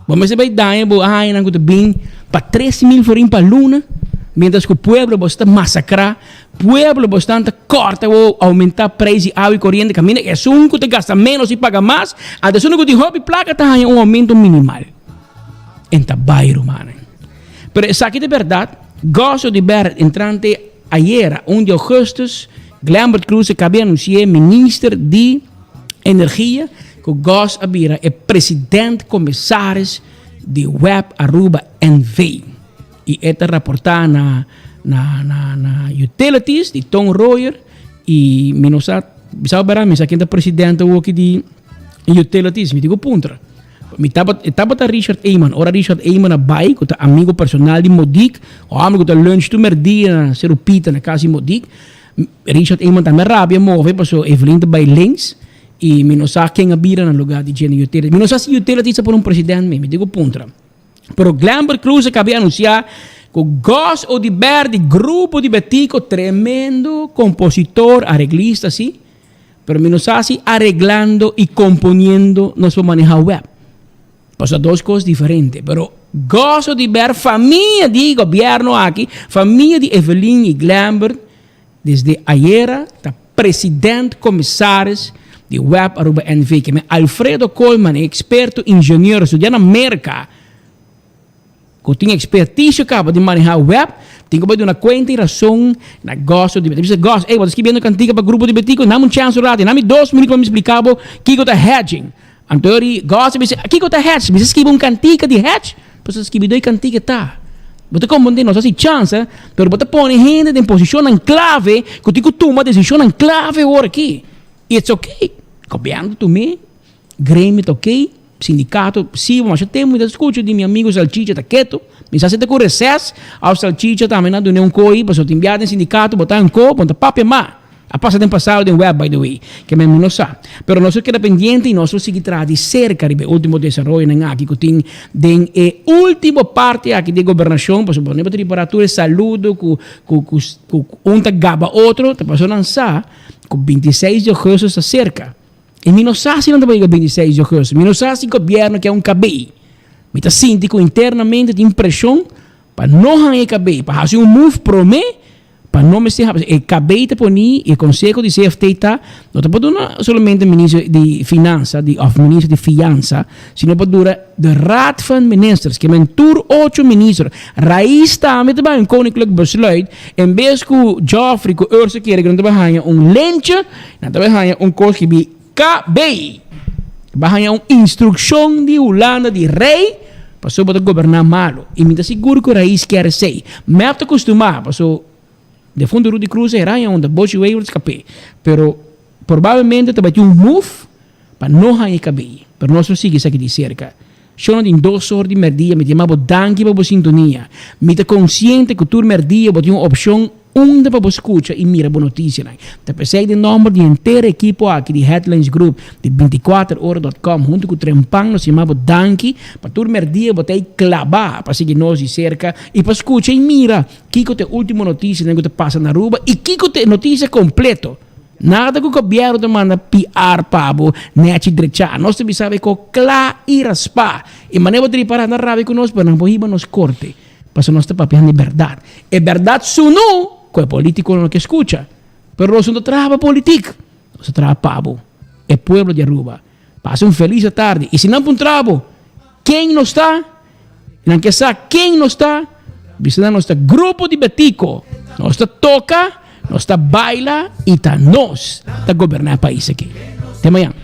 S17: Bo mester bai daña bo añanan ku ta bin pa 3000 florin pa luna, mientras ku pueblo bo sta masakrá, pueblo bo stan ta kòrta bo oumentá preis di awa i koriente kaminda esun ku ta gasta ménos i paga mas, anto esun ku tin hopi plaka ta haña un oumento minimal. En ta bai rumannan. Pero esaki ta bèrdat, goso di bèr entrante. Ayera, un di augustus, Glenbert Croes a kabi anunsi'é minister di Energia ku Gos a bira e president komisaris di web Aruba NV. I e ta raportá na na na na Utilities di Ton Royer i mi no sa bisa bera mi sa ken ta president awoki di Utilities mi tin ku puntra. Mi tabata, e tabata Richard Eman. Ora Richard Eman a bai, ku ta amigo personal di Modique, hòmber ku ta lunch tur mèrdia na Seru Pita na kas di Modique, Richard Eman tambe a rabia move pasobra Evelyn ta bai links i mi no sa ken a bira na lugá di dje na Utilities. Mi no sa si Utilities a pone un president mi, mi tin ku puntra. Pero Glenbert Croes a kabi anunsiá ku Gus Oduber di Grupo di Betico, tremendo kompositor, areglista si, Pero mi no sa si areglando y componiendo nos por maneha web. Pasobra dos cos diferente. Pero gozo di ber famia di gobierno aki, famia di Evelyn y Glenbert, desde ayera ta president commissaris di web Aruba NV. Ke men Alfredo Koolman, e experto ingenieur studia na Merca, Ku tin ekspertisio kaba di manehá web, tin ku bai duna kuenta i rason na Gòs di Betico. Bisa Gòs, ey, bo ta skibiendo kantika pa grupo di Betico? Nami un chèns un ratu, nami dos minüt pa mi splika bo kiko ta hedging. Anto ori Gòs a bisa, kiko ta hedge? Bisa skibi un kantika di hedge? Pasobra skibidó e kantika ta. Bo ta komprendé, nos hasi chansa, pero bo ta pone hende den posishonnan klave ku tin ku tuma desishonnan klave awor aki. I it's okay. Gobièrnu ta tum'é. Gremio ta ok, sindicato si, masha tempo mi ta scucha di mi amigo Salchicha ta keto, mi sa si ta cu reces of Salchicha tambe na dune un coi, pasobra tin bia den sindicato bo ta anco, bo no ta papia mas. A pasa den pasado den web by the way, ke men mi no sa. Pero nos lo keda pendiente y nos lo sigui traha di cerca riba e ultimo desaroyonan aki cu tin den e ultimo parti aki di e gobernacion, pasobra bo no ta ripara tur e saludo cu cu cu un ta gaba otro, ta pasobra nan sa cu 26 di augustus ta cerca. I mi no sa si nan ta bai yega 26 di augustus. Mi no sa si gobierno ke un kabei. Mi ta sinti ku internamente tin preshon pa no haña e kabei, pa hasi un move promé pa no mester haña. E kabei ta poni i e konseho di CFT ta no ta por duna solamente minister di finansa di òf minister di fiansa, sino por dura de Raad van Ministers, ke men tur ocho minister. Rais tambe ta bai un koninklijk besluit en bes ku Geoffrey ku Ursa kere ku nan ta bai haña un lentje. Nan ta bai haña un kos ki bi KB. Bo a haña un instrukshon di Hulanda di rei pasobra bo ta goberná malu. I mi ta sigur ku Rais kier esei. Mep ta kustumá paso defuntu Rudy Croes a hera haña unda Boshy Wever skap'é. Pero probablemente ta bai tin un move pa no haña e kabei. Pero nos lo sigui esaki di serka. Shona tin dos or di merdia mi ta yama bo danki pa bo sintonia. Mi ta konsiente ku tur merdia bo tin un opshon unda pa bo skucha i mira bo notisianan. Ta p'esei den nòmber di henter ekipo aki di Headlines Group di bintikuater ora dòt kòm huntu ku Trempan nos yama bo danki pa tur merdia bo ta ei klabá pa sigui nos di serka i pa skucha i mira kiko ta e último notisianan ku ta pasa na Aruba i kiko ta e notisia kompleto. Nada ku gobièrnu ta manda PR pa bo nèchi drechá. Nos ta bisa bo e ko kla i raspá. I manera bo ta ripará nan rabia ku nos, pero nan por hiba nos korte. Pasobra nos ta papiando e bèrdat. E bèrdat sunú ku e polítikonan no ke skucha. Pero nos no ta traha pa politik. Nos ta traha pa bo, e pueblo di Aruba. Pasa un felis atardi. I si nan puntra bo ken nos ta, nan ke sa ken nos ta, bisa nan nos ta grupo di Betico. Nos ta toka, nos ta baila i ta nos ta goberná e pais aki. Te mañan.